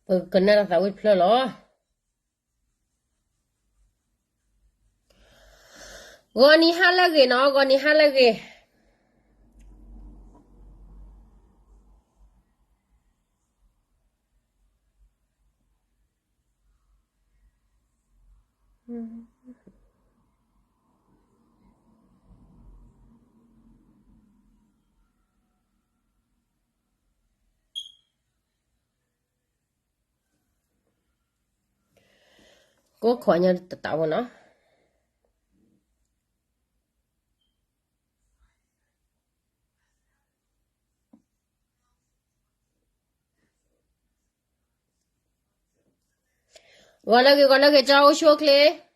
ပကကနၣ်တၢ်သးဝံၣ်တဖျၢၣ်လီၤ. ဂီၤနံၤဟါလၢအဂ့ၤနီၤ, ဂီၤနံၤဟါလၢအဂ့ၤ. ကိးခိးညါတတးဖိနီၤ. ဂီၤလၢအဂ့ၤ ဂီၤလၢအဂ့ၤ ကၠီအိၣ်ဆူၣ်အိၣ်ချ့.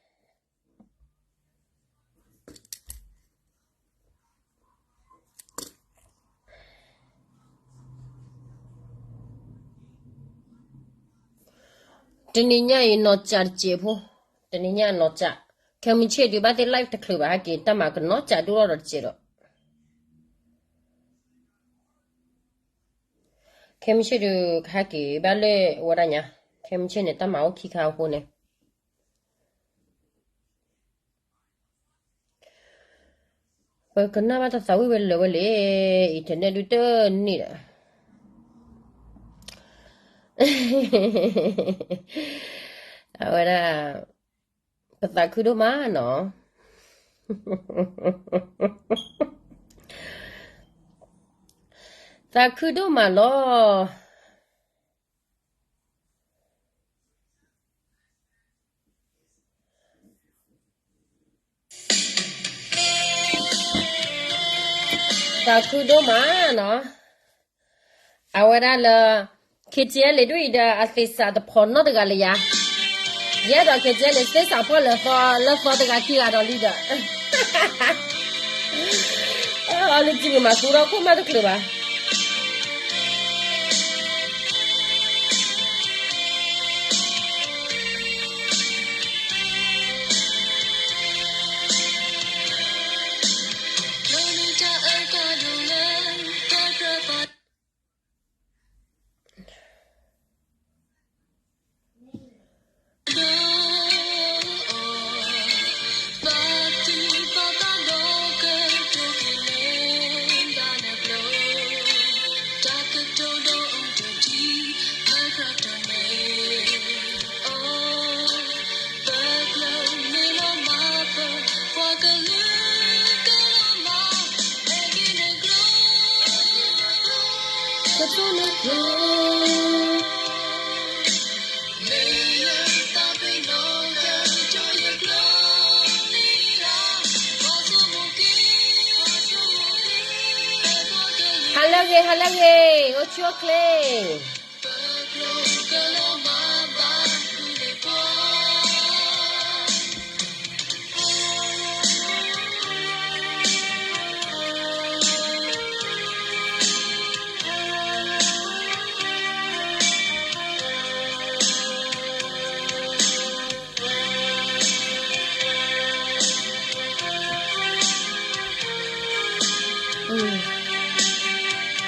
တနံၤညါအံၤနီၢ်စးတစဲးဖိ, တနံၤညါနီၢ်စး, ခဲမုၢ်ဆ့ၣ်ဒုးဘၣ်သ့ၣ် live တချုးဘၣ် ဟဲက့ၤတၢ်မၤကနီၢ်စးဒိၣ်ထီၣ်ဒီးတစဲးဒီး ခဲမုၢ်ဆ့ၣ်ဒုးကဟဲက့ၤဘၣ်လၢဝဲဒၣ်ညါ, ခဲမုၢ်ဆ့ၣ်န့ၣ် တၢ်မၤအိၣ်ခံခါအဃိန့ၣ် ပကနၣ်ဘၣ်တၢ်သးဝံၣ်ဝဲလၢာ်ဝဲလံ, internet ဒုးတန့ၢ်ဒီး အဝဲဒၣ် ပသးခုဒိၣ်မးနီၤ, သးခုဒိၣ်မးလီၤ. သးခုဒိၣ်မးနီၤ, အဝဲဒၣ်လၢ KTLA ဒ်အံၤဒီး အသ့ၣ်စးတဖိးနီတဂၤလၢယၤ, ယဲဒီး KTLA သ့ၣ်စးဖီၣ်လၢသီ လၢသီတဂၤခံဂၤဒီးလံဒီး အီလၢစံမ့ၢ်မၤသူထီၣ်ခိၣ်မးတချုးဘၣ်. ဟါလၢအဂ့ၤ ဟါလၢအဂ့ၤ အိၣ်ဆူၣ်အိၣ်ချ့.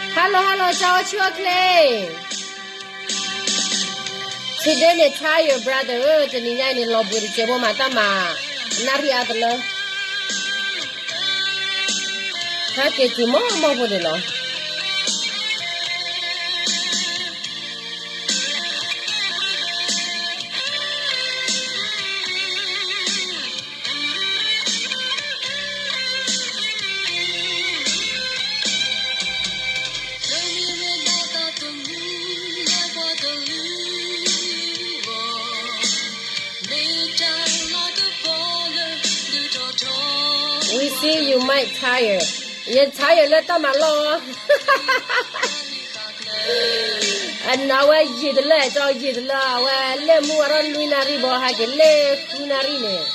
ဟါလၢ ဟါလၢ ကၠီအိၣ်ဆူၣ်အိၣ်ချ့. Today န့ၣ် tired brother ဧၢ, တနံၤညါအံၤန့ၣ် လီၤဘှံးတစဲးဖိမး တၢ်မၤ နၣ်ရံၣ်အါတလၢ ဟဲက့ၤတုၤမီၢ်မီၢ်ဖိန့ၣ်လီၤ. We see you might tired. ယ tired လၢတၢ်မၤလီၢ် အဝဲယံာ်တလၢ ကၠီယံာ်တလၢ အဝဲလဲၣ်မူဝဲထီၣ်လွံၢ်နၣ်ရံၣ်ဘီ ဟဲက့ၤလဲၣ်ဃုနၣ်ရံၣ်န့ၣ်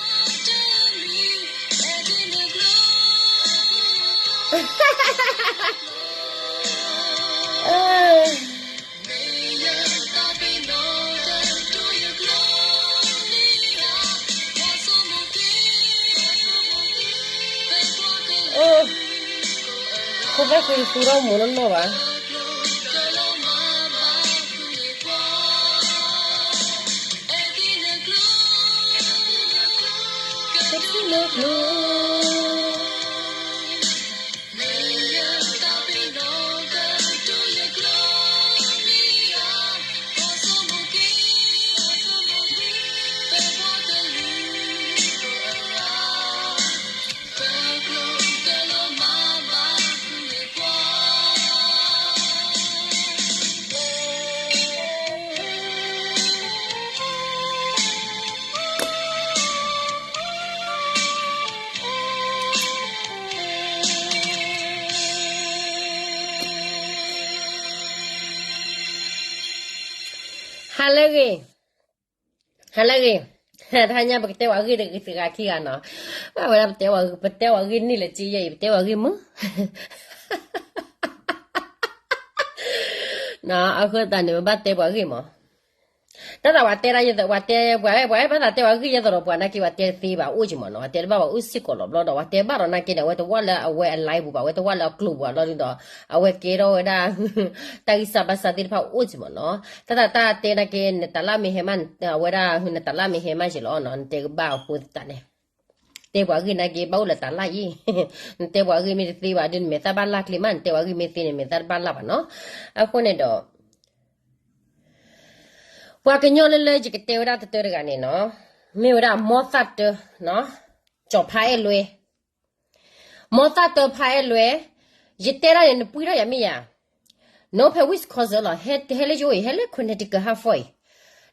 ခိၣ်ဘၣ်ဃုတသူထီၣ်မူးနီၢ်နီၢ်ဘၣ်. ဟါလၢအဂ့ၤ, ဟါလၢအဂ့ၤ, တဟါညါပကတဲဝဲအဂ့ၢ်တဂ့ၤတဂၤခံဂၤနီၤ, ဘၣ်ဝဲဒၣ်ပတဲဝဲ, ပတဲဝဲအဂ့ၢ်န့ၣ်လၢက့ယဲအံၤ ပတဲဝဲအဂ့ၢ်မုၢ် နီၤ, အဃိသတးန့ၣ် ပဘၣ်တဲပှၤဂ့ၢ်မး, တၢ်သးဝဲတဲဒၣ်ယဲ, ဝဲတဲပှၤ, ပှၤဘၣ်သးတဲဝဲဂ့ၢ်ယဲသိးဒီးပှၤနာ်က့ ဝဲတဲတသ့ဘၣ် အိၣ်က့ၤမးနီၤ, ဝဲတဲတဘၣ်ဝဲအိၣ်စ့ၢ်ကီးလီၤဘျီဒီး ဝဲတဲဘၣ်ဒီးနာ်က့န့ၣ် အဝဲတဝၣ်လၢအဝဲအ live ပူၤဘၣ်, အဝဲတဝၣ်လၢအကျိၤပူၤဘၣ်လီၤဒီး အဝဲကဲထီၣ်ဝဲဒၣ် တၢ်ဂံၢ်စၢ်ဘါစၢ်သ့ၣ်တဖၣ်အိၣ်က့ၤမးနီၤ, တၢ်သးတၢ်တဲနာ်က့ နတၢ်လၢမ့ၢ်ဟဲမး, အဝဲဒၣ်နတၢ်လၢမ့ၢ်ဟဲမးက့ၤလီၤနီၤ, နတဲကဘၣ်အဃိသတးန့ၣ် တဲပှၤဂ့ၢ်နာ်က့ ဘၣ်အိၣ်လၢတၢ်လၢယံၤ, နတဲပှၤဂ့ၢ်မ့ၢ်တသ့ဘၣ်ဒီး နမဲာ်သၣ်ဘၣ်လၢ်ကျ့မး, နတဲပှၤဂ့ၢ်မ့ၢ်သ့န့ၣ် မဲာ်သၣ်တဘၣ်လၢ်ဘၣ်နီၤ, အဃိန့ၣ်ဒီး ပှၤကညီလၢလၢယကတဲဝဲဒၣ်တတၢတဂၤန့ၣ်နီၤ, မ့ၢ်ဝဲဒၣ်မိၢ်သၣ်တၢ, ကၠီၤဖါအဲၣ်လွဲ, မိၢ်သၣ်တၢဖါအဲၣ်လွဲ, ယတဲဒၣ်န့ၣ် နပှံထီၣ်ယၤမ့ၢ်ယၤ, နအိၣ်ဖဲ Wisconsin လီၤ, ဟဲလၢယအိၣ်အံၤ ဟဲလၢ Connecticut ဟးဖီ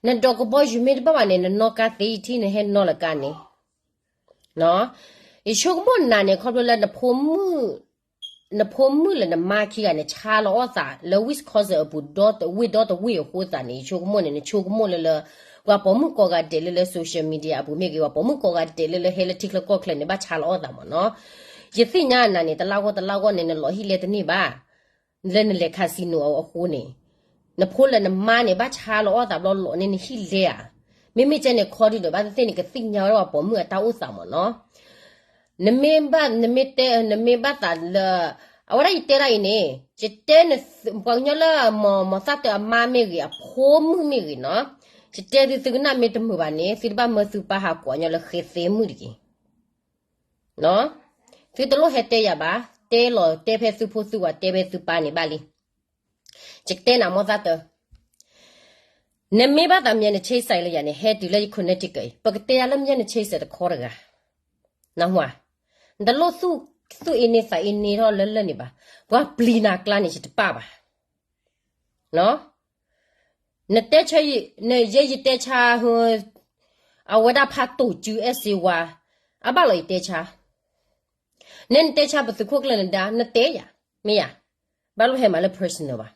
အံၤ, နဒိးကဘီယူၤမ့ၢ်တဘၣ်ဘၣ်န့ၣ် နနီၣ်ကါသ့ယထံၣ် နဟဲနီၣ်လၢကါန့ၣ် ယဆိကမိၣ်နၤန့ၣ် ခီဖျိလၢ နဖိမုၣ်လၢနမါခံဂၤန့ၣ် ဆါလီၤအီၣ်သးလၢ Wisconsin အပူၤ ဒီတဝ့ၢ်ဒီတဝ့ၢ်အဃိသတးန့ၣ် ယဆိကမိၣ်န့ၣ် နဆိကမိၣ်လၢလၢ ပှၤပိာ်မုၣ်ကိးဂၤဒဲးလၢလၢ social media အပူၤမ့ၢ်ဂ့ၤ ပှၤပိာ်မုၣ်ကိးဂၤဒဲးလၢလၢဟဲလၢထံချၢကီၢ်ချၢန့ၣ် ဘၣ်ဆါလီၤအီၣ်သးမးနီၤ. ယသ့ၣ်ညါနၤန့ၣ် တလါဂီၢ်တလါဂီၢ်န့ၣ် နလီၤဟံၣ်လဲတန့ၢ်ဘၣ် လၢနလဲၤ casino အဃိန့ၣ် နဖိလၢနမါန့ၣ် ဘၣ်ဆါလီၤအီၣ်သးဘျီလီၤန့ၣ် နဟံၣ်လဲဧါ. မ့မ့ၢ်ကဲန့ၣ် ခီဒုဒီး ဘၣ်သ့ၣ်သ့ၣ်န့ၣ် ကသ့ၣ်ညါဝဲဒၣ်ပှၤပိာ်မုၣ်အတၢ်အိၣ်သးမးနီၤ. နမ့ၢ်ဘၣ်, နမ့ၢ်တဲ, နမ့ၢ်ဘၣ်သးလၢ အဝဲဒၣ်ယတဲဒၣ်အံၤန့ၣ် ယတဲန ပှၤကညီလၢ မိၢ်သၣ်တၢအမါမ့ၢ်ဂ့ၤ အဖိမုၣ်မ့ၢ်ဂ့ၤနီၤ, ယတဲသုသုကနၣ်မ့ၢ်တမုာ်ဘၣ်န့ၣ် သုတဘၣ်မၢသုပၢ်ဟးကိးညီလၢဃဲသဲမုၣ်တဂ့ၤ သုတလိၣ်ဟဲတဲယၤဘၣ်, တဲလီၤတဲဖဲသုဖိသုဝၤ တဲဖဲသုပၢ်န့ၣ်ဘၣ်လံ. ယကတဲနၤမိၢ်သၣ်တၢ, နမ့ၢ်ဘၣ်သးမ့ၢ်န chase လၢယၤန့ၣ် ဟဲတုၤလၢယ Connecticut အံၤ ပကတဲယၤလၢမ့ၢ်န chase တခီတဂၤ, နၢ်ဟူဧါ, နတလိၣ်သူၣ်အ့န့သးအ့န့ထီၣ်လၢလၢန့ၣ်ဘၣ်, ပှၤပျံၤနၤကျါန့ၣ် ယတပၢ်ဘၣ် နတဲဆၢ, နယဲယတဲဆါ, အဝဲဒၣ်ဖးတိၢ်စုအဲၣ်စ့ဝါ, အဘၣ်လီၤယတဲဆါ, နဲနတဲဆါပသုးခိၣ်ကျၢၢ်နဒါ နတဲယၤ, မ့ၢ်ယၤ, ဘၣ်လိၣ်ဟဲမၤလၢ personal ဘၣ်,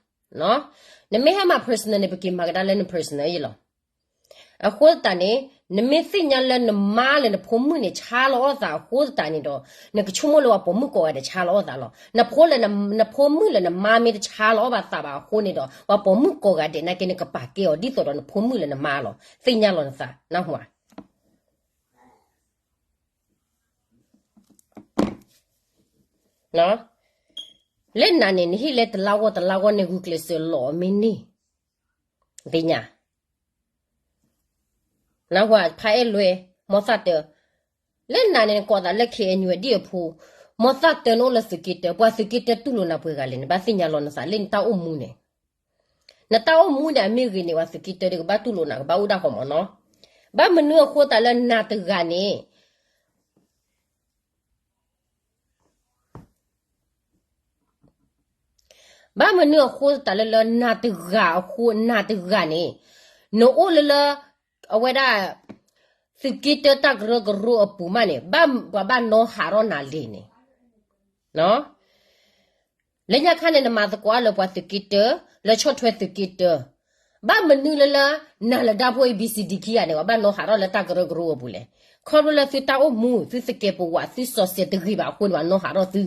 နမ့ၢ်ဟဲမၤ personal န့ၣ် ပက့ၤမၤကဒါလၢန personal ယလီၤ. အဃိသတးန့ၣ် နမ့ၢ်သ့ၣ်ညါလၢနမါလၢနဖိမုၣ်န့ၣ် ဆါလီၤအီၣ်သးအဃိသတးန့ၣ်ဒီး နကဆိကမိၣ်လၢပှၤပိာ်မုၣ်ကိးဂၤဒဲးဆါလီၤအီၣ်သးလီၤ. နဖိလၢ, နဖိမုၣ်လၢနမါမ့ၢ်တဆါလီၤအီၣ်ဘၣ်သးဘၣ်အဃိန့ၣ်ဒီး ပှၤပိာ်မုၣ်ကိးဂၤဒဲးနာ်က့ နကပာ်ကဲအီၤဒ်သိးဒီးနဖိမုၣ်လၢနမါလီၤ. သ့ၣ်ညါလီၤနသး နၢ်ဟူဧါ. လၢနၤန့ၣ် နဟံၣ်လဲတလါဂီၢ်တလါဂီၢ်န့ၣ် ဂုာ်ကျဲးစၢးလီၤမ့ၢ်န့ၢ်, သ့ၣ်ညါ နၢ်ဟူဧါ ဖါအဲၣ်လွဲ, မိၢ်သၣ်တၢ, လၢနၤန့ၣ် နကိးသးလၢ KNU ဒ်အဖိ, မိၢ်သၣ်တၢ နအိၣ်လၢသုးက့တၢ, ပှၤသုးက့တၢတူၢ်လိာ်နၤပှဲၤဂၤလဲၣ်, နဘၣ်သ့ၣ်ညါလီၤနသး လၢနတၢ်အိၣ်မူန့ၣ်, နတၢ်အိၣ်မူန့ၣ် အမ့ၢ်ဂ့ၤန့ၣ် ပှၤသုးက့တၢဒီးကဘၣ်တူၢ်လိာ်နၤ ကဘၣ်အိၣ်ဒၣ်ဃီမးနီၤ. ဘၣ်မနုၤအဃိသတးလၢနၤတဂၤန့ၣ် ဘၣ်မနုၤအဃိသတးလၢလၢနၤတဂၤအဃိ နၤတဂၤန့ၣ် နအိၣ်လၢလၢ အဝဲဒၣ် သုးက့တၢတၢ်ကရၢကရိအပူၤမးန့ၣ် ပှၤဘၣ်နီဟးထီၣ်နၤလံန့ၣ် လၢညါခါန့ၣ် နမၤသကိးအါလၢပှၤသုးက့တၢ လၢဆီၣ်ထွဲသုးက့တၢ ဘၣ်မနုၤလၢလၢ နၤလၢဒၢဖိ A B C D ခံဂၤန့ၣ် ပှၤဘၣ်နီဟးထီၣ်လၢတၢ်ကရၢကရိအပူၤလဲၣ်. ခီဖျိလၢသုတၢ်အိၣ်မူ သုသကဲးပဝး သုစီၤစဲးတဂ့ၤဘၣ်အဃိန့ၣ် ပှၤနီဟးထီၣ်သု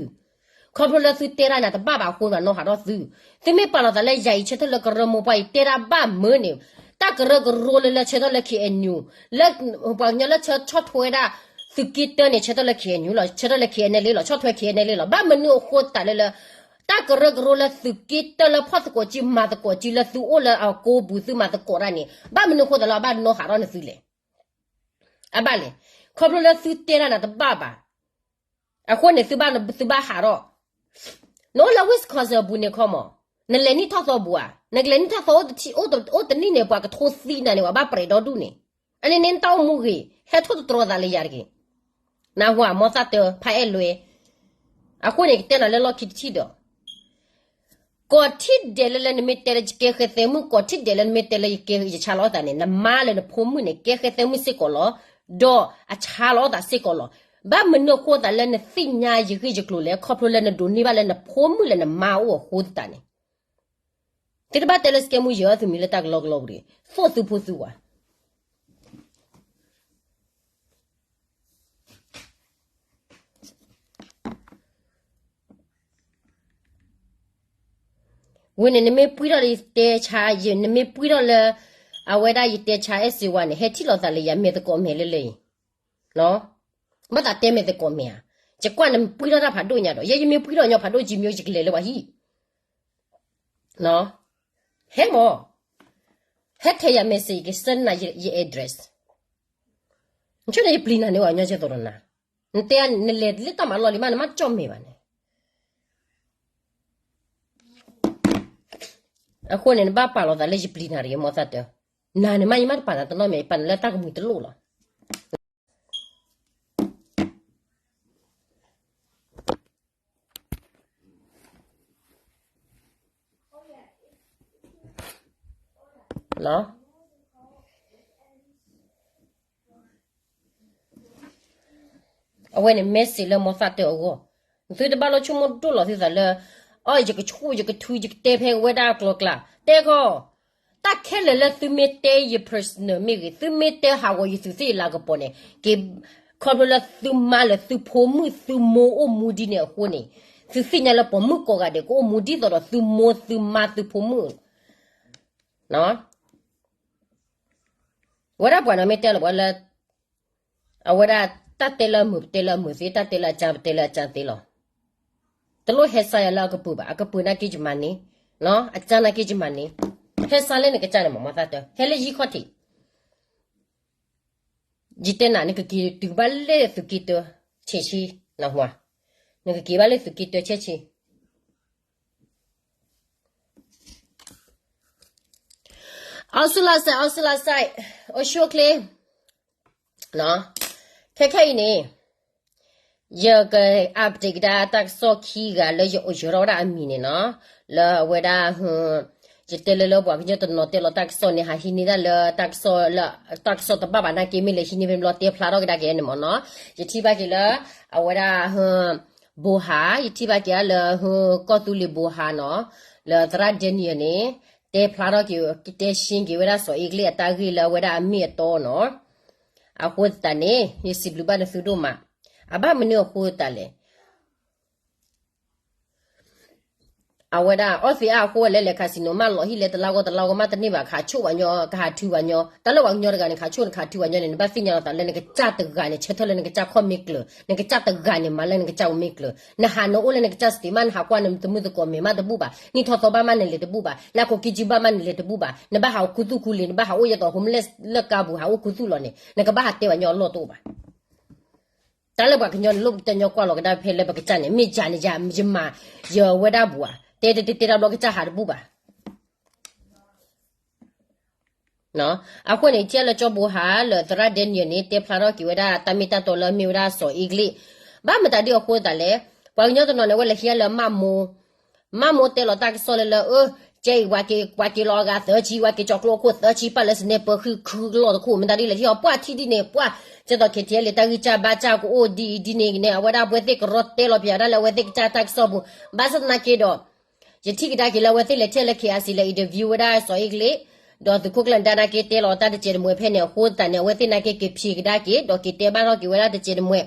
ခီဖျိလၢသုတဲဒၣ်န့ၣ် တဘၣ်ဘၣ်အဃိန့ၣ် ပှၤနီဟးထီၣ်သု. သုမ့ၢ်ပာ်လီၤသးလၢယၤအံၤ ဆၢထၢၣ်လၢကရၢမိၢ်ပှၢ်အံၤ တဲဒၣ်ဘၣ်မၢန့ၣ် တၢ်ကရၢကရိလၢလၢဆၢထၢၣ်လၢ K N U လၢ ပှၤကညီလၢဆီၣ်ထွဲဝဲဒၣ် သုးက့တၢန့ၣ် ဆၢထၢၣ်လၢ K N U လီၤ, ဆၢထၢၣ်လၢ K N L A လီၤ, ဆီၣ်ထွဲ K N L A လီၤ. ဘၣ်မနုၤအဃိသတးလၢလၢ တၢ်ကရၢကရိလၢသုးက့တၢလၢဖီၣ်သကိးကံ မၤသကိးကံ လၢသုအိၣ်လၢအကိပူၤ သုမၤသကိးတၢ်န့ၣ် ဘၣ်မနုၤအဃိသတးလၢအဘၣ်နီဟးထီၣ်နသုလဲၣ်. အဘၣ်လဲၣ်. ခီဖျိလၢသုတဲတၢ်နၤတဘၣ်ဘၣ်. အဃိန့ၣ် သုဘၣ် သုဘၣ်ဟးထီၣ်, နအိၣ်လၢ Wisconsin အပူၤန့ၣ်ခီမး, နလဲၤနံၣ်ထီၣ်သီပူၤဧါ, နကလဲၤနံၣ်ထီၣ်သီအိၣ်တထံၣ် အိၣ်တနံၣ်န့ၣ် ပှၤကထိသံနၤန့ၣ် ပှၤဘၣ်ပြဲးဒီဒူၣ်န့ၣ်, အန့ၣ်န့ၣ်နတၢ်အိၣ်မူဂ့ၤ, ဟဲထိၣ်သတြီၤသးလၢယၤတဂ့ၤ. နၢ်ဟူဧါ မ်သၣ်တၢ ဖးအဲၣ်လွဲ, အဃိန့ၣ် ကတဲနၤလၢလီၢ်ခံတထံၣ်ဒီး ကိးထံၣ်ဒဲးလၢလၢနမ့ၢ်တဲလၢယကဲဃဲသဲမုၣ်, ကိးထံၣ်ဒဲးလၢနမ့ၢ်တဲလၢယကဲယဆါလီၤအသးန့ၣ်, နမါလၢနဖိမုၣ်န့ၣ် ကဲဃဲသဲမုၣ်စ့ၢ်ကီးလီၤ, ဒီးအဆါလီၤအသးစ့ၢ်ကီးလီၤ. ဘၣ်မနုၤအဃိသတးလၢနသ့ၣ်ညါယဂ့ၢ်ယကျိၤလဲၣ်, ခီဖျိလၢနဒိးန့ၢ်ဘၣ်လၢနဖိမုၣ်လၢနမါအအိၣ်အဃိသတးန့ၣ်, သုတဘၣ်တဲလၢစကဲမူယဲၢ်သုမံၤလၢတၢ်ကလီကလီပူၤတဂ့ၤ, သိၣ်သုဖိသုဝၤ ဝံၤန့ၣ် နမ့ၢ်ပှံၢ်ထီၣ်လၢယတဲဆါ, နမ့ၢ်ပှံၢ်ထီၣ်လၢ အဝဲဒၣ်ယတဲဆါအဲၣ်စ့ဝါန့ၣ် ဟဲထံၣ်လိာ်သးလၢယၤ မဲာ်သကိးမဲာ်လၢလၢအံၤ, ဘၣ်သးတဲမဲာ်သကိးမဲာ်ဧါ, ယကွၢ်နပှံၢ်ထီၣ်တၢ်ဖးဒိၣ်ညါဒီး ယဲယမ့ၢ်ပှံၢ်ထီၣ်ညီဖးဒိၣ်ကံမ့ၢ် ယကလဲၤလၢပှၤဟံၣ်, ဟဲမး, ဟဲထဲယၤ message ယကဆှၢနၤယ address, နဆိန့ၣ်ယပျံၤနၤန့ၣ် အညီကဲသိးဒီးနၤ, နတဲနလဲၤလၢတၢ်မၤလီၢ်လံမး နမ့ၢ်ကၠီၣ်မဲာ်ဘၣ်န့ၣ် အဃိန့ၣ် နဘၣ်ပာ်လီၤသးလၢယပျံၤနၤတဂ့ၤ မ်သၣ်တၢ, နၤန့ၣ်မး ယမ့ၢ်တပာ်နၤတနီၤမဲာ် ယပာ်နၤလၢတၢ်ကမှံၤတလိၣ်လီၤ. အဝဲန့ၣ် message လၢမ်သၣ်တၢအဂီၢ်, သုတဘၣ်လိာ်ဆိကမိၣ်ဒိၣ်လီၤသုသးလၢ အီၣ် ယကဆူၣ်ယကထု ယကတဲဖဲဝဲဒၣ်ကျိၤကျါ, တဲခီ, တၢ်ခဲလၢာ်လၢသုမ့ၢ်တဲယ personal မ့ၢ်ဂ့ၤ, သုမ့ၢ်တဲဟးဂီၤယသုးသ့ၣ်ယလၤကပီၤန့ၣ်, က့ၤ, ခီဖျိလၢသုမါလၢသုဖိမုၣ်သုမိၢ်အိၣ်မူဒ်န့ၣ်အဃိန့ၣ်, သုသ့ၣ်ညါလၢပိာ်မုၣ်ကိးဂၤဒဲး ကအိၣ်မူဒ်သိးဒီးသုမိၢ်သုမါသုဖိမုၣ် ဝဲဒၣ်ပှၤန့ၣ်မ့ၢ်တဲလီၤပှၤလၢ အဝဲဒၣ်တၢ်တဲလၢအမုာ်ပတဲလၢအမုာ်သ့, တၢ်တဲလၢအကၢပတဲလၢအကၢသ့လီၤ. တလိၣ်ဟဲစါယၤလၢအကပုာ်ဘၣ်, အကပုာ်နာ်က့ယမၤန့ၢ်, အကၢနာ်က့ယမၤန့ၢ်, ဟဲစါလၢနကစၢ်န့ၣ်မး မ်သၣ်တၢ, ဟဲလၢယံခီၣ်ထံး, ယတဲနၤ နကက့ၤတုၤဘၣ်လၢသုးက့တၢ ဆဲးဆံ, နဟါ, နကက့ၤဘၣ်လၢသုးက့တၢ ဆဲးဆံ အီစူလါစဲး, အီစူလါစဲး, အိၣ်ဆူၣ်အိၣ်ချ့, ခဲခဲအံၤန့ၣ်, ယက update ကဒါတၢ်ကစီၣ်ခံဂၤလၢယအိၣ်ယၢၤထီၣ်ဝဲဒၣ်အမံၤန့ၣ်နီၤ, လၢအဝဲဒၣ်, ယတဲလၢလၢပှၤကညီတနီၤတဲလီၤတၢ်ကစီၣ်န့ၣ် ဟးဟံးန့ၢ်ဒၣ်လၢတၢ်ကစီၣ်လၢ, တၢ်ကစီၣ်တဘၣ်ဘၣ်နာ်က့ မ့ၢ်လဲၤဟံးန့ၢ်ဖဲဘျီတဲဖျါထီၣ်ကဒါက့ၤန့ၣ်မ့ၢ်နီၤ, ယထံၣ်ဘၣ်က့ၤလၢ, အဝဲဒၣ်, ဘိဟါ, ယထံၣ်ဘၣ်က့ၤလၢ, ကီၢ်သူလ့ၤဘိဟါနီၤ, လၢသရၣ် Daniel န့ၣ်, တဲဖျါထီၣ်က့ၤ, တဲရှင်းက့ၤဝဲဒၣ်စီၤအ့ကလ့ၣ်အတၢ်ဂ့ၢ်လၢအဝဲဒၣ်အမ့ၢ်အတီနီၤ, အဃိသတးန့ၣ် ယစံးဘျုးဘၣ်နသုဒိၣ်မး, အဘၣ်မနုၤအဃိသတးလဲၣ် အဝဲဒၣ်အီၣ်သ့အါအဃိဝဲလဲၤလဲၤ casino မးလီၤဟံၣ်လဲၤတလါဂီၢ်တလါဂီၢ်မးတန့ၢ်ဘၣ် ခးဆိၣ်ပှၤညီ ကဟးထုပှၤညီ, တၢ်လၢပှၤကညီတဂၤန့ၣ် ခးဆိၣ်န့ၣ်ခးထုပှၤညီန့ၣ် နဘၣ်သ့ၣ်ညါလီၤသးလၢနကစၢ်တဂၤန့ၣ် ဆၢထၢၣ်လၢနကစၢ်ခီၣ်မ့ၢ်ကျၢၤ, နကစၢ်တဂၤန့ၣ် မၤလၢနကစၢ်အိၣ်မ့ၢ်ကျၢၤ, နဟးနအိၣ်လၢနကစၢ် state မး နဟးကွၢ်နသမုၢ်သကိးမဲာ်မးတဘူၣ်ဘၣ်, နံၣ်ထီၣ်သီဘၣ်မးနလဲၤတဘူၣ်ဘၣ်, နကိးက့ၤကံဘၣ်မးနလဲၤတဘူၣ်ဘၣ်, နဘၣ်ဟးအိၣ်ခူသူၣ်ခူလံာ် နဘၣ်ဟးအိၣ်ယဲသိး homeless လၢကါပူၤ ဟးအိၣ်ခူသူၣ်လီၤန့ၣ် နကဘၣ်ဟးတဲပှၤညီအလီၢ်တအိၣ်ဘၣ်. တၢ်လၢပှၤကညီန့ၣ် လိၣ်ပကတဲညီကွၢ်လီၤကဒါဖဲလၢပကစၢ်န့ၣ် မ့ၢ်ယၤန့ၣ် ယမၤ, ယဝဲဒၣ်ဘူးဧါ, တဲတဲတဲတဲတၢ်ဘျီကစၢ်ဟးတဘူၣ်ဘၣ်. အဃိန့ၣ် ယထံၣ်လၢကၠီဘိဟါလၢသရၣ် Daniel န့ၣ် တဲဖျါထီၣ်က့ၤဝဲဒၣ်တၢ်မ့ၢ်တၢ်တီလၢအမ့ၢ်ဝဲဒၣ်စီၤအ့ကလ့ၣ်, ဘၣ်မတၤဒ်အဃိသတးလဲၣ်, ပှၤကညီတနီၤန့ၣ် အဝဲလဲၤဟံးလၢမၣ်မိ, မၣ်မိတဲလီၤတၢ်ကစီၣ်လၢလၢ အၢ, ကဲအံၤပှၤက့ၤ, ပှၤက့ၤလီၤအဂၤသၢဆံ, ပှၤက့ၤကၠီၤကျိအခိၣ်သၢဆံ, ပာ်လၢ sniper ဃု, ဃုကလီၢ်တခိၣ်, မတၤဒ်လဲၣ် ဟံၣ်အီၤပှၢ်ထံဒ်န့ၣ်, ပှၢ်, ကဲသိး ခဲထံလံ တၢ်ဂံၢ်စၢ်ဘါစၢ်ကအိၣ်ဒ်အံၤဒ်န့ၣ်န့ၣ် အဝဲဒၣ်ပဝဲသ့ၣ်ကရီတဲလီၤပယီၤဒၣ်လၢအဝဲသ့ၣ်ကစၢ်တၢ်ကစီၣ်ပူၤ, ဘၣ်ဆၣ်သနာ်က့ဒီး ယထံၣ်ကဒါက့ၤလၢအဝဲသ့ၣ်လဲၤထဲလၢ KIC လဲၤ interview ဝဲဒၣ်စီၤအ့ကလ့ၣ်, ဒီးသုးခိၣ်ကျၢၢ်နဒါနာ်က့တဲလီၤတၢ်တစဲးတမှဲၤဖဲန့ၣ်အဃိသတးန့ၣ် အဝဲသ့ၣ်နာ်က့က့ၤဖံးကဒါက့ၤ ဒီးက့ၤတဲဘၣ်ထီၣ်က့ၤဝဲဒၣ်တစဲးတမှဲၤ,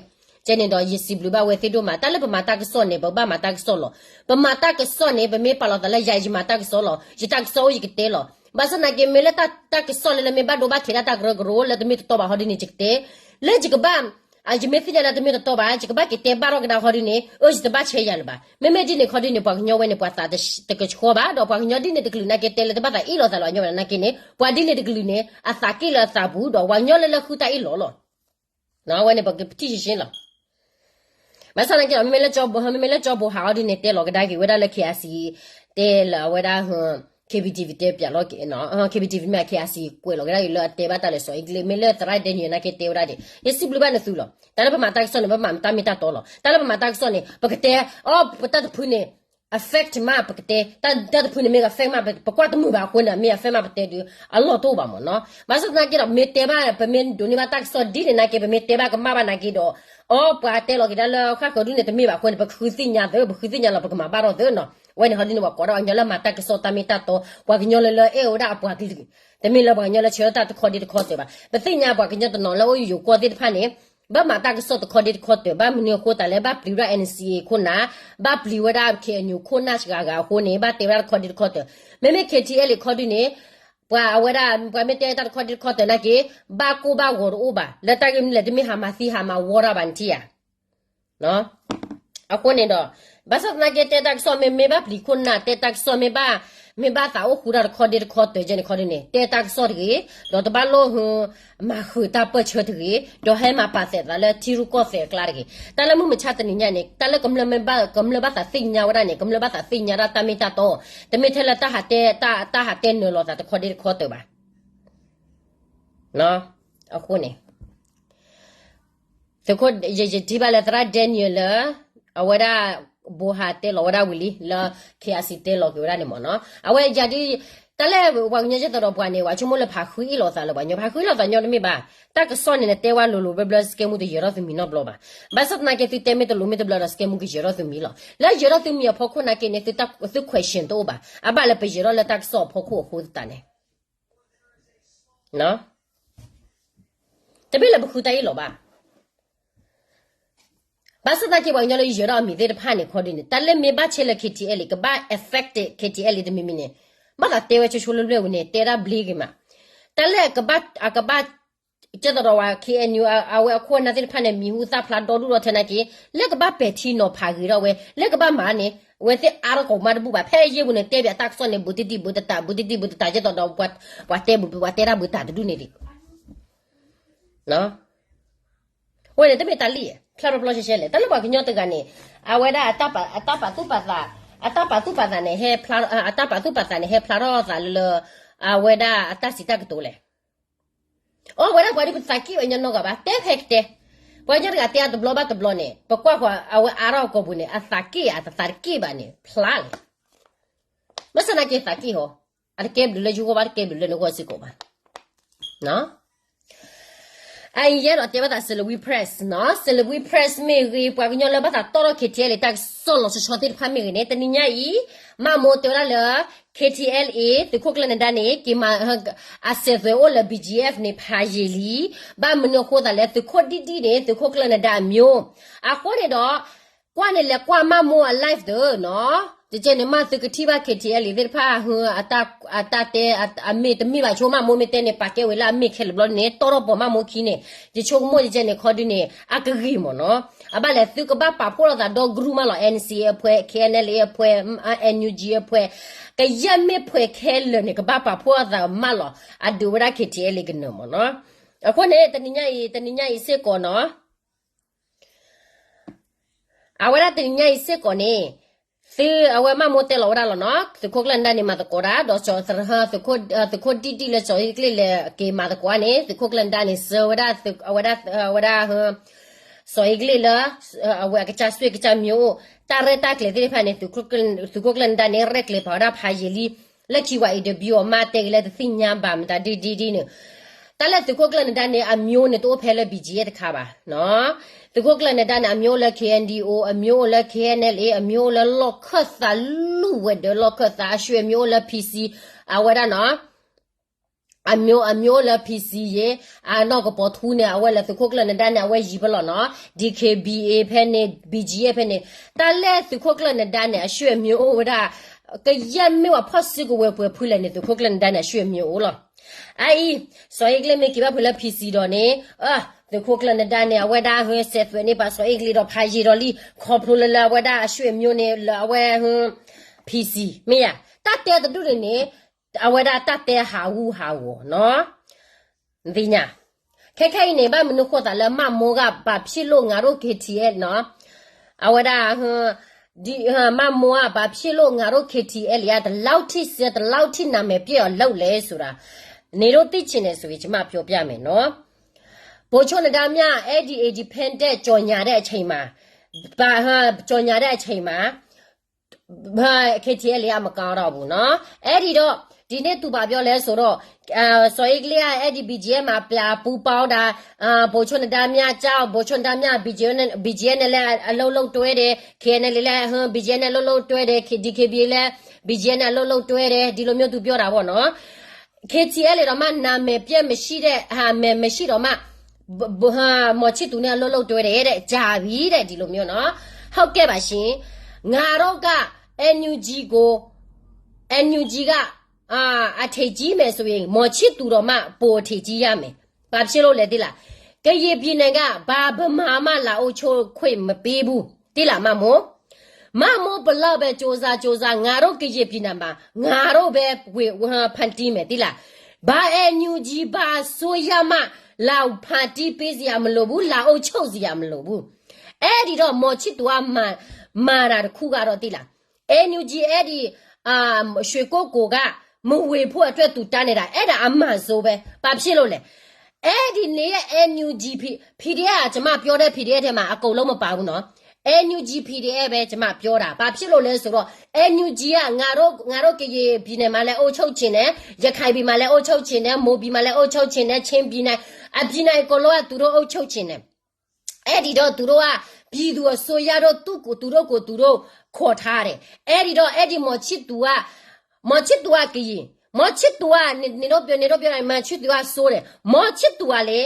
ကဲန့ၣ်ဒီးယစံးဘျုးဘၣ်ဝဲသ့ၣ်ဒိၣ်မး, တၢ်လၢပမၤတၢ်ကစီၣ်န့ၣ် ပဘၣ်မၤတၢ်ကစီၣ်လီၤ. ပမၤတၢ်ကစီၣ်န့ၣ် ပမ့ၢ်ပာ်လီၤသးလၢယၤယမၤတၢ်ကစီၣ်လီၤ, ယတၢ်ကစီၣ်အိၣ်ယကတဲလီၤ. ဘၣ်ဆၣ်သနာ်က့ မ့ၢ်လၢတၢ်ကစီၣ်လၢလၢမ့ၢ်ဘၣ်ဒိဘၣ်ထံးဒၣ်တၢ်ကရၢကရိလၢတမ့ၢ်တတီဘၣ်ဟီဒ်န့ၣ် ယကတဲ လၢယကဘၣ်, ယမ့ၢ်သ့ၣ်ညါလၢတမ့ၢ်တတီဘၣ် ယကဘၣ်က့ၤတဲဘၣ်ထီၣ်ကဒါဟီဒ်န့ၣ် အၢ ယတဘၣ်ဆဲးယၤလၢၤဘၣ်. မ့မ့ၢ်ဒ်န့ၣ်ခီဒ်န့ၣ် ပှၤကညီဝဲန့ၣ် ပှၤသးတကဆှီဘၣ်, ဒီးပှၤကညီဒ်န့ၣ်တကလုာ်နာ်က့တဲလၢတဘၣ်သးအ့ၣ်လိာ်သးလၢပှၤကညီဘၣ်နာ်က့န့ၣ် ပှၤဒ်န့ၣ်တကလုာ်န့ၣ် အသးက့ၣ်လၢအသးပူၤ ဒီးပှၤကညီလၢလၢဃုတၢ်အ့ၣ်လိာ်လီၤ. အဝဲန့ၣ်ပကထံၣ်ရှဲရှဲလီၤ. ဘၣ်ဆၣ်သနာ်က့ဒီး မ့မ့ၢ်လၢကၠီဘိဟါ မ့မ့ၢ်လၢကၠီဘိဟါအီၤဒ်န့ၣ် တဲလီၤကဒါက့ၤဝဲဒၣ်လၢ K I C တဲလၢအဝဲဒၣ် K B T V တဲပၠးလီၤက့ၤ K B T V မ့ၢ် K I C ကွဲးလီၤကဒါက့ၤလၢအတဲဘၣ်တၢ်လၢစီၤအ့ကလ့ၣ် မ့ၢ်လၢသရၣ်ဒဲနံၣ်အံၤနာ်က့တဲဝဲဒၣ်ဒ် ယစံးဘျုးဘၣ်နသုလီၤ. တၢ်လၢပမၤတၢ်ကစီၣ်န့ၣ် ပမၤတၢ်မ့ၢ်တၢ်တီလီၤ. တၢ်လၢပမၤတၢ်ကစီၣ်န့ၣ် ပကတဲ အီ ပတၢ်တဖုန့ၣ် affect မး ပကတဲ တၢ်တဖုန့ၣ်မ့ၢ် affect မး ပကွၢ်တမုာ်ဘၣ်အဃိန့ၣ် မ့ၢ် affect မး ပတဲဒုး အလီၢ်တအိၣ်ဘၣ်မ့ၢ်နီၤ. ဘၣ်ဆၣ်သနာ်က့ဒီး ပမ့ၢ်တဲဘၣ် ပမ့ၢ်ဒိးန့ၢ်ဘၣ်တၢ်ကစီၣ်ဒ်န့ၣ်နာ်က့ ပမ့ၢ်တဲဘၣ်ကမၣ်ဘၣ်နာ်က့ဒီး အီ ပှၤတဲလီၤက့ၤဒၣ်လၢဃၣ်ဃၢၤဒုန့ၣ် တမ့ၢ်ဘၣ်အဃိန့ၣ် ပဃုသ့ၣ်ညါသ့ ပဃုသ့ၣ်ညါလီၤ ပကမၤဘၣ်ထီၣ်သ့နီၤ. အဝဲန့ၣ်ဟီဒ်န့ၣ် ပှၤကိးဒၣ်ပှၤကညီလၢမၤတၢ်ကစီၣ်တၢ်မ့ၢ်တၢ်တီ ပှၤကညီလၢလၢအဲၣ်ဝဲဒၣ်အပှၤကလုာ် တမ့ၢ်လၢပှၤကညီလၢဆၢထၢၣ်တၢ်တခီဒ့တခီတၢၤဘၣ်. ပသ့ၣ်ညါပှၤကညီတနီၤလၢအိၣ်ယိၤကီၢ်သ့ၣ်တဖၣ်န့ၣ် ဘၣ်မၤတၢ်ကစီၣ်တခီဒ့တခီတၢၤ ဘၣ်မနုၤအဃိသတးလဲၣ် ဘၣ်ပျံၤဝဲဒၣ် N C A ခိၣ်နၢ် ဘၣ်ပျံၤဝဲဒၣ် K N U ခိၣ်နၢ်စှၤဂၤအဃိန့ၣ် ဘၣ်တဲဝဲဒၣ်တခီဒ့တခီတၢၤ. မ့မ့ၢ် K T L A ခီဒုန့ၣ် ပှၤအဝဲဒၣ် ပှၤမ့ၢ်တဲတၢ်တခီဒ့တခီတၢၤနာ်က့ ဘၣ်ကိၢ်ဘၣ်ဂီၤတအိၣ်ဘၣ် လၢတၢ်ဂ့ၢ်မနုၤလဲၣ် တမ့ၢ်ဟးမၤသံဟးမၤဝီတၢ်ဘၣ်နထံၣ်ဧါ. အဃိန့ၣ်ဒီး ဘၣ်ဆၣ်သနာ်က့တဲတၢ်ကစီၣ်မ့ၢ် မ့ၢ်ဘၣ်ပျံၤခိၣ်နၢ် တဲတၢ်ကစီၣ်မ့ၢ်ဘၣ် မ့ၢ်ဘၣ်သးအိၣ်ဃူတၢ်တခီဒ့တခီတၢၤကဲန့ၣ်ခီဒုန့ၣ် တဲတၢ်ကစီၣ်တဂ့ၤ ဒီးတဘၣ်လိၣ်ဟူ မၤဃုာ်တၢ်ပၢၢ်ဆၢတဂ့ၤ ဒီးဟဲမၤပာ်သးလၢထံရူၢ်ကီၢ်သဲးအကျါတဂ့ၤ. တၢ်လၢမုၢ်မဆါတနံၤညါန့ၣ် တၢ်လၢကမျၢၢ်မ့ၢ်ဘၣ် ကမျၢၢ်ဘၣ်သးသ့ၣ်ညါဝဲဒၣ်န့ၣ် ကမျၢၢ်ဘၣ်သးသ့ၣ်ညါဒၣ်တၢ်မ့ၢ်တၢ်တီ တမ့ၢ်ထဲလၢတၢ်ဟးတဲ တၢ် တၢ်ဟးတဲနၢၤလီၤသးတခီဒ့တခီတၢၤဘၣ်. အဃိန့ၣ် သုးခိၣ် ယ ယထံၣ်ဘၣ်လၢသရၣ် Daniel လၢ အဝဲဒၣ် ဘိဟးတဲလီၤဝဲဒၣ်ဝံၤလံ လၢ K I C တဲလီၤက့ၤဝဲဒၣ်န့ၣ်မ့ၢ်နီၤ အဝဲယၤဒ် တၢ်လၢပှၤကညီကဲသိးဒီးပှၤန့ၣ် ပှၤဆိကမိၣ်လၢဖးဃုအ့ၣ်လိာ်သးလၢပှၤကညီ ဖးဃုအ့ၣ်လိာ်သးညီတမ့ၢ်ဘၣ်. တၢ်ကစီၣ်န့ၣ် နတဲဝဲလိၤလိၤဘျၢဘျၢ စကဲမူတယၢၤထီၣ်သုမံၤနီတဘျီဘၣ်. ဘၣ်ဆၣ်သနာ်က့သုတဲမ့ၢ်တလိၤမ့ၢ်တဘျၢဒီး စကဲမူကယၢၤထီၣ်သုမံၤလီၤ. လၢယၢၤထီၣ်သုမံၤအဖီခိၣ်နာ်က့န့ၣ် သု question တအိၣ်ဘၣ်. အဘၣ်လၢပယၢၤထီၣ်လၢတၢ်ကစီၣ်အဖီခိၣ်အဃိသတးန့ၣ် တမ့ၢ်လၢပဃုတၢ်အ့ၣ်လိာ်ဘၣ်. ဘၣ်ဆၣ်သနာ်က့ပှၤကညီလၢယၢၤထီၣ်အမံၤသ့ၣ်တဖၣ်န့ၣ်ခီဒုန့ၣ် တၢ်လၢမ့ၢ်ဘၣ်ဆဲလၢ K T L A ကဘၣ် affect K T L A တမံၤမံၤန့ၣ် ဘၣ်သးတဲဝဲဆိဆိလၢလၢဝံၤန့ၣ် တဲဒၣ်ဘျ့က့ၤမး. တၢ်လၢအကဘၣ် အကဘၣ် ကဲသိးဒီးဝဲ K N U အဝဲအခိၣ်အနၢ်သ့ၣ်တဖၣ်န့ၣ် မံၤဟူသၣ်ဖျါဒီဒူၣ်ဒီထၢနာ်က့ လၢကဘၣ်ပဲာ်ထံနီၤဖးဂ့ၤထီၣ်ဝဲ လၢကဘၣ်မၤန့ၣ် အဝဲသ့ၣ်အါထီၣ်ကိးမးတဘူၣ်ဘၣ်. ဖဲအယဲၢ်ပူၤန့ၣ် တဲပၠးတၢ်ကစီၣ်န့ၣ် ဘူးတံၢ်တံၢ်ဘူးတတး ဘူးတံၢ်တံၢ်ဘူးတတး ကဲသိးဒီး ပှၤတဲဘူး ပှၤတဲတၢ်ဘူးတၢ်တဒူၣ်န့ၣ်ဒံး အဝဲန့ၣ်တမ့ၢ်တၢ်လံၣ် ဖျါထီၣ်ပျီရှဲရှဲလဲၣ်. တၢ်လၢပှၤကညီတဂၤန့ၣ် အဝဲဒၣ် အတၢ်ပာ်သူၣ်ပာ်သး အတၢ်ပာ်သူၣ်ပာ်သးန့ၣ် ဟဲဖျါ အတၢ်ပာ်သူၣ်ပာ်သးန့ၣ် ဟဲဖျါထီၣ်အသးလၢ အဝဲဒၣ်အတၢ်စံးတၢ်ကတိၤလဲၣ်. အိၣ်ဝဲဒၣ်ပှၤဒ်ပသးက့ၣ်ဝဲညီနီၢ်ဂၤဘၣ် တဲဖဲကတဲ ပှၤကညီတဂၤတဲအတဘျီဘၣ်တဘျီန့ၣ် ပကွၢ်ဃီအဝဲအါထီၣ်အကိာ်ပူၤန့ၣ် အသးက့ၣ်အသးတက့ၣ်ဘၣ်န့ၣ် ဖျါလဲၣ်. ဘၣ်ဆၣ်သနာ်က့သးက့ၣ်ဟီ အတကဲဘျုးလၢယဂီၢ်ဘၣ် တကဲဘျုးလၢနဂီၢ်စ့ၢ်ကီးဘၣ်. အအံၤယဲဒီးတဲဘၣ်သး Salween Press နီၤ Salween Press မ့ၢ်ဂ့ၤ ပှၤကညီလၢဘၣ်သးတီၣ်ထီၣ် K T L A တၢ်ကစီၣ်လီၤဆီဆီသ့ၣ်တဖၣ်မ့ၢ်ဂ့ၤန့ၣ် တနံၤညါအံၤ မၢ်မိၢ်တဲဝဲဒၣ်လၢ K T L A သုးခိၣ်ကျၢၢ်နဒါန့ၣ် က့ၤမၤ အစဲးသွဲးအိၣ်လၢ B G F န့ၣ် ဖးယံာ်လံ. ဘၣ်မနုၤအဃိသတးလဲၣ် သုးခိၣ်ဒံၣ်ဒံၣ်န့ၣ် သုးခိၣ်ကျၢၢ်နဒါအမျိုး အဃိန့ၣ်ဒီး ကွၢ်န့ၣ်လဲၤကွၢ်မၢ်မိၢ်အ live သ့နီၤ ကကဲန့ၣ် မ့ၢ်သုကထံၣ်ဘၣ် K T L A သ့ၣ်တဖၣ် အတၢ်တဲ အမ့ၢ်တမ့ၢ်ဘၣ်ဆိ မၢ်မိၢ်မ့ၢ်တဲန့ၣ် ပာ်ကဲဝဲလၢအမ့ၢ်ခဲလၢာ်ဘျီန့ၣ် တီၣ်ထီၣ်ပိာ်မၢ်မိၢ်ခံန့ၣ် ယဆိကမိၣ်ကကဲန့ၣ် ခီဒုန့ၣ် အကဂ့ၤမ့ၢ်နီၤ. အဘၣ်လဲၣ် သုကဘၣ်ပာ်ဖှိၣ်လိာ်သးဒီကရူၢ်မးလီၤ N C A အဖှဲး K N L A အဖှဲး N U G အဖှဲး ကယဲၢ်မ့ၢ်ဖှဲးခဲလၢာ်န့ၣ် ကဘၣ်ပာ်ဖှိၣ်လိာ်သးမးလီၤ အဒုးဝဲဒၣ် K T L A ကနၢၤမ့ၢ်နီၤ. အဃိန့ၣ် တနံၤညါအံၤ တနံၤညါအံၤစ့ၢ်ကီးနီၤ အဝဲဒၣ်တနံၤညါအံၤစ့ၢ်ကီးန့ၣ် သု အဝဲမၢ်မိၢ်တဲလီၤဝဲဒၣ်လီၤနီၤ သုးခိၣ်ကျၢၢ်နဒါန့ၣ် မၤသကိးတၢ် ဒီး သုးခိၣ်ဒံၣ်ဒံၣ်လၢစီၤအ့ကလ့ၣ်လဲၤက့ၤမၤသကိးန့ၣ် သုးခိၣ်ကျၢၢ်နဒါန့ၣ် စၢၤဝဲဒၣ် အဝဲဒၣ် အဝဲဒၣ် စီၤအ့ကလ့ၣ်လၢ အဝဲအကစၢ်စွ့ၣ်ကစၢ်မံၤအိၣ် တၢ်ရဲၣ်တၢ်ကျဲၤသ့ၣ်တဖၣ်န့ၣ် သုးခိၣ်ကျၢၢ်နဒါန့ၣ် ရဲၣ်ကျဲၤဖးဝဲဒၣ်ဖးယံာ်လံ လၢခံဝဲ interview အီၤမးတဲက့ၤလၢတသ့ၣ်ညါဘၣ်မတၤဒ်ဒ်ဒ်န့ၣ် တၢ်လၢသုးခိၣ်ကျၢၢ်နဒါန့ၣ် အမျိုးန့ၣ် တအိၣ်ဖဲလၢ B G F တခါဘၣ်နီၤ. သုးခိၣ်ကျၢၢ်နဒါန့ၣ် အမျိုးအိၣ်လၢ K N D O အမျိုးအိၣ်လၢ K N L A အမျိုးအိၣ်လၢလီၢ်ခၢၣ်သးလူၢ်ဝဲၤဒၢးလီၢ်ခၢၣ်သး အဆွေမျိုးအိၣ်လၢ P C အဝဲဒၣ်နီၤ အမျိုး အမျိုးအိၣ်လၢ P C ယ့ၣ် အနီၢ်ကပီၤထူန့ၣ် အဝဲလၢသုးခိၣ်ကျၢၢ်နဒါန့ၣ် အဝဲယံၤဖဲလီၤနီၤ D K B A ဖဲန့ၣ် B G F ဖဲန့ၣ် တၢ်လၢသုးခိၣ်ကျၢၢ်နဒါန့ၣ် အဆွေမျိုးအိၣ်ဝဲဒၣ် ကယဲၢ်မ့ၢ်ဝဲဖီၣ်စုကဝဲၤပှဲၤဖုလဲၣ်န့ၣ် သုးခိၣ်ကျၢၢ်နဒါန့ၣ် အဆွေမျိုးအိၣ်လီၤ. အအံၤ စီၤအ့ကလ့ၣ်မ့ၢ်က့ၤဘၣ်ဖုးလၢ P C ဒီးန့ၣ် သုးခိၣ်ကျၢၢ်နဒါန့ၣ် အဝဲဒၣ်ဟဲစဲးသွဲးန့ၢ်ပာ်စီၤအ့ကလ့ၣ်ဒီးဖးယံာ်ဒီးလံ ခီဖျိလၢလၢအဝဲဒၣ်အဆွေမျိုးန့ၣ် လၢအဝဲ P C မ့ၢ်ဧါ တၢ်တဲတဒူၣ်န့ၣ်န့ၣ် အဝဲဒၣ်တၢ်တဲဟးဂူာ်ဟးဂီၤနီၤ နသ့ၣ်ညါ ခဲခဲအံၤန့ၣ် ဘၣ်မနုၤဃိသးလၢမၢ်မိၢ်ဂၤ ဘာဖြစ်လို့ ငါတို့ KTLA နီၤ, အဝဲဒၣ် ဒီး မၢ်မိၢ်ဂၤ ဘာဖြစ်လို့ ငါတို့ KTLA က ဒီလောက်ထိ ဒီလောက်ထိ နာမည်ပျက်အောင်လုပ်လဲဆိုတာ နင်တို့သိချင်တယ်ဆိုရင် ကျွန်မပြောပြမယ်နော်။ ဗိုလ်ချုပ်နဒါမြ အဲဒီ independent ကြေညာတဲ့အချိန်မှာ ဘာ ဟ ကြေညာတဲ့အချိန်မှာ KTLA က မကောင်းတော့ဘူးနော်. အဲဒီတော့ ဒီနေ့သူဘာပြောလဲဆိုတော့ စော်အင်းကလီက အဲဒီ BGF မှာ ပြန်ပူးပေါင်းတာ ဗိုလ်ချုပ်နဒါမြကြောင့် ဗိုလ်ချုပ်နဒါမြ BGF နဲ့ BGF နဲ့လည်း အလုပ်လုပ်တွဲတယ်, KNLA လည်း BGF နဲ့ အလုပ်လုပ်တွဲတယ်, DKBA လည်း BGF နဲ့ အလုပ်လုပ်တွဲတယ်, ဒီလိုမျိုး သူပြောတာပေါ့နော်. KTLA တောင်မှ နာမည်ပျက်မရှိတဲ့ ဟာ မည်မရှိတော့မှ ဗ- ဗ- ဟာ မော်ချစ်သူနဲ့ အလုပ်လုပ်တွဲတယ်တဲ့ ကြာပြီတဲ့ ဒီလိုမျိုးနော်. ဟုတ်ကဲ့ပါရှင်. ငါတို့က NUG ကို NUG က အာ အထည်ကြီးမယ်ဆိုရင် မော်ချစ်သူတော်မှ ပိုအထည်ကြီးရမယ်. ဘာဖြစ်လို့လဲသိလား? ကရင်ပြည်နယ်က ဘာဗမာမှ လာအုပ်ချုပ်ခွင့်မပေးဘူး. သိလား မမို့? မမို့ ဘယ်လောက်ပဲ ကြိုးစား ကြိုးစား ငါတို့ ကရင်ပြည်နယ်မှာ ငါတို့ပဲ ဝေ- ဝေ- ဖန်တီးမယ် သိလား? ဘာ NUG ဘာအစိုးရမှ လာဖန်တီးပေးစရာမလိုဘူး, လာအုပ်ချုပ်စရာမလိုဘူး. အဲဒီတော့ မော်ချစ်သူက မန်- မန်တာတစ်ခုကတော့ သိလား? NUG အဲဒီ အာ ရွှေကုက္ကိုက မဝင်ဖို့အတွက် သူတားနေတာ အဲ့ဒါအမှန်ဆိုပဲ. ဘာဖြစ်လို့လဲ? အဲ့ဒီနေ NUG P- PDF ကျွန်မပြောတဲ့ PDF ထဲမှာ အကုန်လုံးမပါဘူးနော်. NUG PDF ပဲ ကျွန်မပြောတာ. ဘာဖြစ်လို့လဲဆိုတော့ NUG က ငါတို့ ငါတို့ ကရင်ပြည်နယ်မှာလည်း အုပ်ချုပ်ချင်တယ်, ရခိုင်ပြည်မှာလည်း အုပ်ချုပ်ချင်တယ်, မွန်ပြည်မှာလည်း အုပ်ချုပ်ချင်တယ်, ချင်းပြည်နယ် အပြည်နယ်အကုန်လုံးက သူတို့ အုပ်ချုပ်ချင်တယ်. အဲ့ဒီတော့ သူတို့က ပြည်သူ့အစိုးရတို့ သူ့ကို- သူတို့ကို သူတို့ ခေါ်ထားတယ်. အဲ့ဒီတော့ အဲ့ဒီ မော်ချစ်သူက မော်ချစ်သူက ကရင်, မော်ချစ်သူက န- နင်တို့ပြော- နင်တို့ပြောတာ မော်ချစ်သူက စိုးတယ်. မော်ချစ်သူက လေ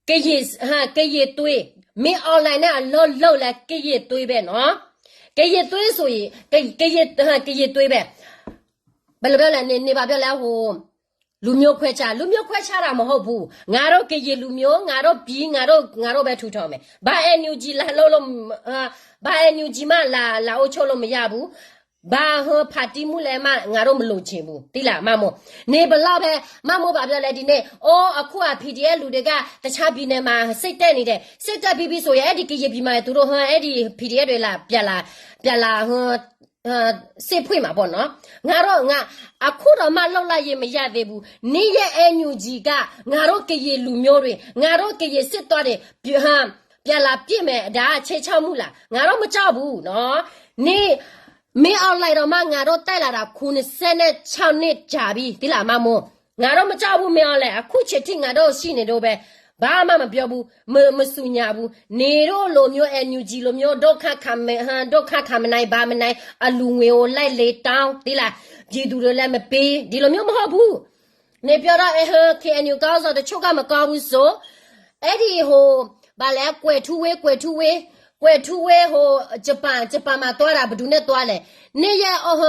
ကရင်- ဟ ကရင်သွေး, မင်းအောင်လှိုင်နဲ့ အလုပ်လုပ်လဲ ကရင်သွေးပဲနော်. ကရင်သွေးဆိုရင် က- ကရင်- ဟ ကရင်သွေးပဲ. ဘယ်လိုပြောလဲ န- နင်ဘာပြောလဲ ဟို လူမျိုးခွဲခြား- လူမျိုးခွဲခြားတာမဟုတ်ဘူး. ငါတို့ ကရင်လူမျိုး, ငါတို့ပြည်, ငါတို့- ငါတို့ပဲ ထူထောင်မယ်. ဘာ NUG လာလုပ်လို့- ဟ ဘာ NUG မှ လာ- လာအုပ်ချုပ်လို့မရဘူး. ဘာ ဟ ဖါတီးမူလဲမှ ငါတို့မလိုချင်ဘူး. သိလား မမို့? နင်ဘယ်လောက်ပဲ- မမို့ ဘာပြောလဲ ဒီနေ့ အိုး အခုက PDF လူတွေက တခြားပြည်နယ်မှာ စစ်တက်နေတယ်. စစ်တက်ပြီးပြီဆိုရင် အဲ့ဒီ ကရင်ပြည်မှာ သူတို့ ဟ အဲ့ဒီ PDF တွေ လာ- ပြန်လာ- ပြန်လာ- ဟ စစ်ဖွင့်မှာပေါ့နော်. ငါတို့- ငါ- အခုတောင်မှ လုပ်လိုက်ရင် မရသေးဘူး. နင်ရဲ့ NUG က ငါတို့ ကရင်လူမျိုးတွေ, ငါတို့ ကရင်စစ်သားတွေ ပြ- ဟ ပြန်လာပစ်မယ်, ဒါက ခြိမ်းခြောက်မှုလား? ငါတို့ မကြောက်ဘူးနော်. နင်- မင်းအောင်လှိုင်တောင်မှ ငါတို့ တိုက်လာတာ ခုနှစ်ဆယ့်ခြောက်နှစ်ကြာပြီ. သိလား မမို့? ငါတို့ မကြောက်ဘူး မင်းအောင်လှိုင်. အခုချိန်ထိ ငါတို့ရှိနေတုန်းပဲ. ဘာမှမပြောဘူး, မ- မဆူညါဘူး. နင်တို့လိုမျိုး NUG လိုမျိုး ဒုက္ခခံမ- ဟ ဒုက္ခခံမနိုင် ဘာမနိုင် အလူငွေကို လိုက်လေတောင်း သိလား? ပြည်သူတွေလည်း မပေး, ဒီလိုမျိုး မဟုတ်ဘူး. နင်ပြောတော့ အဲ- ဟ KNU ခေါင်းဆောင်တချို့က မကောင်းဘူးဆို, အဲ့ဒီ ဟို- ဘာလဲ ကွယ်ထူးဝေး ကွယ်ထူးဝေး ကွယ်ထူးဝေး ဟို- ဂျပန်- ဂျပန်မှာ သွားတာ ဘယ်သူနဲ့ သွားလဲ? နင်ရဲ့ အို- ဟ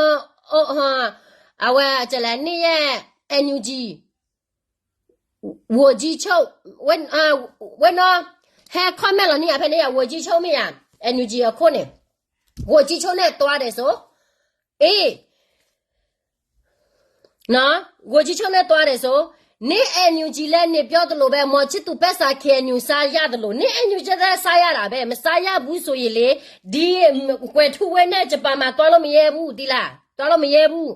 အို- ဟ အဝဲ ကလဲ နင်ရဲ့ NUG ဝန်ကြီးချုပ် ဝဲ- အာ- ဝဲနော် ဟဲ comment လီၤ နံၣ်ယၤ ဖဲန့ၣ်ယၤ ဝန်ကြီးချုပ် မ့ၢ်ယၤ NUG အခိၣ်န့ၣ် ဝန်ကြီးချုပ် နဲ့ သွားတယ်ဆို, အေး နော် ဝန်ကြီးချုပ် နဲ့ သွားတယ်ဆို, နင် NUG လည်း နင်ပြောသလိုပဲ မော်ချစ်သူ ပိုက်ဆံ KNU စားရတယ်လို့ နင် NUG လည်း စားရတာပဲ မစားရဘူးဆိုရင်လေ, ဒီ ကွယ်ထူးဝေး နဲ့ ဂျပန်မှာ သွားလို့မရဘူး သိလား? သွားလို့မရဘူး.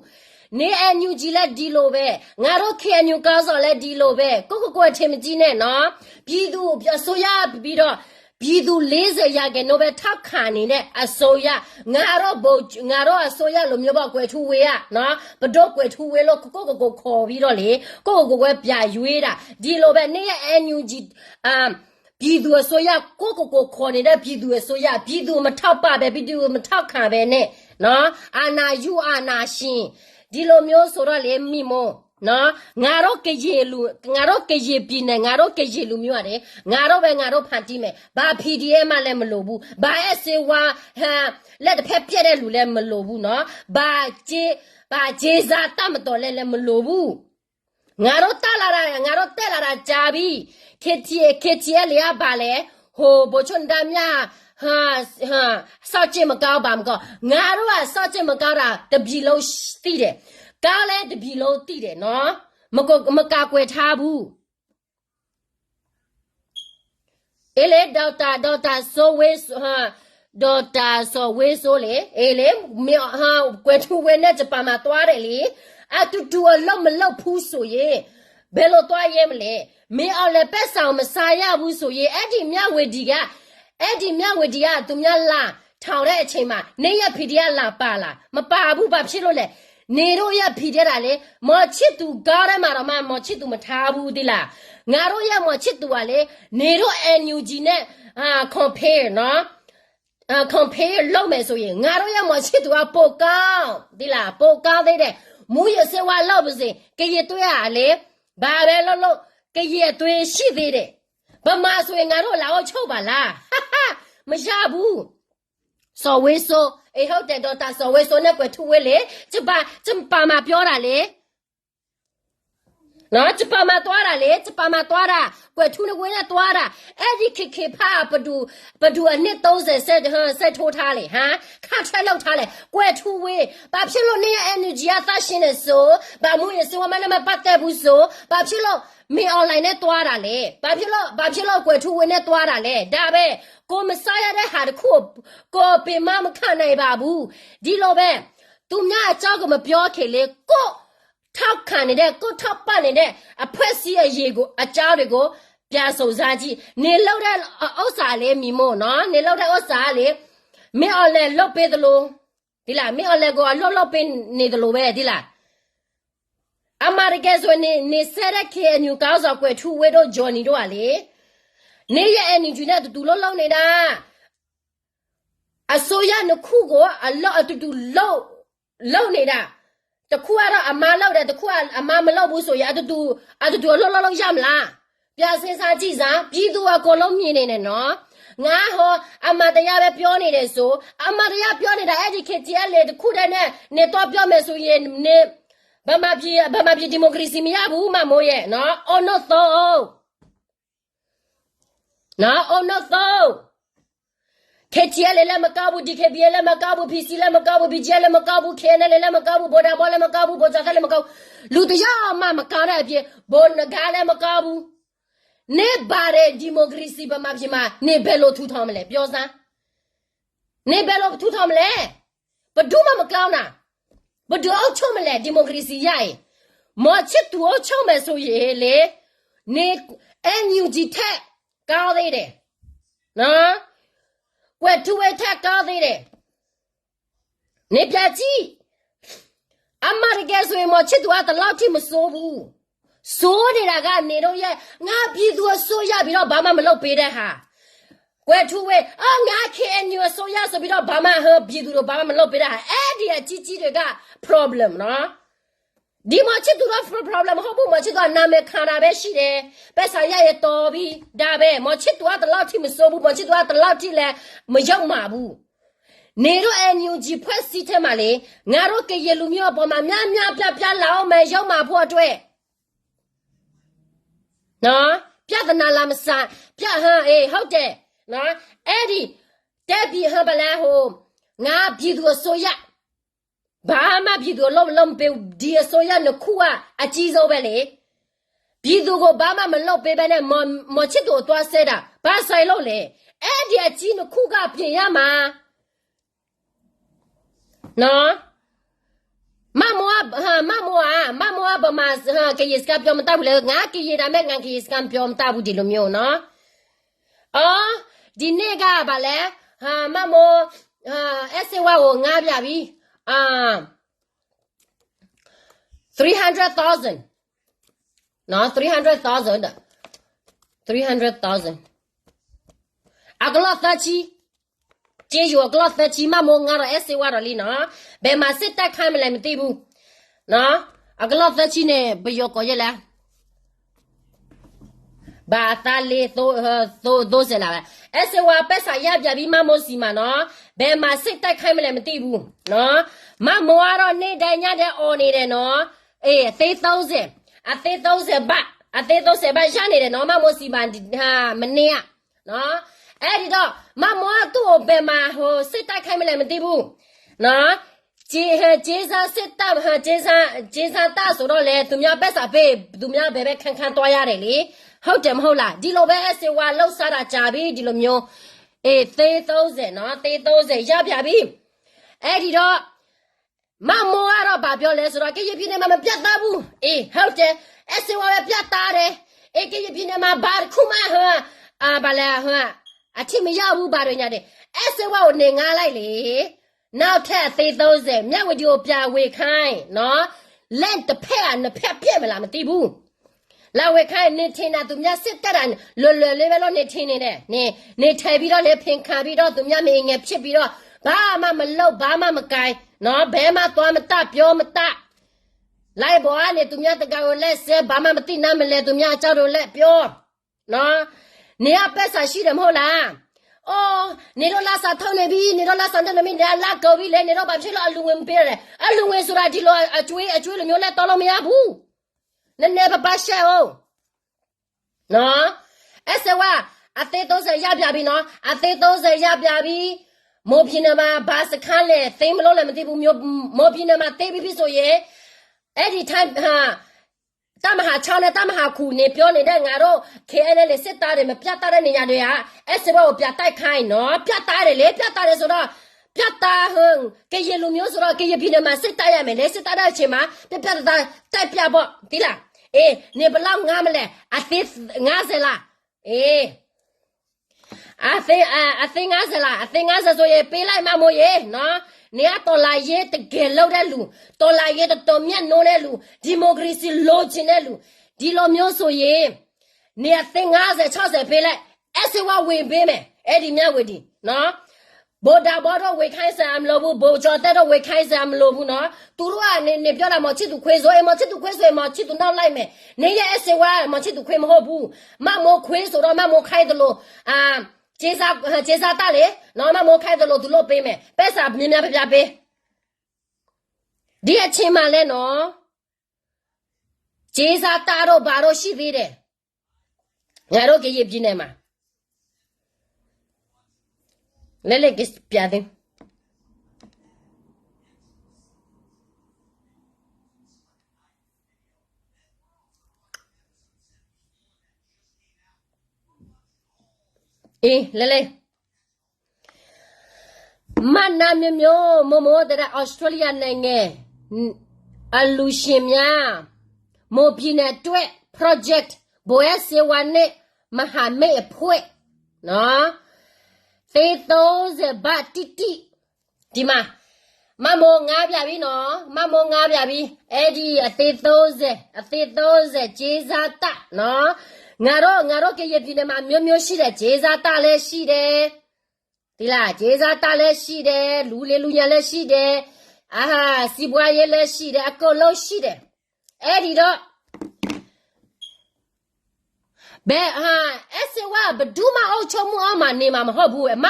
နင် NUG လည်း ဒီလိုပဲ, ငါတို့ KNU ခေါင်းဆောင်လည်း ဒီလိုပဲ, ကိုယ့်ကိုယ်ကိုယ် အထင်မကြီးနဲ့နော်. ပြည်သူ့အစိုးရ ပြီးတော့ ပြည်သူ လေးဆယ်ရာခိုင်နှုန်းပဲ ထောက်ခံနေတဲ့အစိုးရ, ငါတို့ ဗိုလ်- ငါတို့အစိုးရလိုမျိုးပေါ့ ကွယ်ထူးဝေးကနော်, ပဒိၣ် ကွယ်ထူးဝေး လို့ ကိုယ့်ကိုယ်ကိုယ်ခေါ်ပြီးတော့လေ, ကိုယ့်ကိုယ်ကိုယ်ပဲ ပြန်ရွေးတာ, ဒီလိုပဲ နင်ရဲ့ NUG အာ- ပြည်သူ့အစိုးရ ကိုယ့်ကိုယ်ကိုယ်ခေါ်နေတဲ့ ပြည်သူ့အစိုးရ, ပြည်သူ့မထောက်ပံ့ပဲ ပြည်သူ့မထောက်ခံပဲနဲ့နော်, အာဏာယူ အာဏာရှင်, ဒီလိုမျိုးဆိုတော့လေ မမို့ နော်, ငါတို့ကရင်လူ- ငါတို့ကရင်ပြည်နယ်, ငါတို့ကရင်လူမျိုးရတယ်, ငါတို့ပဲ ငါတို့ဖန်တီးမယ်, ဘာ PDF မှလည်းမလိုဘူး, ဘာ အဲ ဆေးဝါး ဟ- လက်တစ်ဖက်ပြတ်တဲ့လူလည်းမလိုဘူးနော်, ဘာ ဘာကြေးစား တပ်မတော်လည်းလည်းမလိုဘူး. ငါတို့ တက်လာတာ- ငါတို့ တက်လာတာကြာပြီ. KTLA- KTLA က ဘာလဲ, ဟို ဗိုလ်ချုပ်နဒါမြ ဟ- ဟ- စောင့်ကြည့်မကောင်း ဘာမကောင်း, ငါတို့က စောင့်ကြည့်မကောင်းတာ တစ်ပြည်လုံးသိတယ်, ကောင်းလည်း တစ်ပြည်လုံးသိတယ်နော်, မက- မကာကွယ်ထားဘူး. အ့လ့ ဒီးတၢ် ဒီးတၢ်စီၤဝ့ ဒီးတၢ်စီၤဝ့စိလ့ အ့လ့ မ့ၢ် ကွဲၤထူဝ့နဲၣ် တပာ်မၤသွားတယ်လံ, အတူတူအလုပ်မလုပ်ဘူးဆိုရင် ဘယ်လိုသွားရဲမလဲ, မင်းအောင်လှိုင်ပိုက်ဆံမစားရဘူးဆိုရင် အဲ့ဒီမြဝတီက အဲ့ဒီမြဝတီက သူများလာထောင်တဲ့အချိန်မှာ နေရ ဖီဒဲ လာပါလား, မပါဘူး, ဘာဖြစ်လို့လဲ, နေတို့ရ ဖီဒဲ တာလေ, မောင်ချစ်သူ ကားထဲမှာတောင်မှ မောင်ချစ်သူ မထားဘူးသီးလား, ငါတို့ရ မောင်ချစ်သူ ကလေ, နေတို့ NUG နဲ့ အာ compare နော်, အာ compare လုပ်မယ်ဆိုရင် ငါတို့ရ မောင်ချစ်သူ က ပိုကောင်းသီးလား, ပိုကောင်းသေးတယ်, မူးယစ်ဆေးဝါး လုပ်ပါစေ, ကရင်အသွေးကလေ, ဘာပဲလုပ်လုပ် ကရင်အသွေးရှိသေးတယ်, ဗမာဆိုရင် ငါတို့ လာအုပ်ချုပ်ပါလား, မရဘူး. စီၤဝ့စိ, အ့ ဟုတ်တယ်, ဒီးတၢ်စီၤဝ့စိန့ၣ် ကွဲၤထူဝ့လံ, ကျပါကျပါမှာပြောတာလေ, နော်, ကျပါမှာသွားတာလေ, ကျပါမှာသွားတာ, ကွဲၤထူဝ့နဲ့သွားတာ, အဲ့ဒီ KK Park ဘယ်သူ ဘယ်သူအနှစ်သုံးဆယ် ဆက်ထိုးထားလဲ, ဟမ်, ခါထဲလုပ်ထားလဲ, ကွဲၤထူဝ့, ဘာဖြစ်လို့နေရ NUG က သန့်ရှင်းတယ်ဆို, ဘာမူးယစ်ဆေးဝါးမှ နဲ့မပတ်သက်ဘူးဆို, ဘာဖြစ်လို့ မင်းအောင်လှိုင် နဲ့သွားတာလဲ, ဘာဖြစ်လို့ ဘာဖြစ်လို့ ကွဲၤထူဝ့နဲ့သွားတာလဲ, ဒါပဲ, ကိုယ်မစားရတဲ့ဟာတစ်ခုကို ကိုယ်ပင်မခံနိုင်ပါဘူး, ဒီလိုပဲ, သူများအကြောင်းကို မပြောခင်လေ, ကိုယ့်ထောက်ခံနေတဲ့ ကိုယ့်ထောက်ပံ့နေတဲ့ အဖွဲ့အစည်းအရေးကို အကြောင်းတွေကို ပြန်စုံစမ်းကြည့်, နေလုပ်တဲ့ဥစ္စာလေ, မီမို့နော်, နေလုပ်တဲ့ဥစ္စာလေ, မင်းအောင်လှိုင် လုပ်ပေးသလို, သီးလား, မင်းအောင်လှိုင် ကို အလုပ်လုပ်ပေးနေသလိုပဲ, သီးလား. အမှန်တကယ်ဆိုရင် နင် နင်စဲတဲ့ KNU ခေါင်းဆောင် ကွဲၤထူဝ့တို့ Johnny တို့ကလေ, နေရ NUG နဲ့ အတူတူလုပ်လုပ်နေတာ, အစိုးရနှစ်ခုကို အလုပ် အတူတူလုပ် လုပ်နေတာ, တစ်ခုကတော့ အမလုပ်တယ်, တစ်ခုက အမမလုပ်ဘူးဆိုရင် အတူတူ အတူတူ အလုပ်လုပ်လို့ရမလား, ပြန်စဉ်းစားကြည့်စမ်း, ပြည်သူအကုန်လုံးမြင်နေတယ်နော်, ငါဟော အမှန်တရားပဲပြောနေတယ်ဆို, အမှန်တရားပြောနေတာ အဲ့ဒီ KTLA တစ်ခုတည်းနဲ့ နင်သွားပြောမယ်ဆိုရင် နင် ဗမာပြည် ဗမာပြည် ဒီမိုကရေစီ မရဘူး, မမို့ရဲ့နော်, အုံနောက်သုံး, နော်, အုံနောက်သုံး, KTLA လည်းမကောင်းဘူး, DKBA လည်းမကောင်းဘူး, PC လည်းမကောင်းဘူး, BGF လည်းမကောင်းဘူး, KNLA လည်းမကောင်းဘူး, ဗိုလ်တဘိလည်းမကောင်းဘူး, ဗိုလ်ချုပ်သန်းလည်းမကောင်းဘူး, လူတစ်ယောက်မှမကောင်းတဲ့အပြင် ဗိုလ်နဂါးလည်းမကောင်းဘူး. နင်ဘာတဲ့ ဒီမိုကရေစီ ဗမာပြည်မှာ နင်ဘယ်လိုထူထောင်မလဲ, ပြောစမ်း, နင်ဘယ်လိုထူထောင်မလဲ, ဘယ်သူမှမကောင်းတာ, ဘယ်သူအုပ်ချုပ်မလဲ, ဒီမိုကရေစီရရင်, မောင်ချစ်သူ အုပ်ချုပ်မယ်ဆိုရင်လေ, နင် NUG ထက်ကောင်းသေးတယ်, နော်, ကွဲၤထူဝ့ထက်ကောင်းသေးတယ်, နင်ပြန်ကြည့်, အမှန်တကယ်ဆိုရင် မောင်ချစ်သူ က ဒီလောက်ထိမဆိုးဘူး, ဆိုးနေတာက နေတော့ရဲ့ ငါပြည်သူအစိုးရပြီးတော့ ဘာမှမလုပ်ပေးတဲ့ဟာ, ကွဲၤထူဝ့, အော် ငါ KNU အစိုးရဆိုပြီးတော့ ဘာမှ ဟို ပြည်သူတို့ ဘာမှမလုပ်ပေးတဲ့ဟာ, အဲ့ဒီအကြီးကြီးတွေက problem နော်, ဒီမောင်ချစ်သူတို့ problem မဟုတ်ဘူး, မောင်ချစ်သူက နာမည်ခံတာပဲရှိတယ်, ပိုက်ဆံရရင်တော်ပြီ, ဒါပဲ, မောင်ချစ်သူ က ဒီလောက်ထိမဆိုးဘူး, မောင်ချစ်သူ က ဒီလောက်ထိလည်း မယုတ်မာဘူး. နေတို့ NUG ဖွဲ့စည်းထဲမှာလေ, ငါတို့ကရင်လူမျိုးအပေါ်မှာ များများပြားပြားလာအောင်မယ်, ယုတ်မာဖို့အတွက်, နော်, ပြဿနာလာမစ, ပြ, ဟမ်, အေး ဟုတ်တယ်, နော်, အဲ့ဒီ တက်ပြီး ဟမ်, ဘယ်လဲ ဟို, ငါပြည်သူအစိုးရ, ဘာမှပြည်သူအလုပ်မလုပ်ပေးဘူး, ဒီအစိုးရနှစ်ခုက အကြီးဆုံးပဲလေ, ပြည်သူကို ဘာမှမလုပ်ပေးဘဲနဲ့ မောင်, မောင်ချစ်သူ ကို သွားစဲတာ, ဘာဆိုင်လို့လဲ, အဲ့ဒီအကြီးနှစ်ခုက ပြင်ရမှာ. နော်, မမို့, ဟမ်, မမို့, မမို့ ဗမာ, ဟမ်, ကရင်စကားပြောမတတ်ဘူးလဲ, ငါကရင်ဒါပေမဲ့ ငါကရင်စကားပြောမတတ်ဘူး, ဒီလိုမျိုးနော်. အော်, ဒီနေ့က ဘာလဲ, ဟမ်, မမို့, ဟမ်, အဲ ဆေးဝါးကို ငါးပြားပြီ, အာ, three hundred thousand, နော်, three hundred thousand, three hundred thousand, အကလီၢ်သၢဆံ, ကြေးယူၤအကလီၢ်သၢဆံ, မမို့ ငါးပြား အဲ ဆေးဝါး ဒီးလံနော်, ဘယ်မှာစစ်တိုက်ခိုင်းမလဲမသိဘူးနော်, အကလီၢ်သၢဆံန့ၣ် ပယီၤကိးယဲလဲၣ်, ဘၣ်သးလ့သိ, သိ, သိစဲးလးဝဲ, အဲ ဆေးဝါး ပိုက်ဆံရပြန်ပြီ, မမို့ဆီမှာနော်, ဘယ်မှာစစ်တိုက်ခိုင်းမလဲမသိဘူးနော်, မမို့ ကတော့ နေ့တိုင်းညတိုင်း အော်နေတယ်နော်, အေး, အသေးသုံးဆယ်, အသေးသုံးဆယ်ဘတ်, အသေးသုံးဆယ်ဘတ် ရနေတယ်နော်, မမို့ဆီမှာ, မနေ့ကနော်, အဲ့ဒီတော့ မမို့ က သူ့ကို ဘယ်မှာ ဟို, စစ်တိုက်ခိုင်းမလဲမသိဘူး, နော်, ကြေး, ဟမ်, ကြေးစားစစ်တပ်, ဟမ်, ကြေးစား, ကြေးစားတပ်ဆိုတော့လဲ, သူများပိုက်ဆံပေး, သူများဘယ်ဘက်ခန်းခန်းသွားရတယ်လေ, ဟုတ်တယ်မဟုတ်လား ဒီလိုပဲအဲၣ်စ့ဝါလုပ်စားတာကြာပြီ ဒီလိုမျိုး အေး သေးသုံးဆယ်နော် သေးသုံးဆယ်ရပြန်ပြီ အဲ့ဒီတော့ မမိုးကတော့ဘာပြောလဲဆိုတော့ ကရင်ပြည်နယ်မှာမပြတ်သားဘူး အေး ဟုတ်တယ် အဲၣ်စ့ဝါပဲပြတ်သားတယ် အေး ကရင်ပြည်နယ်မှာဘာတစ်ခုမှဟိုအာဘာလဲဟိုအထင်မရဘူးဘာတွေညာတယ် အဲၣ်စ့ဝါကိုနေငါလိုက်လေ နောက်ထပ်အသေးသုံးဆယ် မြဝတီကိုပြန်ဝေခိုင်းနော် လက်တစ်ဖက်อ่ะနှစ်ဖက်ပြစ်မလားမသိဘူး လာဝေခိုင်းနေထင်တာသူများစစ်တပ်တာလွယ်လွယ်လေးပဲလို့နေထင်နေတယ်နေနေထိုင်ပြီးတော့နေဖင်ခံပြီးတော့သူများမင်းငယ်ဖြစ်ပြီးတော့ဘာမှမလုပ်ဘာမှမကိုင်နော်ဘဲမှသွားမတတ်ပြောမတတ်လိုက်ပေါ်ကနေသူများတကာကိုလက်စဲဘာမှမသိနားမလဲသူများအကြောင်းတို့လက်ပြောနော်နေကပဲစာရှိတယ်မဟုတ်လားအော်နေတော့လာစာထုတ်နေပြီနေတော့လာစာထုတ်နေပြီနေတော့လာကုန်ပြီလေနေတော့ဘာဖြစ်လို့အလူငွေမပေးရလဲအလူငွေဆိုတာဒီလိုအကျွေးအကျွေးလိုမျိုးလက်တော့လို့မရဘူးနည်းနည်းပါးပါးရှက်အောင်နော်အဲၣ်စ့ဝါအသေးသုံးဆယ်ရပြန်ပြီနော်အသေးသုံးဆယ်ရပြန်ပြီမော်ပြည်နယ်မှာဘာစခန်းလဲသိမ်းမလို့လည်းမသိဘူးမျိုးမော်ပြည်နယ်မှာသိမ်းပြီးပြီဆိုရင်အဲ့ဒီထိုင်းဟာတပ်မဟာခြောက်နဲ့တပ်မဟာခုနှစ်ပြောနေတဲ့ငါတို့ KNLA စစ်သားတွေမပြတ်သားတဲ့နေရာတွေကအဲၣ်စ့ဝါကိုပြတိုက်ခိုင်းနော်ပြတ်သားတယ်လေပြတ်သားတယ်ဆိုတော့ပြတ်သားဟိုကရင်လူမျိုးဆိုတော့ကရင်ပြည်နယ်မှာစစ်တိုက်ရမယ်လေစစ်တိုက်တဲ့အချိန်မှာပြတ်ပြတ်သားသားတိုက်ပြပေါ့သိလားအေးနေဘယ်လောက်ငမ်းမလဲအသေးငါးဆယ်လားအေးအသေးအအသေးငါးဆယ်လားအသေးငါးဆယ်ဆိုရင်ပေးလိုက်မမိုးရေနော်နေကတော်လှန်ရေးတကယ်လုပ်တဲ့လူတော်လှန်ရေးတတော်မြတ်နိုးတဲ့လူဒီမိုကရေစီလိုချင်တဲ့လူဒီလိုမျိုးဆိုရင်နေအသေးငါးဆယ်ခြောက်ဆယ်ပေးလိုက်အဲၣ်စ့ဝါဝင်ပေးမယ်အဲ့ဒီမြဝတီနော်ဗိုလ်ဒါဘီတို့ဝေခိုင်းစရာမလိုဘူးဗိုလ်ကျော်သက်တို့ဝေခိုင်းစရာမလိုဘူးနော်သူတို့ကနေနေပြောတာမော်ချစ်သူခွေးဆိုရင်မော်ချစ်သူခွေးဆိုရင်မော်ချစ်သူနောက်လိုက်မယ်နေရဲ့အဲၣ်စ့ဝါမော်ချစ်သူခွေးမဟုတ်ဘူးမမိုးခွေးဆိုတော့မမိုးခိုင်းသလိုအာကျေးဇူးကျေးဇူးတင်လေနော်မမိုးခိုင်းသလိုသူတို့ပေးမယ်ပဲစာများများပြပြပေးဒီအချိန်မှာလဲနော်ကျေးဇူးတင်တို့ဘာတို့ရှိသေးတယ်ငါတို့ကရင်ပြည်နယ်မှာလဲလဲကပြသိအေးလဲလဲမှတ်နာမျိုးမျိုးမမိုးတဲ့ Australia နိုင်ငံ အလူရှင်များမော်ပြည်နယ်အတွက် project ဘိုးအဲၣ်စ့ဝါနဲ့မဟာမိတ်အဖွဲ့နော်သေသုံးဆယ်ဘတ်တိတိဒီမှာမမိုးငါးပြပြီနော်မမိုးငါးပြပြီအဲ့ဒီအသေးသုံးဆယ်အသေးသုံးဆယ်ကျေးဇူးတင်နော်ငါတို့ငါတို့ကရင်ပြည်နယ်မှာမျိုးမျိုးရှိတယ်ကျေးဇူးတင်လည်းရှိတယ်ဒီလားကျေးဇူးတင်လည်းရှိတယ်လူလေလူညာလည်းရှိတယ်အာစီးပွားရေးလည်းရှိတယ်အကုန်လုံးရှိတယ်အဲ့ဒီတော့ဘယ်ဟာအဲစဝါဘဒူမအုပ်ချုပ်မှုအောက်မှာနေမှာမဟုတ်ဘူးအမ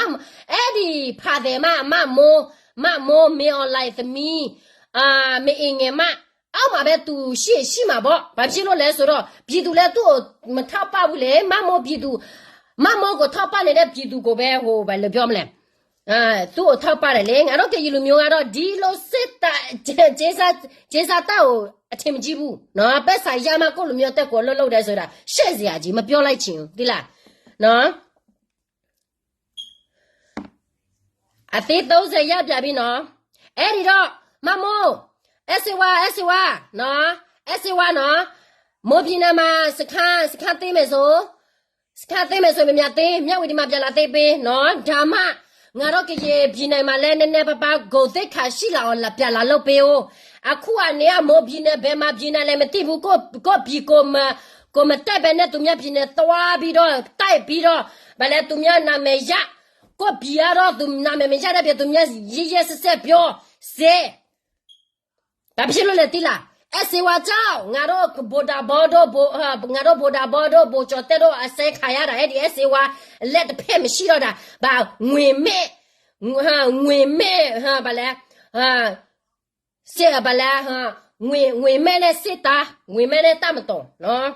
အဲ့ဒီဖာတယ်မအမမိုးမမိုးမင်းအောင်လှိုင်သမီးအာမင်းအင်ငယ်မအောက်မှာပဲသူရှိရှိမှာပေါ့ဘာဖြစ်လို့လဲဆိုတော့ပြည်သူလည်းသူ့ကိုမထောက်ပံ့ဘူးလေမမိုးပြည်သူမမိုးကိုထောက်ပံ့နေတဲ့ပြည်သူကိုပဲဟိုဘာလို့ပြောမလဲအဲသူ့ကိုထောက်ပံ့တယ်လေငါတို့ကရင်လူမျိုးကတော့ဒီလိုစစ်တပ်ကျေးစားကျေးစားတပ်ကိုအထင်မကြီးဘူးနော်ပဲဆိုင်ရမကိုလူမျိုးတက်ကိုလှုပ်လှုပ်တယ်ဆိုတာရှက်စရာကြီးမပြောလိုက်ချင်ဘူးသိလားနော်အသေးသုံးဆယ်ရပြပြီနော်အဲ့ဒီတော့မမိုးအဲစေဝါအဲစေဝါနော်အဲစေဝါနော်မော်ပြည်နယ်မှာစခန်းစခန်းသိမ်းမယ်ဆိုစခန်းသိမ်းမယ်ဆိုရင်မြန်မာသိမ်းမြဝတီမှာပြန်လာသိမ်းပေးနော်ဒါမှငါတို့ကရင်ပြည်နယ်မှာလည်းနည်းနည်းပါးပါးဂုဏ်သိက္ခာရှိလာအောင်လာပြန်လာလုပ်ပေးဦးအခုကနေကမော်ပြည်နယ်ဘယ်မှာပြည်နယ်လဲမသိဘူးကိုကိုပြည်ကိုမကိုမတက်ပဲနဲ့သူများပြည်နယ်သွားပြီးတော့တိုက်ပြီးတော့ဘာလဲသူများနာမည်ရကိုပြည်ကတော့သူနာမည်မရတဲ့ပြည်သူများရေးရေးဆက်ဆက်ပြောစေ ဘာဖြစ်လို့လဲသိလားအဲစေဝါကြောင့်ငါတို့ဗိုလ်ဒါဘီတို့ဗိုလ်ငါတို့ဗိုလ်ဒါဘီတို့ဗိုလ်ကျော်တဲတို့အစဲခါရတာအဲ့ဒီအဲစေဝါလက်တစ်ဖက်မရှိတော့တာဘာငွေမဲ့ငွေမဲ့ဟာဘာလဲဟာစေဘာလဲဟာငွေငွေမဲ့နဲ့စစ်သားငွေမဲ့နဲ့တပ်မတော်နော်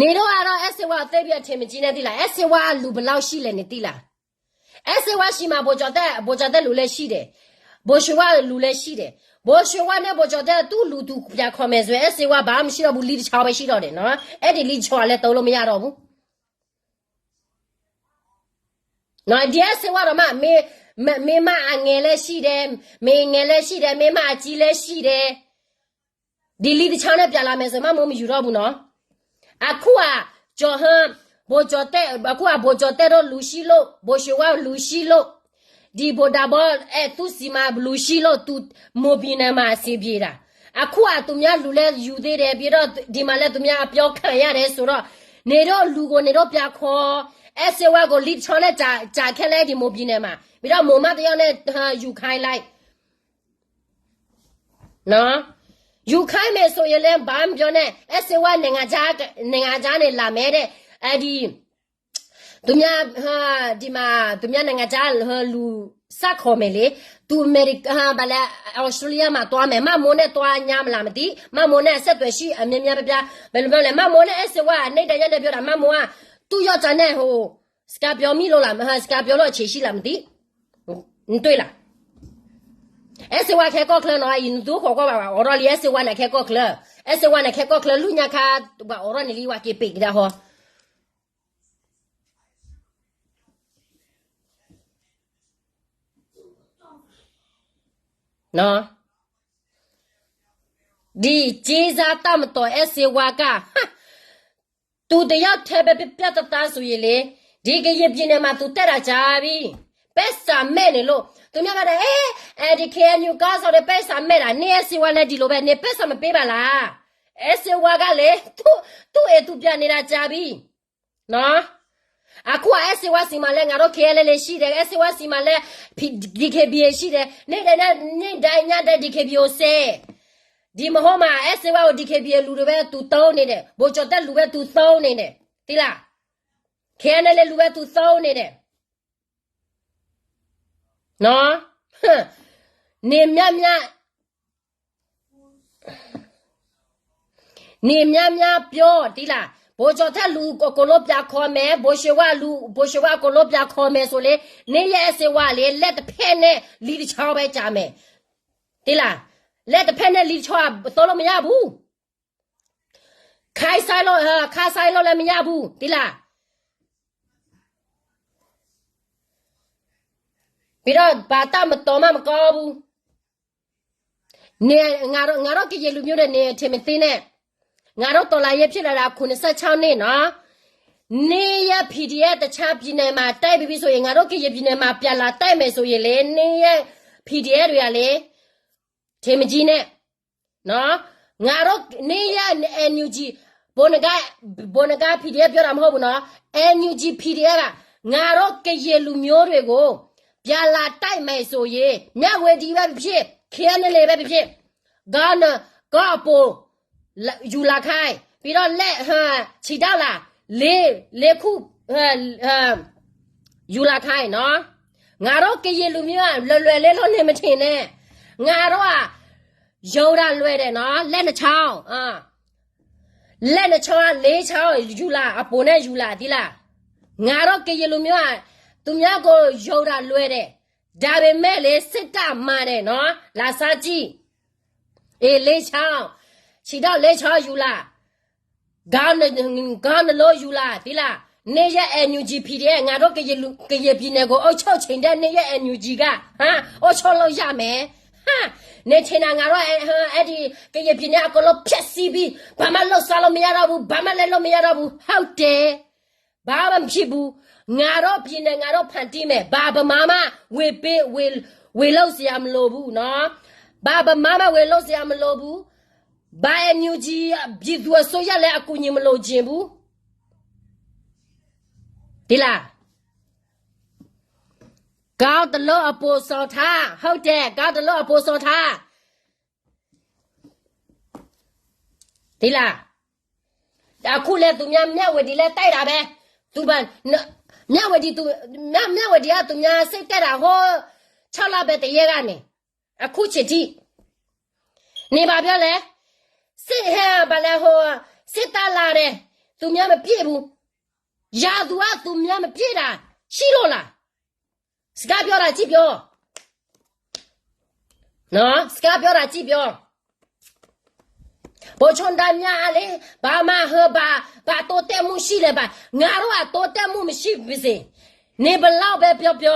နေတော့ကတော့အဲစေဝါသိပ်ပြီးအထင်မကြီးနဲ့သိလားအဲစေဝါလူဘယ်လောက်ရှိလဲနေသိလားအဲစေဝါရှိမှာဗိုလ်ကျော်သက်ဗိုလ်ကျော်သက်လူလည်းရှိတယ်ဗိုလ်ရွှေဝါလူလည်းရှိတယ် ဘိၣ်ၡ့ဝါန့ၣ် ဘိၣ်ကၠီၣ်တဲၣ် တူၢ်လူၤတူၢ်ပၠး comment စ့ၢ် အဲၣ်စ့ဝါဘၣ်မ့ၢ်ဆံးထီၣ်ဘူး လံတဆီဝဲဆံးထီၣ်ဒဲးနီၤ, အဲၣ်ဒ်လံတဆီအလဲၤတအိၣ်လၢမ့ၢ်ယါဒီးဘူး ဒ်အဲၣ်စ့ဝါဒီးမး, မ့ၢ်မးအငဲၤလၢဆံးဒဲး, မ့ၢ်ငဲၤလၢဆံးဒဲး, မ့ၢ်မးအကံလၢဆံးဒဲး, ဒ်လံတဆီန့ၣ်ပၠးလၢ်မဲာ်စ့ၢ် မးမိၢ်မယူၤထီၣ်ဘူးနီၤ. အခုအကၠီၣ်ဟၢ, ဘိၣ်ကၠီၣ်တဲၣ်, အခုအဘိၣ်ကၠီၣ်တဲၣ်ဒီးလူၤဆံးလိာ်, ဘိၣ်ၡ့ဝါလူၤဆံးလိာ်, ဒ်ဘိၣ်ဒၢဘီအဲၣ်သူစံးမးလူၤဆံးလိာ်, တူၢ်မိၢ်ဘံၣ်နၤမးအစံးဘံၣ်ဒၣ်, အခုအသူမးလူၤလၢယူၤသ့ဒဲး ဘၣ်ဒီးဒ်မးလၢသူမးအပျီခံရဒဲးစ့ၢ်ဒီး, န့ၣ်ဒီးလူၤကိၣ်န့ၣ်ဒီးပၠးခီ, အဲၣ်စ့ဝါကိၣ်လံတဆီန့ၣ် ကးခဲလၢာ်ဒ်မိၢ်ဘံၣ်နၤမး, ဘၣ်ဒီးမိၢ်မးတယီန့ၣ် ယူၤခါလံ ယူၤခါမဲာ်စိၤယလဲၤဘၣ်မ့ၢ်ပျီန့ၣ် အဲၣ်စ့ဝါ နငါကၠါန့ၣ် လၢ်မဲာ်ဒဲး, အဒ်, သူမး, ဒ်မး, သူမး နငါကၠါလူၤစးခီၣ်မဲာ်လံ, သူအမဲရကၤ, ဘၣ်လၢ အီစထြ့လယါမးတွၤမဲာ်, မးမိၢ်န့ၣ်တွၤညါမလၢ်မတံၤ, မးမိၢ်န့ၣ်အဆက်သွယ်ရှိ အများများပြပြ, ဘယ်လိုပြောလဲ, မးမိၢ်န့ၣ် အဲၣ်စ့ဝါ အနံၣ်တယါန့ၣ်ပျီဒၣ် မးမိၢ်ဧါ, သူ့ယောက်ျားနဲ့ဟို စကားပြောမိလို့လား, စကားပြောလို့အခြေရှိလားမသိ, တွေ့လား, အဲၣ်စ့ဝါခဲကီၢ်ချၢနီၤ, အံၤနသူဃိးကွၢ်ဘၣ် ပှၤအိးထီၣ်လံ အဲၣ်စ့ဝါန့ၣ်ခဲကီၢ်ချၢ, အဲၣ်စ့ဝါန့ၣ်ခဲကီၢ်ချၢ လူညါခါ, ပှၤအိးထီၣ်န့ၣ်လံ ပှၤက့ၤပ့းကဒါဟီ ဒီး ကြေးစားတတ်မတော် အဲၣ်စ့ဝါက သူတယောက်ထဲပဲ ပြတ်ပြတ်သားသားဆိုရင်လေ, ဒီကရင်ပြည်နယ်မှာ သူတက်တာကြာပြီ, ပိုက်ဆံမဲ့နေလို့, သူများကလည်း အဲ, အဲဒီ KNU ခေါင်းဆောင်တွေ ပိုက်ဆံမဲ့တာ, နအဲၣ်စ့ဝါလည်း ဒီလိုပဲ, နပိုက်ဆံမပေးပါလား, အဲၣ်စ့ဝါကလည်း သူ့, သူ့အိမ်သူပြန်နေတာကြာပြီ. နော်, အခုအဲၣ်စ့ဝါဆီမှာလည်း ငါတို့ KNLA ရှိတယ်, အဲၣ်စ့ဝါဆီမှာလည်း DKBA ရှိတယ်, နေ့တိုင်းညတိုင်း DKBA ကိုစဲ, ဒီမဟုတ်မှာ အဲၣ်စ့ဝါကို DKBA လူတွေပဲ သူသုံးနေတယ်, ဗိုလ်ချုပ်သက်လူပဲ သူသုံးနေတယ်, သိလား, KNLA လူပဲ သူသုံးနေတယ်. နော်, နေများများ နေများများပြော သိလား, ဗိုလ်ချုပ်သက်လူအကုန်လုံး ပြန်ခေါ်မယ်, ဗိုလ်ချုပ်ဝါလူ, ဗိုလ်ချုပ်ဝါအကုန်လုံး ပြန်ခေါ်မယ်ဆိုလေ, နေရဲ့အဲၣ်စ့ဝါလေ, လက်တစ်ဖက်နဲ့ လီတချောင်းပဲ ကြာမယ်, သိလား, လက်တစ်ဖက်နဲ့ လီတချောင်း သုံးလို့မရဘူး. ခါဆိုင်လို့, ခါဆိုင်လို့လည်း မရဘူး, သိလား. ပြီးတော့ ဘာတပ်မတော်မှ မကောင်းဘူး. နေ, ငါတို့, ငါတို့ကရင်လူမျိုးတွေ နေအထင်မသေးနဲ့. ငါတို့တော်လှန်ရေးဖြစ်လာတာ ခုနစ်ဆယ့်ခြောက်နှစ်နော်. နေရ PDF တခြားပြည်နယ်မှာ တိုက်ပြီးဆိုရင် ငါတို့ကရင်ပြည်နယ်မှာ ပြန်လာတိုက်မယ်ဆိုရင်လေ, နေရ PDF တွေကလေ, ထင်မကြီးနဲ့. နော်, ငါတို့ နေရ NUG, ဘိုနဂါ, ဘိုနဂါ PDF ပြောတာမဟုတ်ဘူးနော်, NUG PDF က ငါတို့ကရင်လူမျိုးတွေကို ပြန်လာတိုက်မယ်ဆိုရင် မြဝတီပဲဖြစ်ဖြစ်, KNLA ပဲဖြစ်ဖြစ်, ကောင်း, ကောင်းအပိုင် ယူလာခိုင်း, ပြီးတော့ လက်, ခြေထောက်လား, လေး, လေးခု, ယူလာခိုင်းနော်. ငါတို့ကရင်လူမျိုးက လွယ်လွယ်လေးလုပ်နေမထင်နဲ့. ငါတို့က ယုံတာလွယ်တယ်နော်, လက်နှစ်ချောင်း, လက်နှစ်ချောင်းက လေးချောင်း ယူလာ, အပိုင်နဲ့ ယူလာ, သိလား. ငါတို့ကရင်လူမျိုးက သူများကို ယုံတာလွယ်တယ်, ဒါပေမဲ့လေ စစ်တပ်မှာတယ်နော်, လာစားကြည့်. အေး, လေးချောင်း, ခြေထောက်လေးချောင်း ယူလာ, ခေါင်းနှစ်လုံး ယူလာ, သိလား. နေရ NUG PDF ငါတို့ကရင်လူ, ကရင်ပြည်နယ်ကို အုပ်ချုပ်ချိန်တဲ့ နေရ NUG က ဟမ်, အုပ်ချုပ်လို့ရမယ်, ဟမ်. နေထင်တာ ငါတို့ အဲ, ဟမ်, အဲဒီ ကရင်ပြည်နယ် အကုန်လုံး ဖျက်ဆီးပြီး ဘာမှလုပ်စားလို့မရတော့ဘူး, ဘာမှလည်းလုပ်မရတော့ဘူး, ဟုတ်တယ်. ဘာမှမဖြစ်ဘူး. ငါတို့ပြည်နယ် ငါတို့ဖန်တီးမယ်, ဘာဗမာမှ ဝင်ပေး, ဝင်, ဝင်လုပ်စရာမလိုဘူးနော်, ဘာဗမာမှ ဝင်လုပ်စရာမလိုဘူး. ဘာ NUG ပြည်သူ့အစိုးရလည်း အကူအညီမလိုချင်ဘူး, သိလား. ခေါင်းတစ်လုံး အပိုင်ဆောင်ထား, ဟုတ်တယ်, ခေါင်းတစ်လုံး အပိုင်ဆောင်ထား, သိလား. အခုလည်း သူများ မြဝတီလည်း တိုက်တာပဲ, သူပါ, မြဝတီ, သူ, မြ, မြဝတီက သူများ စစ်တပ်က ဟို ခြောက်လပိုင်း တစ်ရက်ကနေ အခုချိန်ထိ. နေ ဘာပြောလဲ, စစ်, ဟဲ, ဘာလဲ, ဟို, စစ်တပ်လာတယ်, သူများ မပစ်ဘူး. ရာသူက သူများ မပစ်တာ ရှိလို့လား. စကားပြောတာ ကြည့်ပြော. စကါပၠီတၢ်စံၣ်ပၠီ, ပိာ်ဆိတၢ်မၠၣ်အါလံ, ဘၣ်မၤဟၢဘၣ်, ဘၣ်တိတဲမူဆံးလဲၣ်ဘၣ်, ငါတို့အတိတဲမူမရှိဘူးစေ, န့ၣ်ပလီၢ်ပဲပျီပျီ,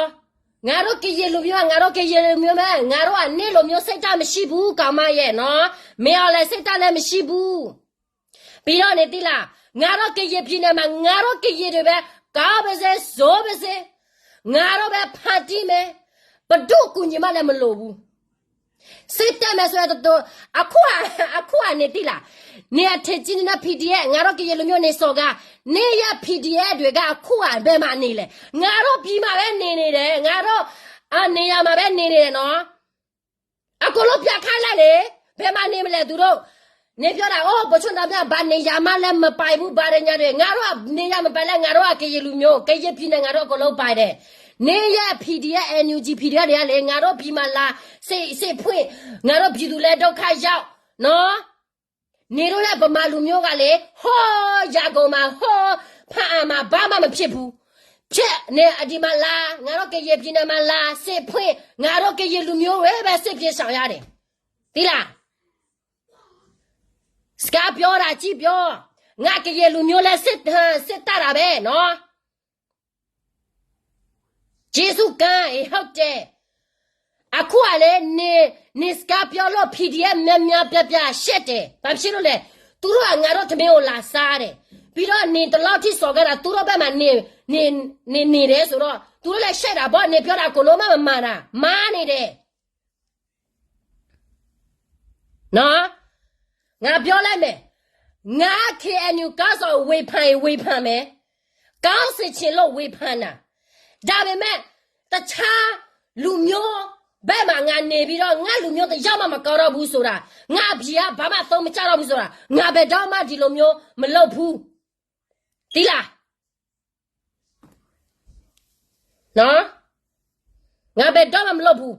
ငါတို့ကရင်လူမျိုး, ငါတို့ကရင်လူမျိုးပဲ, ငါတို့အန့ၢ်လူမျိုးစိတ်ဓာတ်မရှိဘူး, ကောင်မရဲ့နော်, မင်းအောင်လှိုင်စိတ်ဓာတ်လည်းမရှိဘူး. ပြီးတော့န့ၣ်သ့လၢ, ငါတို့ကရင်ပြည်နယ်မှာ, ငါတို့ကရင်တွေပဲ, ကောင်းပါစေ, ဆိုးပါစေ, ငါတို့ပဲဖန်တီးမယ်, ဘယ်သူ့အကူအညီမှလည်းမလိုဘူး. စစ်တပ်မယ်ဆိုရင် အခုက အခုကန့ၣ်သ့လၢ, န့ၣ်အထင်ကြီးန့ၣ် PDF, ငါတို့ကရင်လူမျိုးန့ၣ်စော်ကား, န့ၣ်ယဲ PDF တွေက အခုက ဘယ်မှာနေလဲ, ငါတို့ပြည်မှာပဲနေနေတယ်, ငါတို့နေရာမှာပဲနေနေတယ်နော်. အကုန်လုံးပြန်ခိုင်းလိုက်လေ, ဘယ်မှာနေမလဲသူတို့. နပြောတာ, အိုး, ဗိုလ်ချုပ်နမ်ဗျာ, ဘာနေရာမှလည်းမပိုင်ဘူး, ဘာတွေညာတွေ, ငါတို့က နေရာမပိုင်လဲ, ငါတို့က ကရင်လူမျိုး, ကရင်ပြည်နယ် ငါတို့အကုန်လုံးပိုင်တယ်. နေရ PDF, NUG PDF တွေကလေ, ငါတို့ပြည်မှာလာ, စစ်, စစ်ဖွင့်, ငါတို့ပြည်သူလည်းဒုက္ခရောက်, နော်. နေလို့ရ ဗမာလူမျိုးကလေ, ဟော, ရန်ကုန်မှာ, ဟော, ဘာမှမဖြစ်ဘူး. ဖြစ်နေ, အဒီမှာလာ, ငါတို့ကရင်ပြည်နယ်မှာလာ, စစ်ဖွင့်, ငါတို့ကရင်လူမျိုးတွေပဲ စစ်ပြေးရှောင်ရတယ်. သိလား? စကားပြောတာကြည့်ပြော, ငါကရင်လူမျိုးလည်း စစ်, စစ်တပ်တာပဲနော်. ကျေးဇူးကံ, ဟုတ်တယ်. အခုကလည်း နင်, နင်စကားပြောလို့ PDF များများပြားပြားရှက်တယ်. ဘာဖြစ်လို့လဲ? သူတို့ကငါတို့ထမင်းကိုလာစားတယ်. ပြီးတော့ နင်တလောက်ထိစော်ကားတာ, သူတို့ဘက်မှာ နေ, နေ, နေ, နေတယ်ဆိုတော့, သူတို့လည်းရှက်တာပေါ့, နင်ပြောတာအကုန်လုံးမှမမှန်တာ, မှားနေတယ်. နော်, ငါပြောလိုက်မယ်, ငါ KNU ခေါင်းဆောင် ဝေဖန်ရင် ဝေဖန်မယ်, ကောင်းစေချင်လို့ ဝေဖန်တာ. ဒါပေမဲ့ တခြားလူမျိုးဘက်မှာ ငါနေပြီးတော့ ငါလူမျိုးတစ်ယောက်မှ မကောင်းတော့ဘူးဆိုတာ, ငါအပြည်က ဘာမှအသုံးမကျတော့ဘူးဆိုတာ, ငါဘယ်တော့မှ ဒီလိုမျိုးမလုပ်ဘူး. သိလား? နော်, ငါဘယ်တော့မှမလုပ်ဘူး.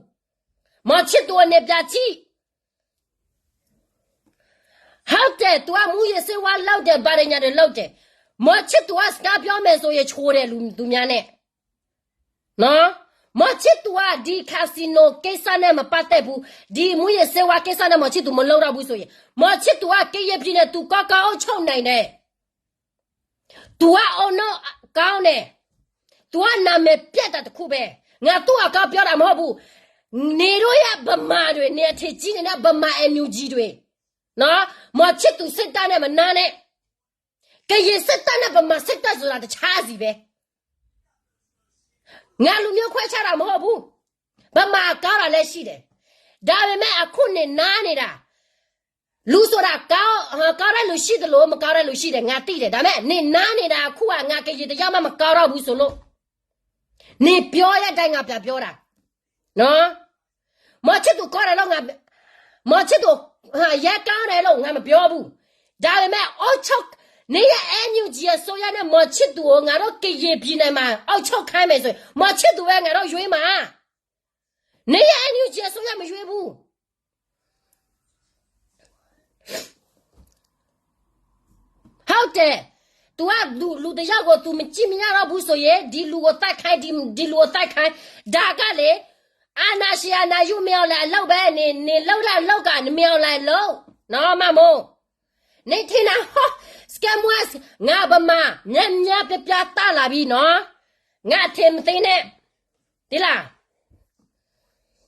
မောင်ချစ်သူကို နင်ပြန်ကြည့်. ဟုတ်တယ်, သူက မူးယစ်ဆေးဝါး လုပ်တယ်, ဘာတွေညာတွေ လုပ်တယ်. မောင်ချစ်သူက စကားပြောမယ်ဆိုရင် ချိုတယ် လူသူများနဲ့. နော်, မောင်ချစ်သူက ဒီ casino ကိစ္စနဲ့ မပတ်သက်ဘူး, ဒီ မူးယစ်ဆေးဝါး ကိစ္စနဲ့ မောင်ချစ်သူ မလုပ်တော့ဘူးဆိုရင်, မောင်ချစ်သူက ကရင်ပြည်နယ် သူကောင်းကောင်း အုပ်ချုပ်နိုင်တယ်. သူက အုံနောက်ကောင်းတယ်, သူက နာမည်ပျက်တာတစ်ခုပဲ. ငါသူ့အကောင်းပြောတာမဟုတ်ဘူး. နေတို့ရဲ့ဗမာတွေ, နေအထင်ကြီးနေတဲ့ ဗမာ NUG တွေ, နော်, မောင်ချစ်သူ စစ်တပ်နဲ့ မနာနဲ့. ကရင်စစ်တပ်နဲ့ ဗမာစစ်တပ်ဆိုတာ တစ်ခြားစီပဲ. ငါလူမျိုးခွဲခြားတာမဟုတ်ဘူး. ဗမာကောင်းတာလည်းရှိတယ်. ဒါပေမဲ့ အခုနင်နားနေတာ, လူဆိုတာ ကောင်း, ကောင်းတဲ့လူရှိသလို မကောင်းတဲ့လူရှိတယ်, ငါသိတယ်. ဒါပေမဲ့ နင်နားနေတာ အခုက ငါကရင်တစ်ယောက်မှ မကောင်းတော့ဘူးဆိုလို့, နင်ပြောတဲ့အတိုင်း ငါပြန်ပြောတာ. နော်, မောင်ချစ်သူ ကောင်းတယ်လို့ ငါ, မောင်ချစ်သူ ရဲကောင်းတယ်လို့ ငါမပြောဘူး. ဒါပေမဲ့ အုပ်ချုပ်, နင်ရဲ့ NUG အစိုးရနဲ့ မောင်ချစ်သူကို ငါတို့ကရင်ပြည်နယ်မှာ အုပ်ချုပ်ခိုင်းမယ်ဆိုရင်, မောင်ချစ်သူပဲ ငါတို့ရွေးမှာ. နင်ရဲ့ NUG အစိုးရ မရွေးဘူး. ဟုတ်တယ်, သူက လူ, လူတစ်ယောက်ကို သူမကြည့်မရတော့ဘူးဆိုရင်, ဒီလူကိုသတ်ခိုင်း, ဒီ, ဒီလူကိုသတ်ခိုင်း. ဒါကလေ, အာဏာရှင် အာဏာယူ မင်းအောင်လှိုင် အလုပ်ပဲ, နင်, နင်လုပ်တာလုပ်က မင်းအောင်လှိုင် အလုပ်, နော်, မမိုး. နင်ထင်တာ, ဟို, scam, ငါဗမာ များများပြားပြား သတ်လာပြီနော်. ငါအထင်မသေးနဲ့. သိလား?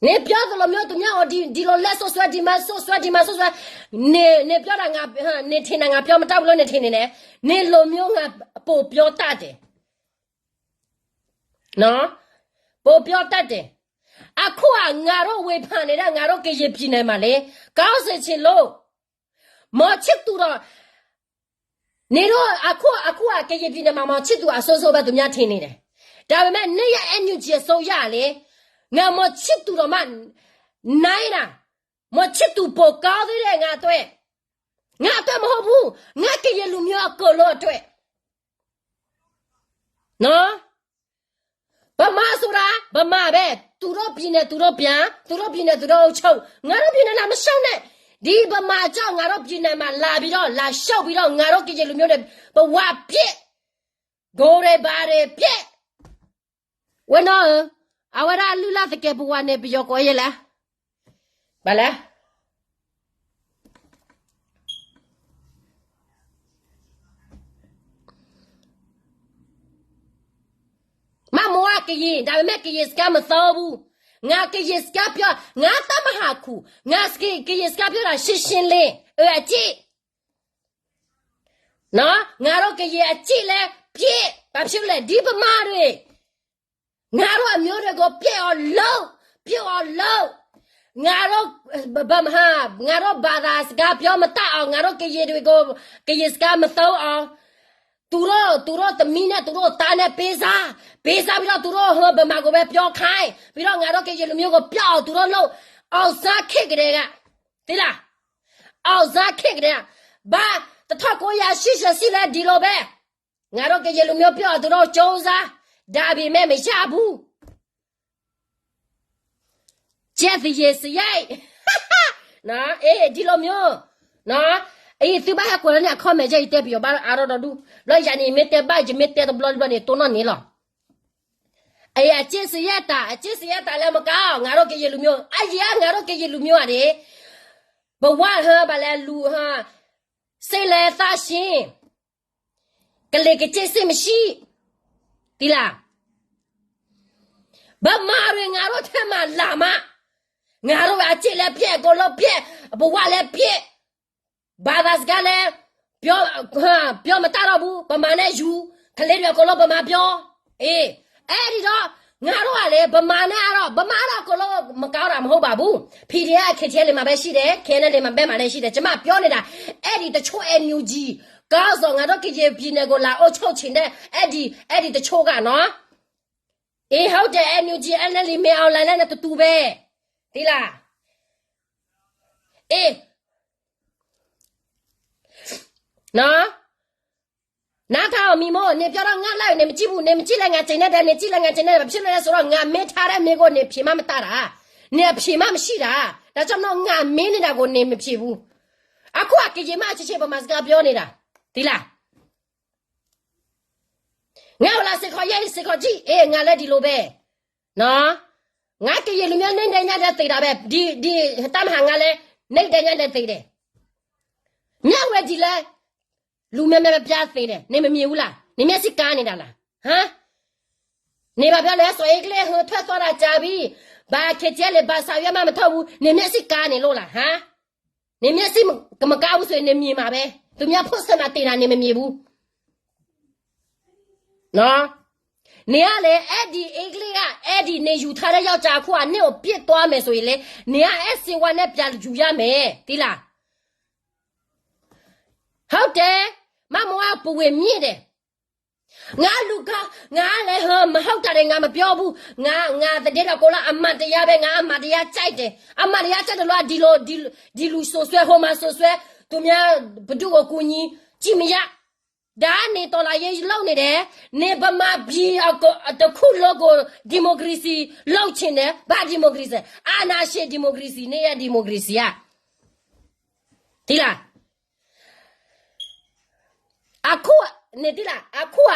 နင်ပြောသလိုမျိုး သူများ ဒီ, ဒီလိုလဲ စွပ်စွဲ, ဒီမှာ စွပ်စွဲ, ဒီမှာ စွပ်စွဲ, နင်, နင်ပြောတာ ငါ, နင်ထင်တာ ငါပြောမတတ်ဘူးလို့ နင်ထင်နေတယ်. နင်လိုမျိုး ငါပိုပြောတတ်တယ်. နော်, ပိုပြောတတ်တယ်. အခုက ငါတို့ဝေဖန်နေတဲ့ ငါတို့ကရင်ပြည်နယ်မှာလေ, ကောင်းစေချင်လို့, မောင်ချစ်သူတော့, နင်တို့ အခု, အခုက ကရင်ပြည်နယ်မှာ မောင်ချစ်သူ အဆိုးဆုံးပဲ သူများထင်နေတယ်. ဒါပေမဲ့ နင်ရဲ့ NUG အစိုးရကလေ, ငါ မောင်ချစ်သူ တောင်မှ နိုင်တာ, မောင်ချစ်သူ ပိုကောင်းသေးတယ် ငါအတွက်. ငါအတွက်မဟုတ်ဘူး, ငါကရင်လူမျိုးအကုန်လုံးအတွက်. နော်, ဗမာဆိုတာ ဗမာပဲ, သူတို့ပြည်နယ် သူတို့ပြန်, သူတို့ပြည်နယ် သူတို့အုပ်ချုပ်, ငါတို့ပြည်နယ် လာမရှုပ်နဲ့. ဒီဗမာကြောင့် ငါတို့ပြည်နယ်မှာ လာပြီးတော့, လာရှုပ်ပြီးတော့ ငါတို့ကရင်လူမျိုးတွေ ဘဝပျက်, ကိုယ်တွေဘာတွေပျက်. ဝဲနော်ဧၢ, အဝဲဒၣ်အလုၢ်လၢ်သကဲးပဝးန့ၣ် ပယီၤကိးယဲလဲၣ်. လဲၣ် မ့ၢ်မိၢ်အကယံာ် ဒါပေမဲ့ ကယံာ်စခါမသီဘူး, ငါကယံာ်စခါပျီ, ငါတၢ်မဟါခူ, ငါကယံာ်စခါပျီဒၣ် ရှင်းရှင်းလင်း, အစ့ၣ်, ငါတို့ကယံာ်အစ့ၣ်လၢပျဲၢ်, ဘာဖြစ်လဲ ဒ်ဗမာတွေ, ငါတို့အမျိုးတွေကို ပျဲၢ်အောင်လုပ်, ပျဲၢ်အောင်လုပ်, ငါတို့, ဘာသာစကားပြောမတတ်အောင်, ငါတို့ကယံာ်တွေကို ကယံာ်စခါမသုံးအောင်, သူတို့, သူတို့သမီးနဲ့ သူတို့သားနဲ့ ပေးစား, ပေးစားပြီးတော့ သူတို့ ဗမာကိုပဲ ပြောခိုင်း, ပြီးတော့ ငါတို့ကရင်လူမျိုးကို ပျောက်အောင် သူတို့လုပ်, အောင်ဆန်းခေတ်ကတည်းက, သိလား, အောင်ဆန်းခေတ်ကတည်းက, ဘာ, တစ်ထောင့်ကိုးရာရှစ်ဆယ့်ရှစ် လည်း ဒီလိုပဲ, ငါတို့ကရင်လူမျိုး ပျောက်အောင် သူတို့ ကြိုးစား, ဒါပေမဲ့ မရဘူး. ကျက်သရေစရိုက်, ဒီလိုမျိုး, အံၤ သုဘၣ်ဟဲကွဲးလၢန့ၣ် အ comment ယဲအံၤတဲပယီၤဘၣ်အါထီၣ်ဒီဒူၣ်, ဘျီယၤန့ၣ် မ့ၢ်တဲဘၣ် ယမ့ၢ်တဲတဘျီတဘျီန့ၣ် တိၢ်နီၣ်န့ၣ်လီၤ. အံၤ အကျင့်စရိုက်တၢ်, အကျင့်စရိုက်တၢ်လၢမကါအီၤ ငါတို့ကရင်လူမျိုး, အံၤ ငါတို့ကရင်လူမျိုး အံၤန့ၣ်, ဘဝဟ ဘာလဲ လူဟ စိတ်လည်း သန့်ရှင်း, ကလေကကျင့်စိတ်မရှိ, သိလား, ဗမာတွေ ငါတို့ထဲမှာ လာမှ, ငါတို့အကျင့်လည်းပျက်, အကုန်လုံးပျက်, အဘဝလည်းပျက်, ဘာသာစကားလည်း ပြော, ပြောမတတ်တော့ဘူး, ဗမာနဲ့ယူ, ကလေးတွေ အကုန်လုံး ဗမာပြော, အေး, အဲ့ဒီတော့ ငါတို့ကလေ ဗမာနဲ့ကတော့ ဗမာတော့ အကုန်လုံး မကောင်းတာ မဟုတ်ပါဘူး, PDF KTLA မှာပဲရှိတယ်, KNLA မှာပဲမှာလည်းရှိတယ်, ကျမပြောနေတာ, အဲ့ဒီတချို့ NUG ခေါင်းဆောင် ငါတို့ကရင်ပြည်နယ်ကို လာအုပ်ချုပ်ချင်တဲ့ အဲ့ဒီ, အဲ့ဒီတချို့ကနော်, အေး ဟုတ်တယ်, NUG NLD မင်းအောင်လှိုင်နဲ့ တူတူပဲ, သိလား, အေး, နော်, နားထောင် မီမို, နင်ပြောတော့ ငါ့ live နင်မကြည့်ဘူး, နင်မကြည့်လဲ ငါ ကျိန် နဲ့တယ်, နင်ကြည့်လဲ ငါ ကျိန် နဲ့တယ်, ဘာဖြစ်လို့လဲဆိုတော့ ငါမေးထားတဲ့ မေးခွန်း နင်ဖြေမှမတတ်တာ, နင်အဖြေမှမရှိတာ, ဒါကြောင့်မလို့ ငါမေးနေတာကို နင်မဖြေဘူး, အခုက ကရင်မှ အချင်းချင်း ဗမာစကားပြောနေတာ, သိလား, ငါ့ကို လာစ့ၢ်ကီးရေး, စ့ၢ်ကီးကြည့်, အေး ငါလည်း ဒီလိုပဲ, နော်, ငါ ကရင်လူမျိုး နေ့တိုင်းညတိုင်း သေတာပဲ, ဒီ, ဒီ, တပ်မဟာငါးလည်း နေ့တိုင်းညတိုင်း သေတယ်, မြဝတီလည်း လူများများပြားသေတယ်, နင်မမြင်ဘူးလား, နင်မျက်စိကန်းနေတာလား, ဟမ်, နင်ဘာပြောလဲ, စွဲကလေး ဟို ထွက်သွားတာကြာပြီ, ဘာ KTLA ဘာစာရွက်မှ မထုတ်ဘူး, နင်မျက်စိကန်းနေလို့လား, ဟမ်, နင်မျက်စိမ, မကန်းဘူးဆိုရင် နင်မြင်မှာပဲ, သူများ post မှာတင်တာ နင်မမြင်ဘူး, နော်, နင်ကလည်း အဲ့ဒီ အင်္ဂလိပ်က အဲ့ဒီ နင်ယူထားတဲ့ ယောက်ျား အခု အနှစ်ကို ပြစ်သွားမယ်ဆိုရင်လည်း နင်က အဲ့ဆေးဝါးနဲ့ ပြန်ယူရမယ်, သိလား, ဟုတ်တယ်, မမဝါ ပဝေမြင့်တယ်, ငါလူကောင်း, ငါလည်း ဟို မဟုတ်တာတွေ ငါမပြောဘူး, ငါ, ငါ သတင်းထောက် ကိုလံ အမှန်တရားပဲ, ငါ အမှန်တရား ကြိုက်တယ်, အမှန်တရား ကြိုက်တယ်လို့ ဒီလို, ဒီ, ဒီလူ စွပ်စွဲ, ဟိုမှာ စွပ်စွဲ, သူများ ဘယ်သူ့ကို ကူညီ, ကြည့်မရ, ဒါ နင် တော်လှန်ရေး လုပ်နေတယ်, နင် ဗမာပြည် တစ်ခုလုံးကို ဒီမိုကရေစီ လုပ်ချင်တယ်, ဘာ ဒီမိုကရေစီ, အာဏာရှင် ဒီမိုကရေစီ, နင်ရဲ့ ဒီမိုကရေစီက, သိလား, အခု, နင် သိလား, အခုက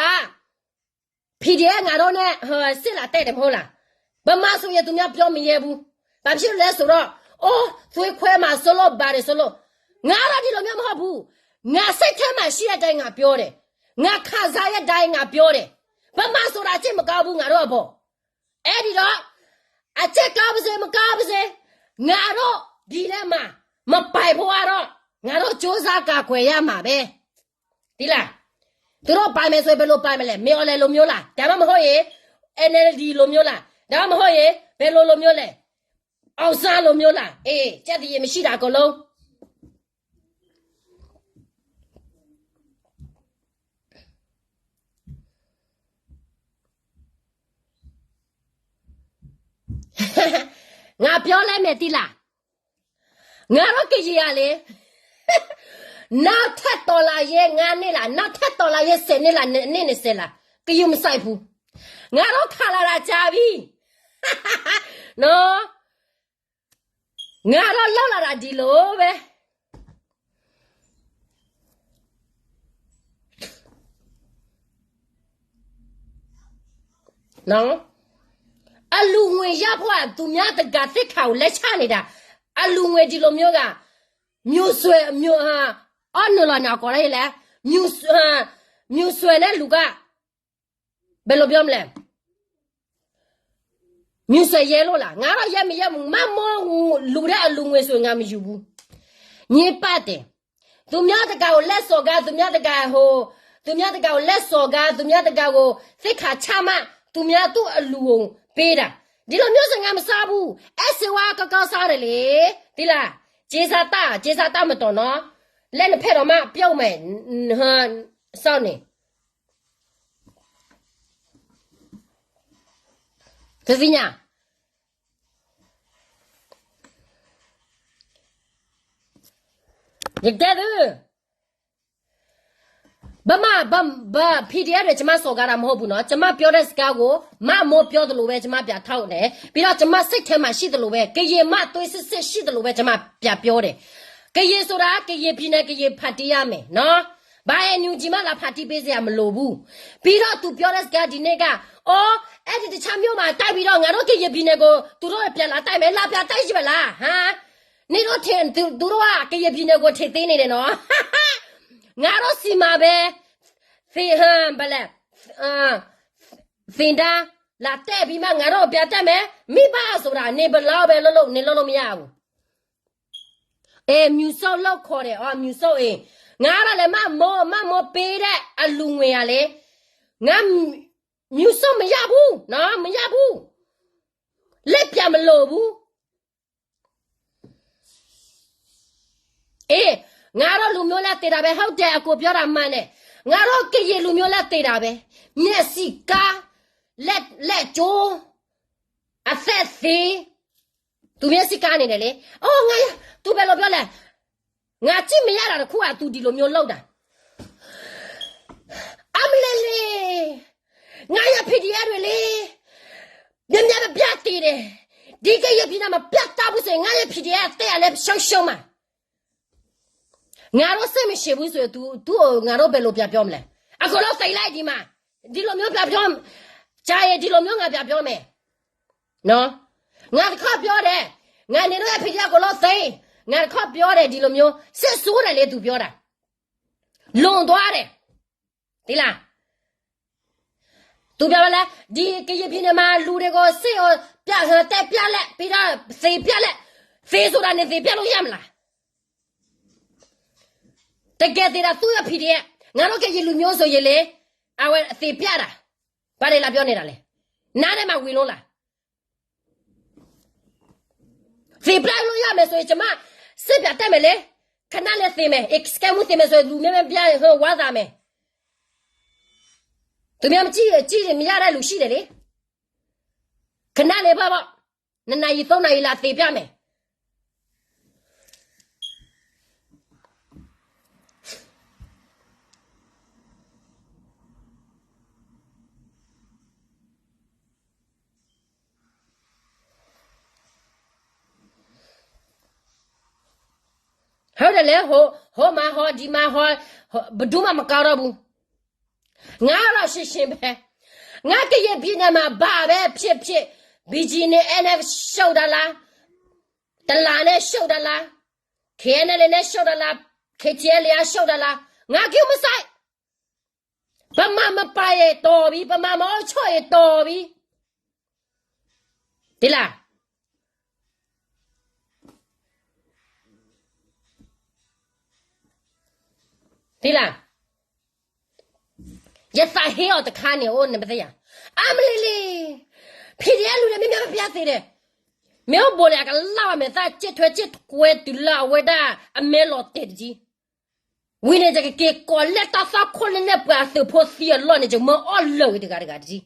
PDF ငါတို့နဲ့ ဟို စစ်လာတိုက်တယ် မဟုတ်လား, ဗမာဆိုရင် သူများ ပြောမရဲဘူး, ဘာဖြစ်လို့လဲဆိုတော့, အိုး သွေးခွဲမှာစိုးလို့ ဘာတွေစိုးလို့, ငါတော့ ဒီလိုမျိုး မဟုတ်ဘူး, ငါ စိတ်ထဲမှာရှိတဲ့အတိုင်း ငါပြောတယ်, ငါ ခံစားရတဲ့အတိုင်း ငါပြောတယ်, ဗမာဆိုတာ ကြည့်မကောင်းဘူး ငါတို့အပေါ်, အဲ့ဒီတော့, အကြိုက်ကောင်းပါစေ မကောင်းပါစေ, ငါတို့ ဒီထဲမှာ မပိုင်ဖို့ကတော့, ငါတို့ ကြိုးစားကာကွယ်ရမှာပဲ, သိလား, သူတို့ ပိုင်မယ်ဆိုရင် ဘယ်လို ပိုင်မလဲ, မင်းအောင်လှိုင်လိုမျိုးလား, ဒါမှမဟုတ်ရင် NLD လိုမျိုးလား, ဒါမှမဟုတ်ရင် ဘယ်လိုလိုမျိုးလဲ, အောင်ဆန်းလိုမျိုးလား, အေး, ကြက်သရေမရှိတာ အကုန်လုံး, ငါ ပြောလိုက်မယ် သိလား, ငါတို့ ကရင်ကလေ, နောက်ထပ် တော်လှန်ရေး ငါးနှစ်လား, နောက်ထပ် တော်လှန်ရေး ဆယ်နှစ်လား, နှစ်နှစ်ဆယ်လား, ဂရုမစိုက်ဘူး, ငါတို့ ခံလာတာ ကြာပြီ, နော်, ငါတို့ လုပ်လာတာ ဒီလိုပဲ, နော်, အလှူငွေ ရဖို့က သူများတဂၤ သစ်ခါကို လက်ချနေတာ, အလူၤငွေဒ်လိာ်မ့ၢ်ဂ့ၤ, မျိုးဆွဲ, မျိုး, အီနုာ်လီၤန့ၣ် အကိးဒ်လဲၣ်, မျိုးဆွဲ, မျိုးဆွဲ နဲ့လူက, ဘယ်လိုပြောမလဲ, မျိုးဆွဲ ယဲလိာ်လၢ်, ငါထီၣ်ယဲမယဲမူ, မ့ၢ်မိၢ်လူၤဒၣ်အလူၤငွေ ဆိုရင် ငါမယူဘူး, ညစ်ပတ်တယ်. သူများတကာကို လက်စော်ကား, သူများတကာဟို, သူများတကာကို လက်စော်ကား, သူများတကာကို သိက္ခာချမှတ်, သူများသူ့အလူၤကိုပေးတာ, ဒီလိုမျိုးဆို ငါမစားဘူး, အဲၣ်စ့ဝါကကောစားတယ်လေ, သိလား, ကြေးစားတတ်, ကြေးစားတတ်မတော်နော်, လက်နှစ်ဖက်တော့မှ ပြုတ်မယ်, စောင့်နေ. သ့ၣ်ညါ, ယတဲသု, ဘမ, ဘ, ဘ, PDF တွေ ကျွန်မစော်ကားတာမဟုတ်ဘူးနော်, ကျွန်မပြောတဲ့စကားကို မမိုးပြောသလိုပဲ ကျွန်မပြထောက်တယ်, ပြီးတော့ ကျွန်မစိတ်ထဲမှာရှိသလိုပဲ, ကရင်မသွေးစစ်စစ်ရှိသလိုပဲ ကျွန်မပြန်ပြောတယ်. ကရင်ဆိုတာ ကရင်ပြည်နယ် ကရင်ဖါတံၢ်ရမယ်နော်, ဘာ NUG မှ လာဖါတံၢ်ပေးစရာမလိုဘူး. ပြီးတော့ သူပြောတဲ့စကားဒီနေ့က, အော်, အဲ့ဒီတခြားမြို့မှာ တိုက်ပြီးတော့ ငါတို့ကရင်ပြည်နယ်ကို သူတို့ပြန်လာတိုက်မယ်, လာပြန်တိုက်ကြည့်ပါလား, ဟမ်, နင်တို့ထင်, သူ, သူတို့က ကရင်ပြည်နယ်ကို ထင်သေးနေတယ်နော်, ငါတို့ဆီမှာပဲ, သင်, ဟမ်, ဘယ်လဲ, အာ, သင်တန်း လာတက်ပြီးမှ ငါတို့ပြန်တက်မယ်, မိဘဆိုတာ နေဘယ်လောက်ပဲလုပ်လုပ် နေလုပ်လို့မရဘူး. အဲ, မြူစိလို့ခေါ်တယ်, အော်, မြူစိအံၤ, ငါတော့လည်း မမိုး, မမိုးပေးတဲ့ အလူငွေကလည်း, ငါ, မြူစိ မရဘူးနော်, မရဘူး, လက်ပြန်မလိုဘူး. အေး, ငါတို့လူမျိုးလည်း သေတာပဲ, ဟုတ်တယ်, အကိုပြောတာမှန်တယ်, ငါတို့ကရင်လူမျိုးလည်း သေတာပဲ, မျက်စိကန်း, လက်, လက်ကျိုး, အသက်သေ, သူမျက်စိကန်းနေတယ်လေ. အိုး, ငါ, သူဘယ်လိုပြောလဲ, ငါကြည့်မရတာတစ်ခုက သူဒီလိုမျိုးလုပ်တာ. အမလီလီ, ငါရဲ့ PDF တွေလေ, များများပြတ်သေတယ်, ဒီကရင်ပြည်နယ်မှာ ပြတ်သားဘူးဆိုရင် ငါရဲ့ PDF အသက်အလဲဆုံးရှုံးမှာ. ငါတို့စိတ်မရှိဘူးဆိုရင် သူ, သူ့ကို ငါတို့ဘယ်လိုပြန်ပြောမလဲ. အကုန်လုံးသေလိုက်ဒီမှာ, ဒီလိုမျိုးပြန်ပြော, ကြာရင် ဒီလိုမျိုး ငါပြန်ပြောမယ်. နော်, ငါတစ်ခါပြောတယ်, ငါနေတော့ PDF ကိုလို့သိမ်း, ငါတစ်ခါပြောတယ် ဒီလိုမျိုး, စစ်ဆိုးတယ်လေ သူပြောတာ, လွန်သွားတယ်, သိလား. သူပြောလဲ, ဒီကရင်ပြည်နယ်မှာ လူတွေကို စစ်ကိုပြ, ဟို, တက်ပြလိုက်, ပြီးတော့ သေပြလိုက်, သေဆိုတာနဲ့ သေပြလို့ရမလား. တကယ်သေတာ သူ့ရဲ့ PDF, ငါတို့ကရင်လူမျိုးဆိုရင်လေ, အဝဲသေပြတာ, ဘာတွေလာပြောနေတာလဲ, နားထဲမှာဝင်လို့လား. သေပြလို့ရမယ်ဆိုရင် ကျွန်မ စစ်ပြတ်တက်မယ်လေ, ခဏလေးသေမယ်, အဲ, စကဲမူသေမယ်ဆိုရင် လူများများပြ, ဟို, ဝါသာမယ်. သူများမကြည့်, ကြည့်မရတဲ့လူရှိတယ်လေ, ခဏလေးပေါ့ပေါ့, နှစ်နာရီသုံးနာရီ လာသေပြမယ်. ဟုတ်တယ်လေ, ဟို, ဟိုမှာဟော, ဒီမှာဟော, ဘယ်သူမှမကောင်းတော့ဘူး. ငါတော့ရှင်းရှင်းပဲ, ငါကရင်ပြည်နယ်မှာ ဘာပဲဖြစ်ဖြစ်, BGF နဲ့ ရှုပ်တာလား, တလားနဲ့ ရှုပ်တာလား, KNLA နဲ့ ရှုပ်တာလား, KTLA က ရှုပ်တာလား, ငါ ဂရုမစိုက်. ဗမာမပါရင်တော်ပြီ, ဗမာမအုပ်ချုပ်ရင်တော်ပြီ. သိလား, သိလား. ယသးဟ့အီၤတခါန့ၣ်, အိၣ်န့ၣ် ပသ့ၣ်ညါ, အမလီလီ, PDF လူၤန့ၣ် မ့မ့ၢ်ပျၢ်သ့ဒီး, မ့ၢ်အိၣ်ဘိးန့ၣ် အကလၢ်ဘၣ် မဲာ်သၣ်စ့ၣ်ထွဲစ့ၣ်ကွဲတုၤလၢအဝဲဒၣ်အမဲလီၤတဲာ်တဒံ, ဝံၤန့ၣ် ယကက့ၤကိးလဲၣ်တၢ်သၣ်ခိၣ်လၢနဲၣ်ပှၤအသုးဖိသံအလီၢ်န့ၣ် ယမၢအီၣ်လၢာ်ဝံၤတဂၤတဂၤတဒံ. နီ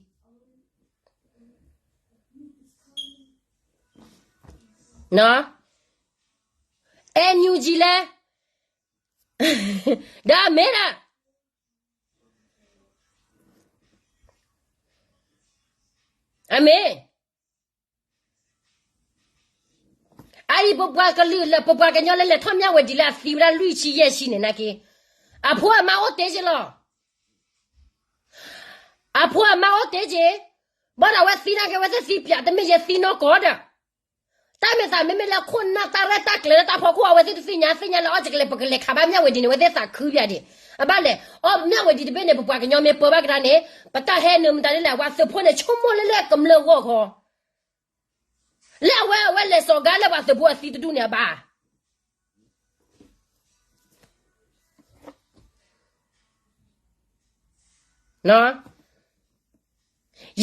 ၢ်, အဲနယူကၠံလဲၣ်, ဒီးအမ့ၢ်ဒၣ်, အမ့ၢ်, အအံၤ ပပှၤကလုာ်လၢ ပပှၤကညီလၢလဲၤထီၣ်မၠၣ်ဝဲဒ်လၢအသံဝဲဒၣ်လွံၢ်ဆံယဲၢ်ဆံန့ၣ် နာ်က့, အဖိအမါအိၣ်တ့ၢ်က့ၤလီၤ. အဖိအမါအိၣ်တ့ၢ်က့ၤ, ဘၣ်ဒီးအဝဲသံနာ်က့ အဝဲသ့ၣ်သံပျး တမ့ၢ်ယဲသံနီၢ်ကီၢ်ဒီး, တၢ် တၢ်မ့ၢ်သး မ့မ့ၢ်လၢခိၣ်နၢ်တၢ်ရဲၣ်တၢ်ကျဲၤလၢတၢ်ဖီခိၣ် အဝဲသ့ၣ်တသ့ၣ်ညါ သ့ၣ်ညါလၢအီၣ်ကလဲၤ ပကလဲၤခးဘၣ်မၠၣ်ဝဲဒ်န့ၣ် အဝဲသ့ၣ်သးခုပၠးဒံး. အဘၣ်လဲၣ် အီၣ်မၠၣ်ဝဲဒ်တဘ့ၣ်န့ၣ် ပပှၤကညီမ့ၢ်ပၢဘၣ်ကဒါန့ၣ် ပတၢ်ဟဲနုာ်မတၤဒ်လဲၣ် ပှၤသုးဖိန့ၣ် ဆိကမိၣ်လၢလၢကမျၢၢ်ဂီၢ်ခီ လၢအဝဲ အဝဲလဲၤစိာ်ကါလၢပှၤသုးဖိအသံတဒူၣ်န့ၣ်အဘၣ်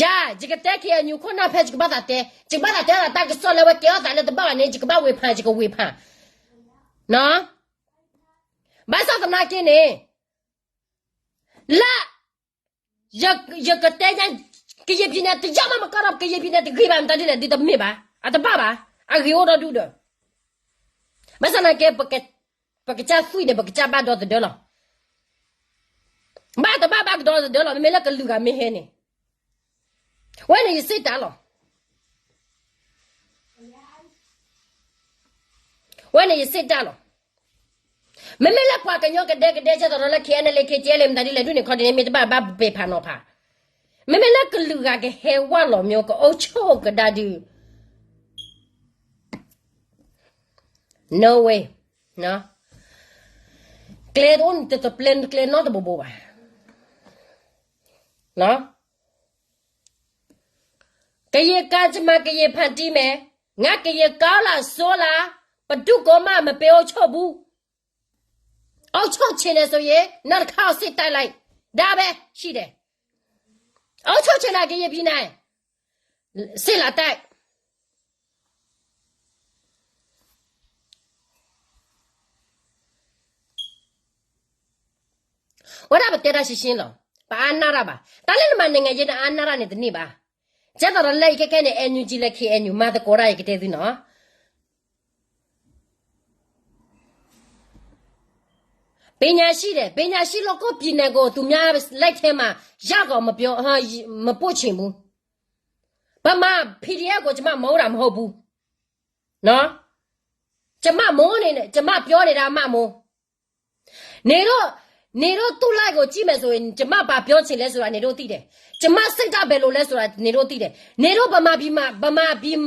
ယၤ ယကတဲ KNU ခိၣ်နၢ်ဖဲ ယကဘၣ်သးတဲ ယကဘၣ်သးတဲသး တၢ်ကစီၣ်လၢအဝဲကဲထီၣ်သးလၢတဘၣ်ဘၣ်န့ၣ် ယကဘၣ်ဝေဖန် ယကဝေဖန် ဘၣ်ဆၣ်သနာ်က့န့ၣ် လၢ ယကတဲညါ ကရင်ပြည်နယ် တယၢ်မးမကီၢ်ဒီး ကရင်ပြည်နယ် တဂ့ၤဘၣ် မတၤဒ်လဲၣ် ဒ်တမ့ၢ်ဘၣ် အတဘၣ်ဘၣ် အဂ့ၤအိၣ်ဒီဒူၣ်ဒီး ဘၣ်ဆၣ်သနာ်က့ ပကစၢ်သွံၣ်န့ၣ် ပကစၢ်ဘၣ်ဒီသဒၢလီၤ. ဘၣ်တဘၣ်ဘၣ်ကဒီသဒၢလီၤ မ့မ့ၢ်လၢကလုာ်ဂၤမ့ၢ်ဟဲန့ၣ် ဝဲန့ၣ်ယစံးတၢ်လီၤ. ဝဲန့ၣ်ယစံးတၢ်လီၤ. မ့မ့ၢ်လၢပှၤကညီကဒဲကဒဲ ကဲသိးဒီးလၢ KNLA KTLA မတၤဒ်လဲၣ်ဒ်န့ၣ် ခီဒ်န့ၣ် မ့ၢ်တဘၣ်ဘၣ်ပ့ၤဖးနီၤဖး မ့မ့ၢ်လၢကလုာ်ဂၤကဟဲဝဲလီၤ မျိုး ကအိၣ်ဆိးကဒါဒုး no way ကျဲတအိၣ်န့ၣ် တပျဲကျဲနီတဘိဘိဘၣ် ကရင်ကံကြမ္မာ ကရင်ဖန်တီးမယ် ငါကရင်ကောင်းလားဆိုးလား ဘယ်သူကမှမပေးအုပ်ချုပ်ဘူး အုပ်ချုပ်ချင်တယ်ဆိုရင် နောက်တစ်ခါစစ်တိုက်လိုက် ဒါပဲရှိတယ် အုပ်ချုပ်ချင်တာ ကရင်ပြည်နယ် စစ်လာတိုက် ဝဲဒၣ်ပတဲတၢ်ရှင်းရှင်းလီၤ. ပအါနၢ်တၢ်ဘၣ်. တၢ်လၢနမၤ နိုင်ငံရေး နအါနၢ်တၢ်န့ၣ်တန့ၢ်ဘၣ်. ကဲသိးဒီးလၢယကဲကဲန့ၣ် NUG လၢ KNU မၤသကိးတၢ်ယကတဲသုနီၤ. ပညာရှိတယ်, ပညာရှိလို့ ကိုယ့်ပြည်နယ်ကို သူများလက်ထဲမှာ ရောက်အောင် မပြော, မပို့ချင်ဘူး. ဗမာ PDF ကို ကျွန်မ မုန်းတာ မဟုတ်ဘူး. နော်, ကျွန်မ မုန်းနေ, ကျွန်မ ပြောနေတာ မှတ်မိုး. နေတို့, နေတို့ သူ့ live ကို ကြည့်မယ်ဆိုရင် ကျွန်မ ဘာပြောချင်လဲဆိုတာ နေတို့ သိတယ်. ကျွန်မ စိတ်ဓာတ် ဘယ်လိုလဲဆိုတာ နေတို့ သိတယ်. နေတို့ ဗမာပြည်မှာ, ဗမာပြည်,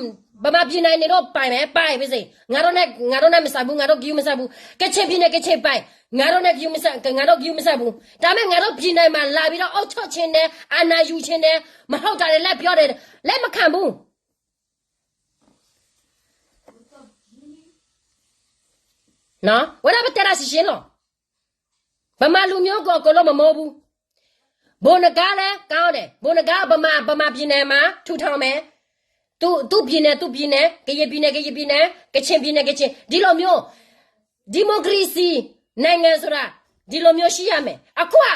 ဗမာပြည်နယ် နေတို့ ပိုင်မယ်, ပိုင်ပါစေ. ငါတို့နဲ့, ငါတို့နဲ့ မဆိုင်ဘူး, ငါတို့ ဂရုမစိုက်ဘူး. ကချင်ပြည်နယ် ကချင်ပိုင်, ငါတို့နဲ့ ဂရုမစိုက်, ငါတို့ ဂရုမစိုက်ဘူး. ဒါပေမဲ့ ငါတို့ ပြည်နယ်မှာ လာပြီးတော့ အုပ်ချုပ်ချင်တယ်, အာဏာယူချင်တယ်, မဟုတ်တာတွေ လိုက်ပြောတယ်, လက်မခံဘူး. နော်, ဝဲဒၣ် ပတဲတၢ် ရှင်းရှင်းလီၤ. ဗမာလူမျိုးကို အကုန်လုံး မမုန်းဘူး. ဗိုလ်နဂါးလည်း ကောင်းတယ်. ဗိုလ်နဂါး ဗမာ, ဗမာပြည်နယ်မှာ ထူထောင်မယ်. သူ့, သူ့ပြည်နယ်, သူ့ပြည်နယ်, ကရင်ပြည်နယ်, ကရင်ပြည်နယ်, ကချင်ပြည်နယ်, ကချင်, ဒီလိုမျိုး, ဒီမိုကရေစီနိုင်ငံဆိုတာ ဒီလိုမျိုး ရှိရမယ်. အခုက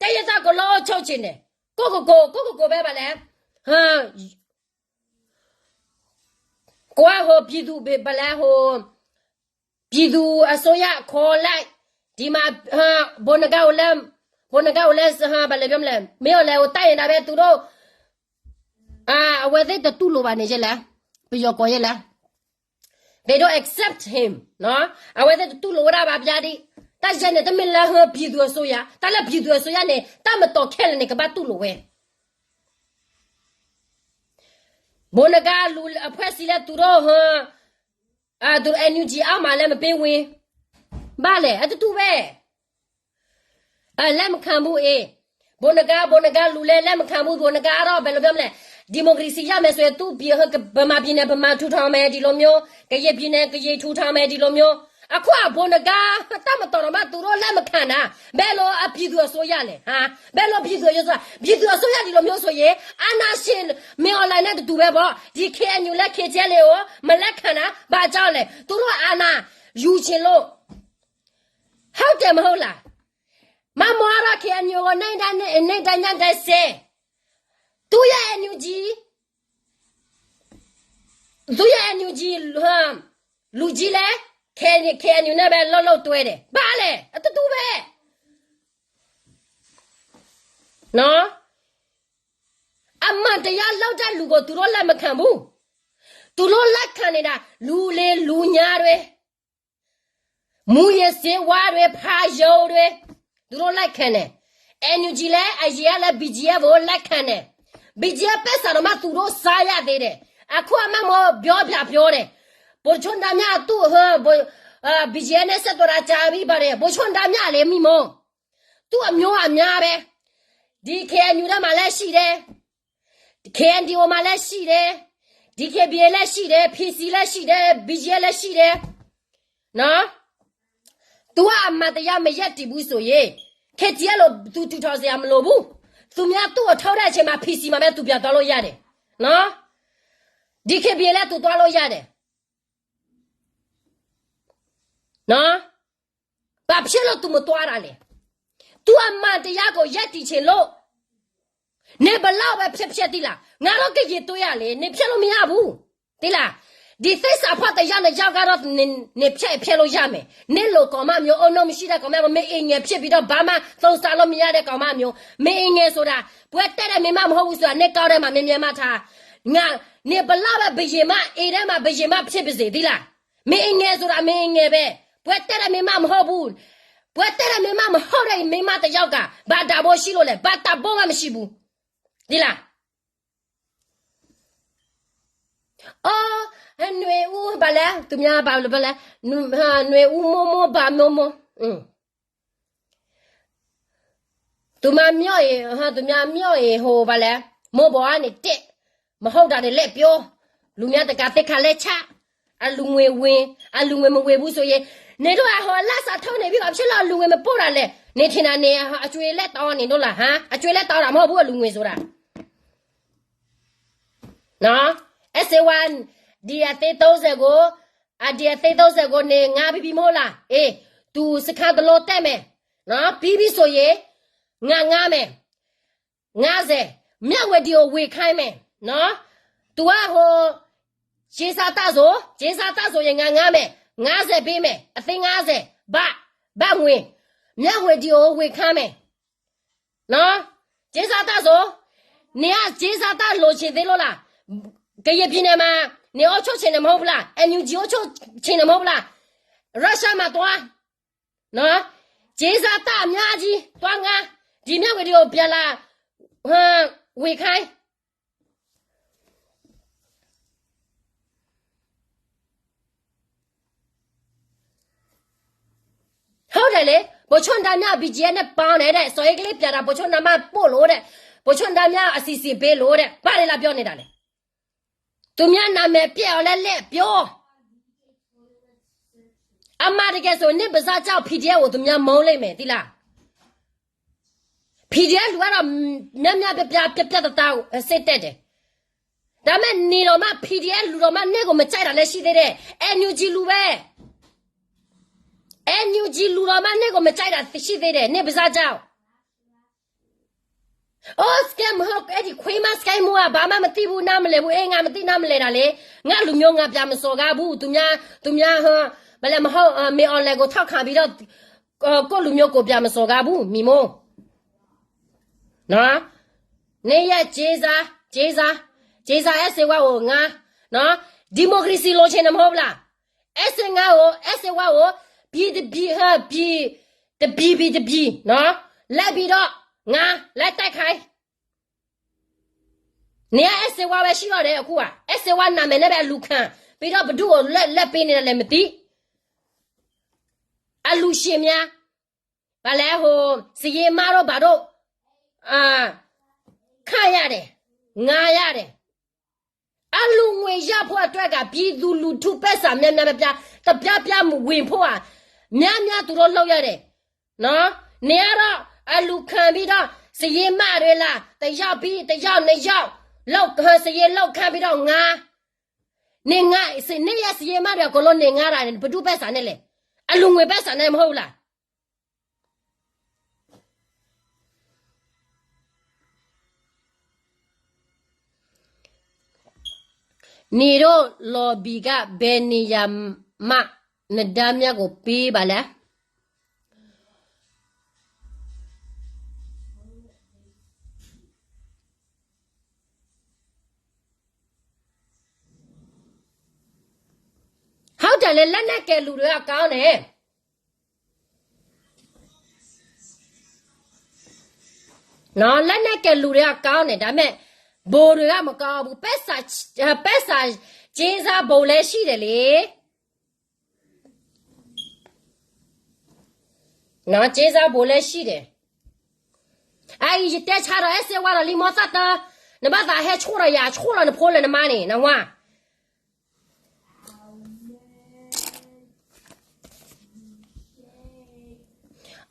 တိုင်းရင်းသားကို လုံးဝ ချုပ်ချင်တယ်. ကိုယ့်ကိုယ်ကိုယ်, ကိုယ့်ကိုယ်ကိုယ်ပဲ ဗာလဲ, ဟမ်, ကိုယ်က ဟို ပြည်သူ့, ဗာလဲ, ဟို ပြည်သူ့အစိုးရ ခေါ်လိုက်, ဒီမှာ, ဟမ်, ဗိုလ်နဂါးကိုလည်း, ဗိုလ်နဂါးကိုလည်း, ဟမ်, ဗာလဲပြောမလဲ, မင်းအောင်လှိုင်ကို တိုက်နေတာပဲ သူတို့, အာ, အဝဲသ့ၣ် တတူၢ်လိာ်ဘၣ်န့ၣ် ယဲလဲၣ်, ပယီၤကိးယဲလဲၣ်. They don't accept him, နော်, အဝဲသ့ၣ် တတူၢ်လိာ်ဝဲဒၣ်ဘၣ် ပျၢ်ဒံး. တၢ်ယဲန့ၣ် တမ့ၢ်လၢ ဟမ်, ပြည်သူ့အစိုးရ, တၢ်လၢ ပြည်သူ့အစိုးရ န့ၣ် တၢ်မတီၤခဲလၢာ်န့ၣ် ကဘၣ်တူၢ်လိာ်ဝဲ. ဗိုလ်နဂါး လူ့အဖွဲ့အစည်းလည်း သူတို့, ဟမ်, သူတို့ NUG အောက်မှာလည်း မပေးဝင်, ဘာလဲ, အတူတူပဲ. လက်မခံဘူး, အေး, ဗိုလ်နဂါး, ဗိုလ်နဂါး လူလည်း လက်မခံဘူး, ဗိုလ်နဂါး ကတော့ ဘယ်လိုပြောမလဲ, ဒီမိုကရေစီ ရမယ်ဆိုရင် သူ့ပြည်, ဗမာပြည်နယ် ဗမာ ထူထောင်မယ်, ဒီလိုမျိုး, ကရင်ပြည်နယ် ကရင် ထူထောင်မယ်, ဒီလိုမျိုး. အခုက ဗိုလ်နဂါး တပ်မတော် တောင်မှ သူတို့ လက်မခံတာ, ဘယ်လို အ ပြည်သူ့အစိုးရ လဲ, ဟမ်, ဘယ်လို ပြည်သူ့အစိုးရ, ပြည်သူ့အစိုးရ ဒီလိုမျိုးဆိုရင် အာဏာရှင် မင်းအောင်လှိုင်နဲ့ တူတူပဲပေါ့. ဒီ KNU လည်း KTLA ကို မလက်ခံတာ ဘာကြောင့်လဲ, သူတို့ အာဏာ ယူချင်လို့, ဟုတ်တယ်မဟုတ်လား. မမွန်ကတော့ KNU ကို နေ့တိုင်း, နေ့တိုင်းညတိုင်း ဆဲ, သူ့ရဲ့ NUG, သူ့ရဲ့ NUG လူကြီးလည်း KNU နဲ့ပဲ လုပ်လုပ်တွဲတယ်, ဘာလဲ, အတူတူပဲ. နော်, အမှန်တရား လုပ်တဲ့လူကို သူတို့ လက်မခံဘူး. သူတို့ လက်ခံနေတာ လူလယ်လူညါတွေ, မူးယစ်ဆေးဝါးတွေ, ဖာရုံတွေ, သူတို့ လက်ခံတယ်. NUG လည်း အရင်ကလည်း BGF ကို လက်ခံတယ်. BGF ပိုက်ဆံတောင်မှ သူတို့ စားရသေးတယ်. အခုက မမွန် ပြောပြပြောတယ်. ဗိုလ်ချုပ် ဒါမြ သူ့ ဟ ဗိုလ် BGF နဲ့ ဆက်သွယ်တာ ကြာပြီ ပါတယ် ဗိုလ်ချုပ် ဒါမြ လေ မိမိ သူ့အမျိုးအများပဲ ဒီ KNU ထဲမှာလည်းရှိတယ် KNDO မှာလည်းရှိတယ် DKBA လည်းရှိတယ် PC လည်းရှိတယ် BGF လည်းရှိတယ် နော် သူကအမှန်တရားမရပ်တည်ဘူးဆိုရင် KTLA သူထူထောင်စရာမလိုဘူး သူများသူ့ကိုထုတ်တဲ့အချိန်မှာ PC မှာပဲသူပြန်သွားလို့ရတယ်နော် DKBA လည်းသူသွားလို့ရတယ်နော် ဘာဖြစ်လို့သူမသွားတာလဲ သူအမှန်တရားကိုရပ်တည်ချင်လို့ နင်ဘယ်လောက်ပဲဖျက်ဖျက်သီးလံ ငါတို့ကရင်အစိုးရလေ နင်ဖျက်လို့မရဘူး သီးလံ ဒီသစ္စာဖောက်တရားနှစ်ယောက်ကတော့ နင်ဖျက်ဖျက်လို့ရမယ် နင်လိုကောင်မမျိုး အုံနောက်မရှိတဲ့ကောင်မမျိုး မင်းအင်ငယ်ဖြစ်ပြီးတော့ ဘာမှသုံးစားလို့မရတဲ့ကောင်မမျိုး မင်းအင်ငယ်ဆိုတာ ပွဲတက်တဲ့မိန်းမမဟုတ်ဘူးဆိုတာ နင်ကောင်းထဲမှာ မင်းမျက်မှတ်ထား ငါ နင်ဘယ်လောက်ပဲဘုရင်မ အိမ်ထဲမှာ ဘုရင်မ ဖြစ်ပါစေ သီးလံ မင်းအင်ငယ်ဆိုတာ မင်းအင်ငယ်ပဲ ပွဲတက်တဲ့မိန်းမမဟုတ်ဘူး ပွဲတက်တဲ့မိန်းမမဟုတ်တဲ့မိန်းမတစ်ယောက်က ဘာတန်ဖိုးရှိလို့လဲ ဘာတန်ဖိုးမှမရှိဘူး သီးလံ အိ နွေဦး ဘာလဲ သူများ ဘာလဲ ဘာလဲ နွေဦး မိုးမိုး ဘာမိုးမိုး သူများမျော့ရင် ဟ သူများမျော့ရင် ဟို ဘာလဲ မိုးပေါ်ကနေ တက် မဟုတ်တာတွေ လက်ပြော လူများတကာ သင်္ခါလက်ချ အလှူငွေဝင် အလှူငွေမဝင်ဘူးဆိုရင် နင်တို့က ဟို လစာထုတ်နေပြီ ဘာဖြစ်လို့အလှူငွေမပို့တာလဲ နင်ထင်တာ နင် အကြွေးလက်တောင်းနေလို့လား ဟမ် အကြွေးလက်တောင်းတာမဟုတ်ဘူး အလှူငွေဆိုတာ နော် အဲၣ်စ့ဝါ ဒီအသစ်သုံးဆယ်ကို အဒီအသစ်သုံးဆယ်ကို နင်ငှားပြီးပြီမဟုတ်လား အေး သူစခန်းတစ်လုံးတက်မယ် နော် ပြီးပြီဆိုရင် ငါငှားမယ် ငါးဆယ် မျက်ဝေဒီကို ဝေခိုင်းမယ် နော် သူက ဟို ကြေးစားတတ်ဆို ကြေးစားတတ်ဆိုရင် ငါငှားမယ် ငါးဆယ်ပေးမယ် အသစ်ငါးဆယ် ဘတ် ဘတ်ငွေ မျက်ဝေဒီကို ဝေခိုင်းမယ် နော် ကြေးစားတတ်ဆို နင်က ကြေးစားတတ် လိုချင်သေးလို့လား ကရင်ပြည်နယ်မှာ နင်အုပ်ချုပ်ချင်တယ်မဟုတ်ဘူးလား NUG အုပ်ချုပ်ချင်တယ်မဟုတ်ဘူးလား ရုရှားမှာသွား နော် ကြေးစားတတ်အများကြီး သွားငှား ဒီမျက်ဝေဒီကို ပြန်လာ ဝေခိုင်း ဟုတ်တယ်လေ ဗိုလ်ချုပ် ဒါမြ BGF နဲ့ ပေါင်းတယ်တဲ့ စော်အင်းကလီး ပြန်တာ ဗိုလ်ချုပ် ဒါမြ ပို့လို့တဲ့ ဗိုလ်ချုပ် ဒါမြ အစီအစဉ်ပေးလို့တဲ့ ဘာတွေလာပြောနေတာလဲ သူများနာမည်ပျက်အောင်လည်း လက်ပြော အမှန်တကယ်ဆို နင့်ပါးစပ်ကြောင့် PDF ကို သူများ မုန်းလိမ့်မယ် သိလား PDF လူကတော့ များများပြားပြား ပြတ်ပြတ်သားသား စစ်တပ်တယ် ဒါပေမဲ့ နေတော့မှ PDF လူတော့မှ နင့်ကို မကြိုက်တာလည်း ရှိသေးတယ် NUG လူပဲ NUG လူတော့မှ နင့်ကို မကြိုက်တာ ရှိသေးတယ် နင့်ပါးစပ်ကြောင့် အိ scam မဟုတ် အဲ့ဒီခွေးမ scam မိုးက ဘာမှမသိဘူး နားမလည်ဘူး အေး ငါမသိနားမလည်တာလေ ငါလူမျိုး ငါပြန်မစော်ကားဘူး သူများ သူများ ဟ ဘာလဲ မဟုတ် မင်းအောင်လှိုင်ကို ထောက်ခံပြီးတော့ ကိုယ့်လူမျိုးကို ပြန်မစော်ကားဘူး မီမို နော် နေရ ကြေးစား ကြေးစား ကြေးစား အဲၣ်စ့ဝါကို ငါ နော် ဒီမိုကရေစီ လိုချင်တယ် မဟုတ်ဘူးလား အဲၣ်စ့ငါကို အဲၣ်စ့ဝါကို ပြည်တပြည် ဟ ပြည် တပြည် ပြည်တပြည် နော် လိုက်ပြီးတော့ ငါ လိုက်တိုက်ခိုက် နေရ အဲၣ်စ့ဝါပဲ ရှိတော့တယ် အခုက အဲၣ်စ့ဝါ နာမည်နဲ့ပဲ အလူခံ ပြီးတော့ ဘယ်သူ့ကို လက် လက်ပေးနေတယ်လဲ မသိ အလူရှင်များ ဘာလဲ ဟို စာရင်းမတို့ ဘာတို့ အာ ခန့်ရတယ် ငှားရတယ် အလူငွေရဖို့အတွက်က ပြည်သူလူထု ပိုက်ဆံ များများပြားပြား တပြားပြား ဝင်ဖို့ဟာ များများ သူတို့ လုပ်ရတယ် နော် နေရတော့ အလူခံပြီးတော့ စာရင်းမတွေလာ တစ်ယောက်ပြီး တစ်ယောက် နှစ်ယောက် လုပ် စာရင်းလုပ်ခန့်ပြီးတော့ ငှား နေငှား နေရ စာရင်းမတွေ အကုန်လုံး နေငှားတာ ဘယ်သူ့ပိုက်ဆံနဲ့လဲ အလူငွေ ပိုက်ဆံနဲ့ မဟုတ်ဘူးလား နေတို့ lobby က ဘယ်နေရာမှ နဒါမြကို ပေးပါလဲ ဟုတ်တယ်လေ လက်နက်ကိုင်လူတွေအကောင်းနဲ့ နော် လက်နက်ကိုင်လူတွေက ကောင်းတယ် ဒါပေမဲ့ ဗိုလ်တွေက မကောင်းဘူး ပိုက်ဆံ ပိုက်ဆံ က့စၢ်ဘိးလဲၤဆံၣ်ဒဲးလံ. က့စၢ်ဘိးလဲၤဆံၣ်ဒဲး. အအံၤ ယတဲဆါဒီးအဲၣ်စ့ဝါဒီးလံ မ့ၢ်သးတၢ်, နဘၣ်သးဟဲဆိၣ်ဒီးယၤ ဆိၣ်လီၤနဖိလၢနမါန့ၣ် နဝါ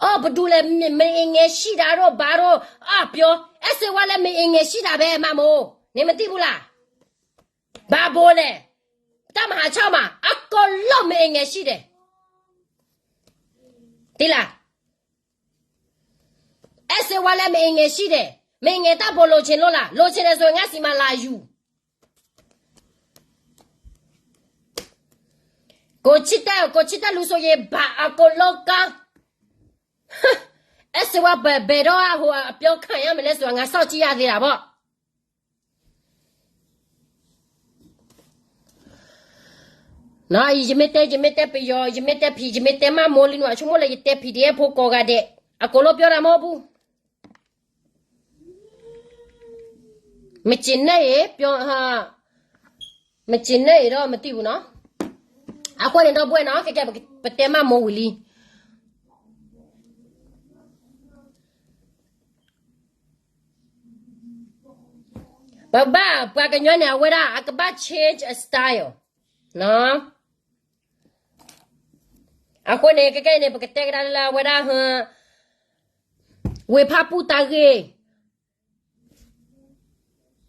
အီၣ်ပဒူလဲၣ်, မ့ၢ်အ့ငဲၤဆံၣ်တၢ်ဒိၣ်ဘၣ်ဒိၣ်, အပျီ, အဲၣ်စ့ဝါလၢမ့ၢ်အ့ငဲၤဆံၣ်တၢ်ဖဲမးမိၢ်, န့ၣ်မ့ၢ်တံၢ်ပူၤလၢ်, ဘၣ်ဘိလဲၣ်, တၢ်မၤဟးဆၣ်မး အကလီၢ်မ့ၢ်အ့ငဲၤဆံၣ်ဒဲး, တံၢ်လၢ်, အဲၣ်စ့ဝါလၢမ့ၢ်အ့ငဲၤဆံၣ်ဒဲး, မ့ၢ်အ့ငဲၤတၢ်ဘိလိၤဆ့လိၣ်လၢ်, လိၤဆ့ဒဲးစိၤ ငါစံးမးလၢယူၤ ကိးဆံတၢ်, ကိးဆံတၢ်လူၤစိၤယဘၣ် အကိးလီကါ, အဲၣ်စ့ဝါပဘဲၣ်ဒီးအဟိအပျီခါညါမ့ၢ်လဲၣ်စိၤ ငါစီၣ်ကံယၤသ့ဒၣ်ဘီၣ်, ယမ့ၢ်တဲ ယမ့ၢ်တဲပယီၤ ယမ့ၢ်တဲဖံး ယမ့ၢ်တဲမးမိၢ်လံနုၤ အဆိကမိၣ်လၢယတဲဖံးဒ်ဖိကိးဂၤဒဲး, အကိးလီပျီတၢ်မီပူၤ မ့ၢ်က့ၤနဲၣ်အံၤ, မ့ၢ်က့ၤနဲၣ်အံၤဒီးမတံၢ်ပူၤနီၤ, အဃိန့ၣ်ဒီပုၢ်ဝဲၢ်နီၤ ခဲကဲပတဲမးမိၢ်ဝံၤလံ, ပဘၣ်ပှၤကညီန့ၣ် အဝဲဒၣ်အကဘၣ် change a style နီၤ, အဃိန့ၣ် ခဲကဲအံၤန့ၣ် ပကတဲကဒါလၢအဝဲဒၣ် ဝ့ၢ်ဖၣ်ပူၣ်တၢ်ဂ့ၢ်,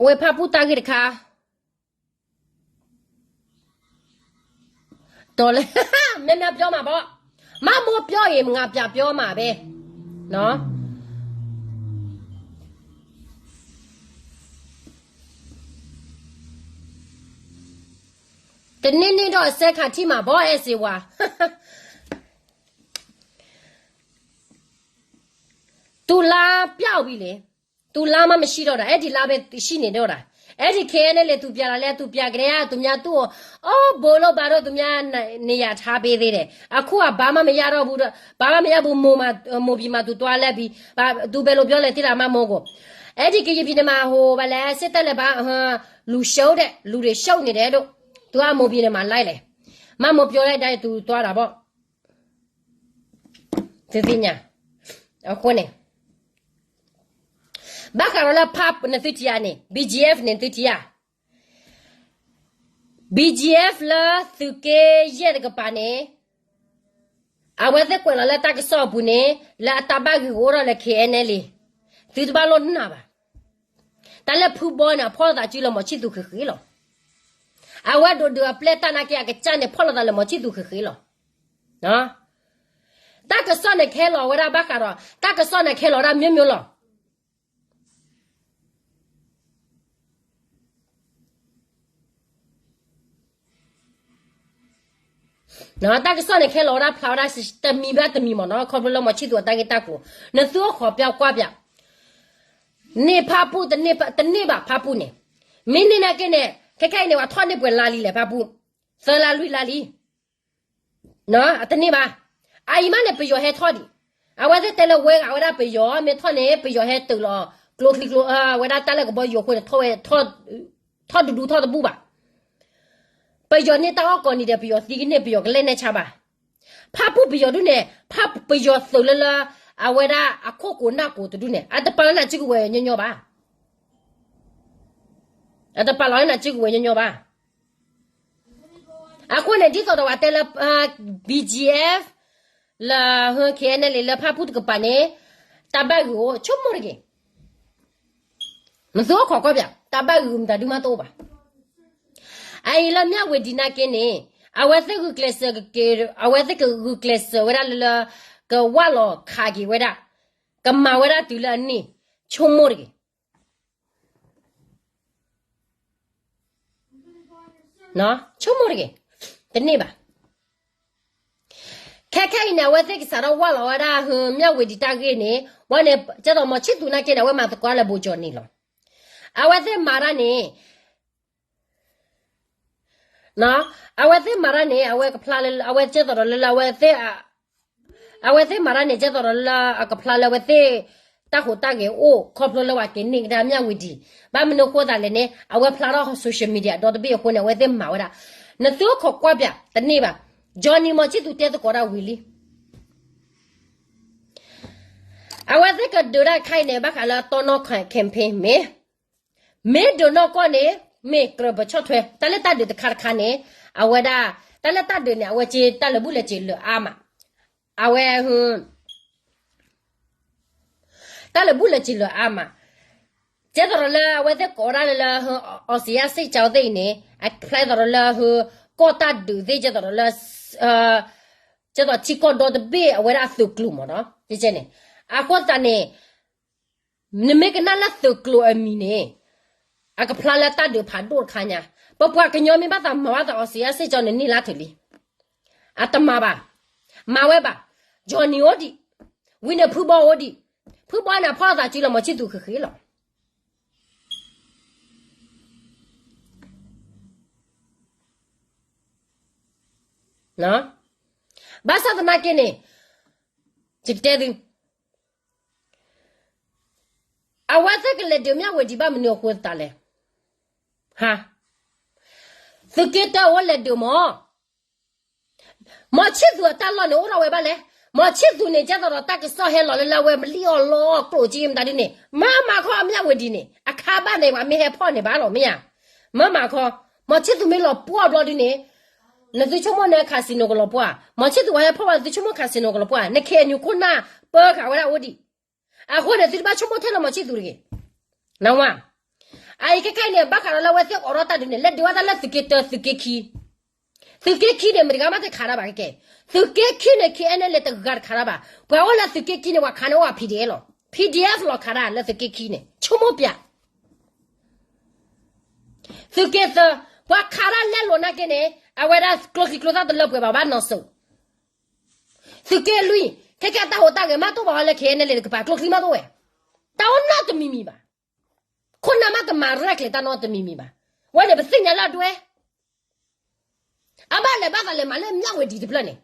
ဝ့ၢ်ဖၣ်ပူၣ်တၢ်ဂ့ၢ်တခါ, တီၤလၢ မ့ၢ်မ့ၢ်ပျီမးဘီၣ်, မးမိၢ်ပျီအံၤ မငါပျီပျီမးဘဲ, တန့ၢ်န့ၢ်ဒီးအစဲခးထံၣ်မးဘီၣ် အဲၣ်စ့ဝါ, တုၤလါပျီဝံၤလဲၣ်, တုၤလါမးမ့ၢ်ဆံးဒီးဒၣ် အဲၣ်ဒိးလါဘဲဆံးန့ၢ်ဒီးဒၣ်, အဲၣ်ဒိးခဲအံၤန့ၣ်လဲၤသူၣ်ပၠးလီၤလဲၤသူၣ်ပၠးကဒါ သူမါတူၢ်အီၤ, အိၣ်ဘိလိၣ်ဘၣ်ဒီး သူမါန့ၣ်ယၤထါဘ့သ့ဒီး အခိၣ်အဘၣ်မးမ့ၢ်ယၢ်ဒီးဘူးဒီး ဘၣ်မးမ့ၢ်ယၢ်ဘူး မိၢ်ဘံၤမၤသူၣ်တွၤလဲၣ်ဘံၤ, ဘၣ်သူဘဲလိၣ်ပျီလဲၤသ့တၢ်မးမိၢ်ကိး, အဲၣ်ဒိးက့ၤယဖံးန့ၣ်မးဟိဘၣ်လဲၣ် စ့တၢ်လဲၤဘၣ်, လူၤရှုံးဒဲး လူၤဒဲးရှုံးန့ၢ်ဒဲးဒိၣ်, သူအမိၢ်ဘံၤန့ၣ်မၤလဲၣ်လဲၣ်, မးမိၢ်ပျီလဲၣ်ဒါသူတွၤတၢ်ဘီၣ် သုသ့ၣ်ညါ, အဃိန့ၣ် ဘၣ်ဃးဒီးလၢဖးနသုထံၣ်ဧါန့ၣ် BGF န့ၣ်သုထံၣ်ဧါ, BGF လၢသုးက့ယဲၢ်တကပၤန့ၣ် အဝဲသ့ၣ်ကွဲးလီၤလၢတၢ်ကစီၣ်အပူၤန့ၣ် လၢအတၢ်ဘၣ်ဂ့ၢ်ကအိၣ်ထီၣ်လၢ KNLA, သုတဘၣ်လိၣ်နာ်ဘၣ်, တၢ်လၢဖုဘီန့ၣ် အဖီၣ်လိာ်သးစုလၢမီၤဆံၣ်သူးဃ့ဃ့လီၤ, အဝဲဒိးဒုးအပျဲၢ်တၢ်နာ်က့ အကစၢ်န့ၣ် ဖီၣ်လိာ်သးလၢမီၤဆံၣ်သူးဃ့ဃ့လီၤ, တၢ်ကစီၣ်န့ၣ်ခဲလီၤဝဲဒၣ်ဘၣ်ဃးဒီး တၢ်ကစီၣ်န့ၣ်ခဲလီၤဝဲဒၣ် မျိုးမျိုး လီၤ တၢ်ကစီၣ်န့ၣ်ခဲလီၤဝဲဒၣ်ဖျါဝဲဒၣ် တမံၤဘၣ်တမံၤမ့ၢ်နီၤ ခီဖျိလၢမီၤဆံၣ်သူးအတၢ်ဂ့ၢ်တၢ်ကျိၤ, နသုအိၣ်ခိးပျီကွၢ်ပျီ, န့ၢ်ဖၣ်ပူၣ် တန့ၢ်ဘၣ်ဖၣ်ပူၣ်န့ၣ်, မ့ၢ်န့ၢ်နာ်က့န့ၣ် ခဲခဲအံၤန့ၣ် ပှၤထီၣ်န့ၢ်ပှဲၤလါလံလဲၣ် ဖၣ်ပူၣ်, သၢလါလွံၢ်လါလံ အတန့ၢ်ဘၣ်, အအံၤမးန့ၣ် ပယီၤဟဲထီၣ်ဒံး, အဝဲသ့ၣ်တဲလၢဝဲဂၤဝဲဒၣ်ပယီၤ မ့ၢ်ထီၣ်န့ၣ် ပယီၤဟဲတုၤလီၤ ကျိချံကျိ ဝဲဒၣ်တၢ်လၢကဘီယူၤအဃိန့ၣ် ထီၣ်ဝဲ ထီၣ်ဒူဒူထီၣ်တဘူၣ်ဘၣ်, ပယီၤန့ၢ်တၢ်အီၣ်ကိးနံၤဒီး ပယီၤသံကန့ၢ် ပယီၤကလဲၢ်နဲၣ်ဆါဘၣ်, ဖၣ်ပူၣ်ပယီၤဒုန့ၣ် ဖၣ်ပယီၤသုးလၢလၢ အဝဲဒၣ်အခိၣ်ကိးနၢ်ကိးတဒုန့ၣ် အတပာ်လၢနၤစုကဝဲၤညီညီဘၣ် အတပာ်လီၤလၢနၤစုကဝဲၤညီညီဘၣ်. အဃိန့ၣ် ဒ်သိးဒီးပှၤတဲလၢ BGF လၢ KNLA လၢဖၣ်ပူၣ်တကပၤန့ၣ် တၢ်ဘၣ်ဂုာ်အိၣ်ဆိကမိၣ်တဂ့ၤ. နသုအိၣ်ခိးကွၢ်ပျီ တၢ်ဘၣ်ဂုာ်မတၤဒုမးတအိၣ်ဘၣ်. အအံၤလၢမၠၣ်ဝ့ၤဒံးနာ်က့န့ၣ် အဝဲသ့ၣ်ဂုာ်ကျဲးစၢးကက့ၤ အဝဲသ့ၣ်ကဂုာ်ကျဲးစၢးဝဲဒၣ်လၢလၢ ကဝၢ်လီၤခးက့ၤဝဲဒၣ် ကမၤဝဲဒၣ်တုၤလၢအန့ၣ် ဆိကမိၣ်တဂ့ၤ. ဆိကမိၣ်တဂ့ၤ. တန့ၢ်ဘၣ်. ခဲခဲအံၤန့ၣ် အဝဲသ့ၣ်ကစးထီၣ်ဝၢ်လီၤဝဲဒၣ် မၠၣ်ဝ့ၤဒံးတၢ်ဂ့ၢ်န့ၣ် ဝဲန့ၣ် ကဲသိးမီၤဆံၣ်သူးနာ်က့န့ၣ် အဝဲမၤသကိးလၢဘိကၠီၣ်န့ၣ်လီၤ. အဝဲသ့ၣ်မၤတၢ်န့ၣ် အဝဲသ့ၣ်မၤတၢ်န့ၣ် အဝဲကဖျါလၢ အဝဲကဲသိးဒီးလၢ အဝဲသ့ၣ် အဝဲသ့ၣ်မၤတၢ်န့ၣ် ကဲသိးဒီးလၢ အကဖျါလၢအဝဲသ့ၣ် တၢ်ဟူးတၢ်ဂဲၤအိၣ် ခီဖျိလၢပှၤက့ၤန့ၢ်ကဒါမၠၣ်ဝတံၤ, ဘၣ်မနုၤအဃိသတးလဲၣ်န့ၣ် အဝဲဖျါထီၣ် social media ဒီတဘ့ၣ်အဃိန့ၣ် အဝဲသ့ၣ်မၤဝဲဒၣ်, နသုအိၣ်ခိးကွၢ်ပၠးတန့ၢ်ဘၣ်, Johnny မီၤဆံၣ်သူတဲသကိးတၢ်ဝံၤလံ အဝဲသ့ၣ်ကဒုးတၢ်တခါအံၤန့ၣ် ဘၣ်ဃးလၢတီနီ campaign မ့ၢ်, မ့ၢ်ဒုးနီၢ်ကီၢ်န့ၣ် မ့ၢ်ကြၢးပဆီၣ်ထွဲ တၢ်လၢတၢ်ဒုးတခါတခါန့ၣ်, အဝဲဒၣ် တၢ်လၢတၢ်ဒုးန့ၣ် အဝဲက့တၢ်လၢာ်ဘူၣ်လၢာ်စ့ၤလၢာ်အါမး, အဝဲ တၢ်လၢာ်ဘူၣ်လၢာ်စ့ၤလၢာ်အါမး, ကဲသိးဒီးလၢအဝဲသ့ၣ်ကိးဒၣ်လၢ အီစံယါစ့ၣ်ကၠီသ့ၣ်အံၤန့ၣ် အဖျါသိးဒီးလၢ ကီၢ်တၢ်ဒုးသ့ၣ် ကဲသိးဒီးလၢ ကဲသိးထံကီၢ်ဒီတဘ့ၣ်အဝဲဒၣ်အသုးကျိၤမ့ၢ်နီၤ, န့ၣ်, အဃိသတးန့ၣ် နမ့ၢ်ကနၣ်လၢသုးကျိၤအမံၤန့ၣ် အကဖျါလၢတၢ်ဒုးဖးဒိၣ်တခါညါ, ပပှၤကညီမ့ၢ်ဘၣ်သးမၤဘၣ်သးအီစံယါစ့ၣ်ကၠီန့ၣ် န့ၢ်လါထုးလံ, အတမၤဘၣ်, မၤဝဲဘၣ်, Johnny အိၣ်ဒံး, ဝံၤန့ၣ်ဖုဘီအိၣ်ဒံး, ဖုဘီန့ၣ် အဖီၣ်သးစုလီၤ မီၤဆံၣ်သူဃ့ဃ့လီၤ. ဘၣ်ဆၣ်သနာ်က့န့ၣ် ယကတဲသု, အဝဲသ့ၣ်ကလဲၤဒုးမၠၣ်ဝတံၤဘၣ်မနုၤအဃိသတးလဲၣ်, ဟါ, သုးက့တၢအဝဲလဲၤဒုးမး, မီၤဆံၣ်သူအတၢ်လီၢ်န့ၣ်အိၣ်ထီၣ်ဝဲဘၣ်လဲၣ်, မီၤဆံၣ်သူန့ၣ် ကဲသိးဒီးတၢ်ကစီၣ်ဟဲလီၤလၢလၢအဝဲမလံၣ်အီၣ်လီအီၣ်ကျိၣ်က့မတၤဒ်န့ၣ် မ့ၢ်မၤခီမၠၣ်ဝတံၤန့ၣ် အခါဘၣ်န့ၣ် ပှၤမ့ၢ်ဟဲဖီၣ်န့ၣ်ဘၣ်လီၤ မ့ၢ်ဧါ, မ့ၢ်မၤခီ, မီၤဆံၣ်သူမ့ၢ်လီၤပှီၢ်ဘျီဒ်န့ၣ် နသုဆိကမိၣ်န့ၣ် casino ကလီၤပှီၢ်, မီၤဆံၣ်သူဝဲဟဲဖီၣ်ဘၣ် သုဆိကမိၣ် casino ကလီၤပှီၢ်, နခ့ၣ်နူခိၣ်နၢ်ပၢဃာ်ဝဲဒၣ်အိၣ်ဒံး, အဃိန့ၣ် သုတဘၣ်ဆိကမိၣ်ထဲလၢမီၤဆံၣ်သူတဂ့ၤ, နဝ, အအံၤခဲခါအံၤန့ၣ် ဘၣ်ဃးဒီးလၢအဝဲသ့ၣ်အိးထီၣ်တၢ်ဒုးန့ၣ် လဲၤဒုးဝဲဒၣ်လၢသုးက့တၢ သုးက့ခံ သုးက့ခံန့ၣ် မတဂၤမးတခးတၢ်ဘၣ်ကဲ, သုးက့ခံန့ၣ် KNLA တဂၤတခးတၢ်ဘၣ်, ပှၤအိၣ်လၢသုးက့ခံန့ၣ် ပှၤခးန့ၣ်အိၣ်ဘၣ် PDF လီၤ, PDF လီၤခးတၢ်လၢသုးက့ခံန့ၣ် ဆိကမိၣ်ပၠး, သုးက့သၢ, ပှၤခးတၢ်လဲလိာ်နာ်က့န့ၣ် အဝဲဒၣ်ကျိချံကျိသၣ်တလၢပှဲၤဘၣ် ဘၣ်နီၣ်စိၤ, သုးက့လွံၢ်, ခဲကဲတၢ်ဟူးတၢ်ဂဲၤမးတအိၣ်ဘၣ်ဝဲလၢ KNLA တကပၤ ကျိချံမးတအိၣ်ဝဲ, တၢ်အိၣ်နီတမံၤမံၤဘၣ်, ခိၣ်နၢ်မးတမၤရဲၣ်ကျဲၤတၢ်နီတမံၤမံၤဘၣ်, ဝဲန့ၣ်ပသ့ၣ်ညါလၢအဒွဲ အဘၣ်လဲၤဘၣ်သးလဲၤမၤလၢမၠၣ်ဝတံၤတဖျၢၣ်န့ၣ်,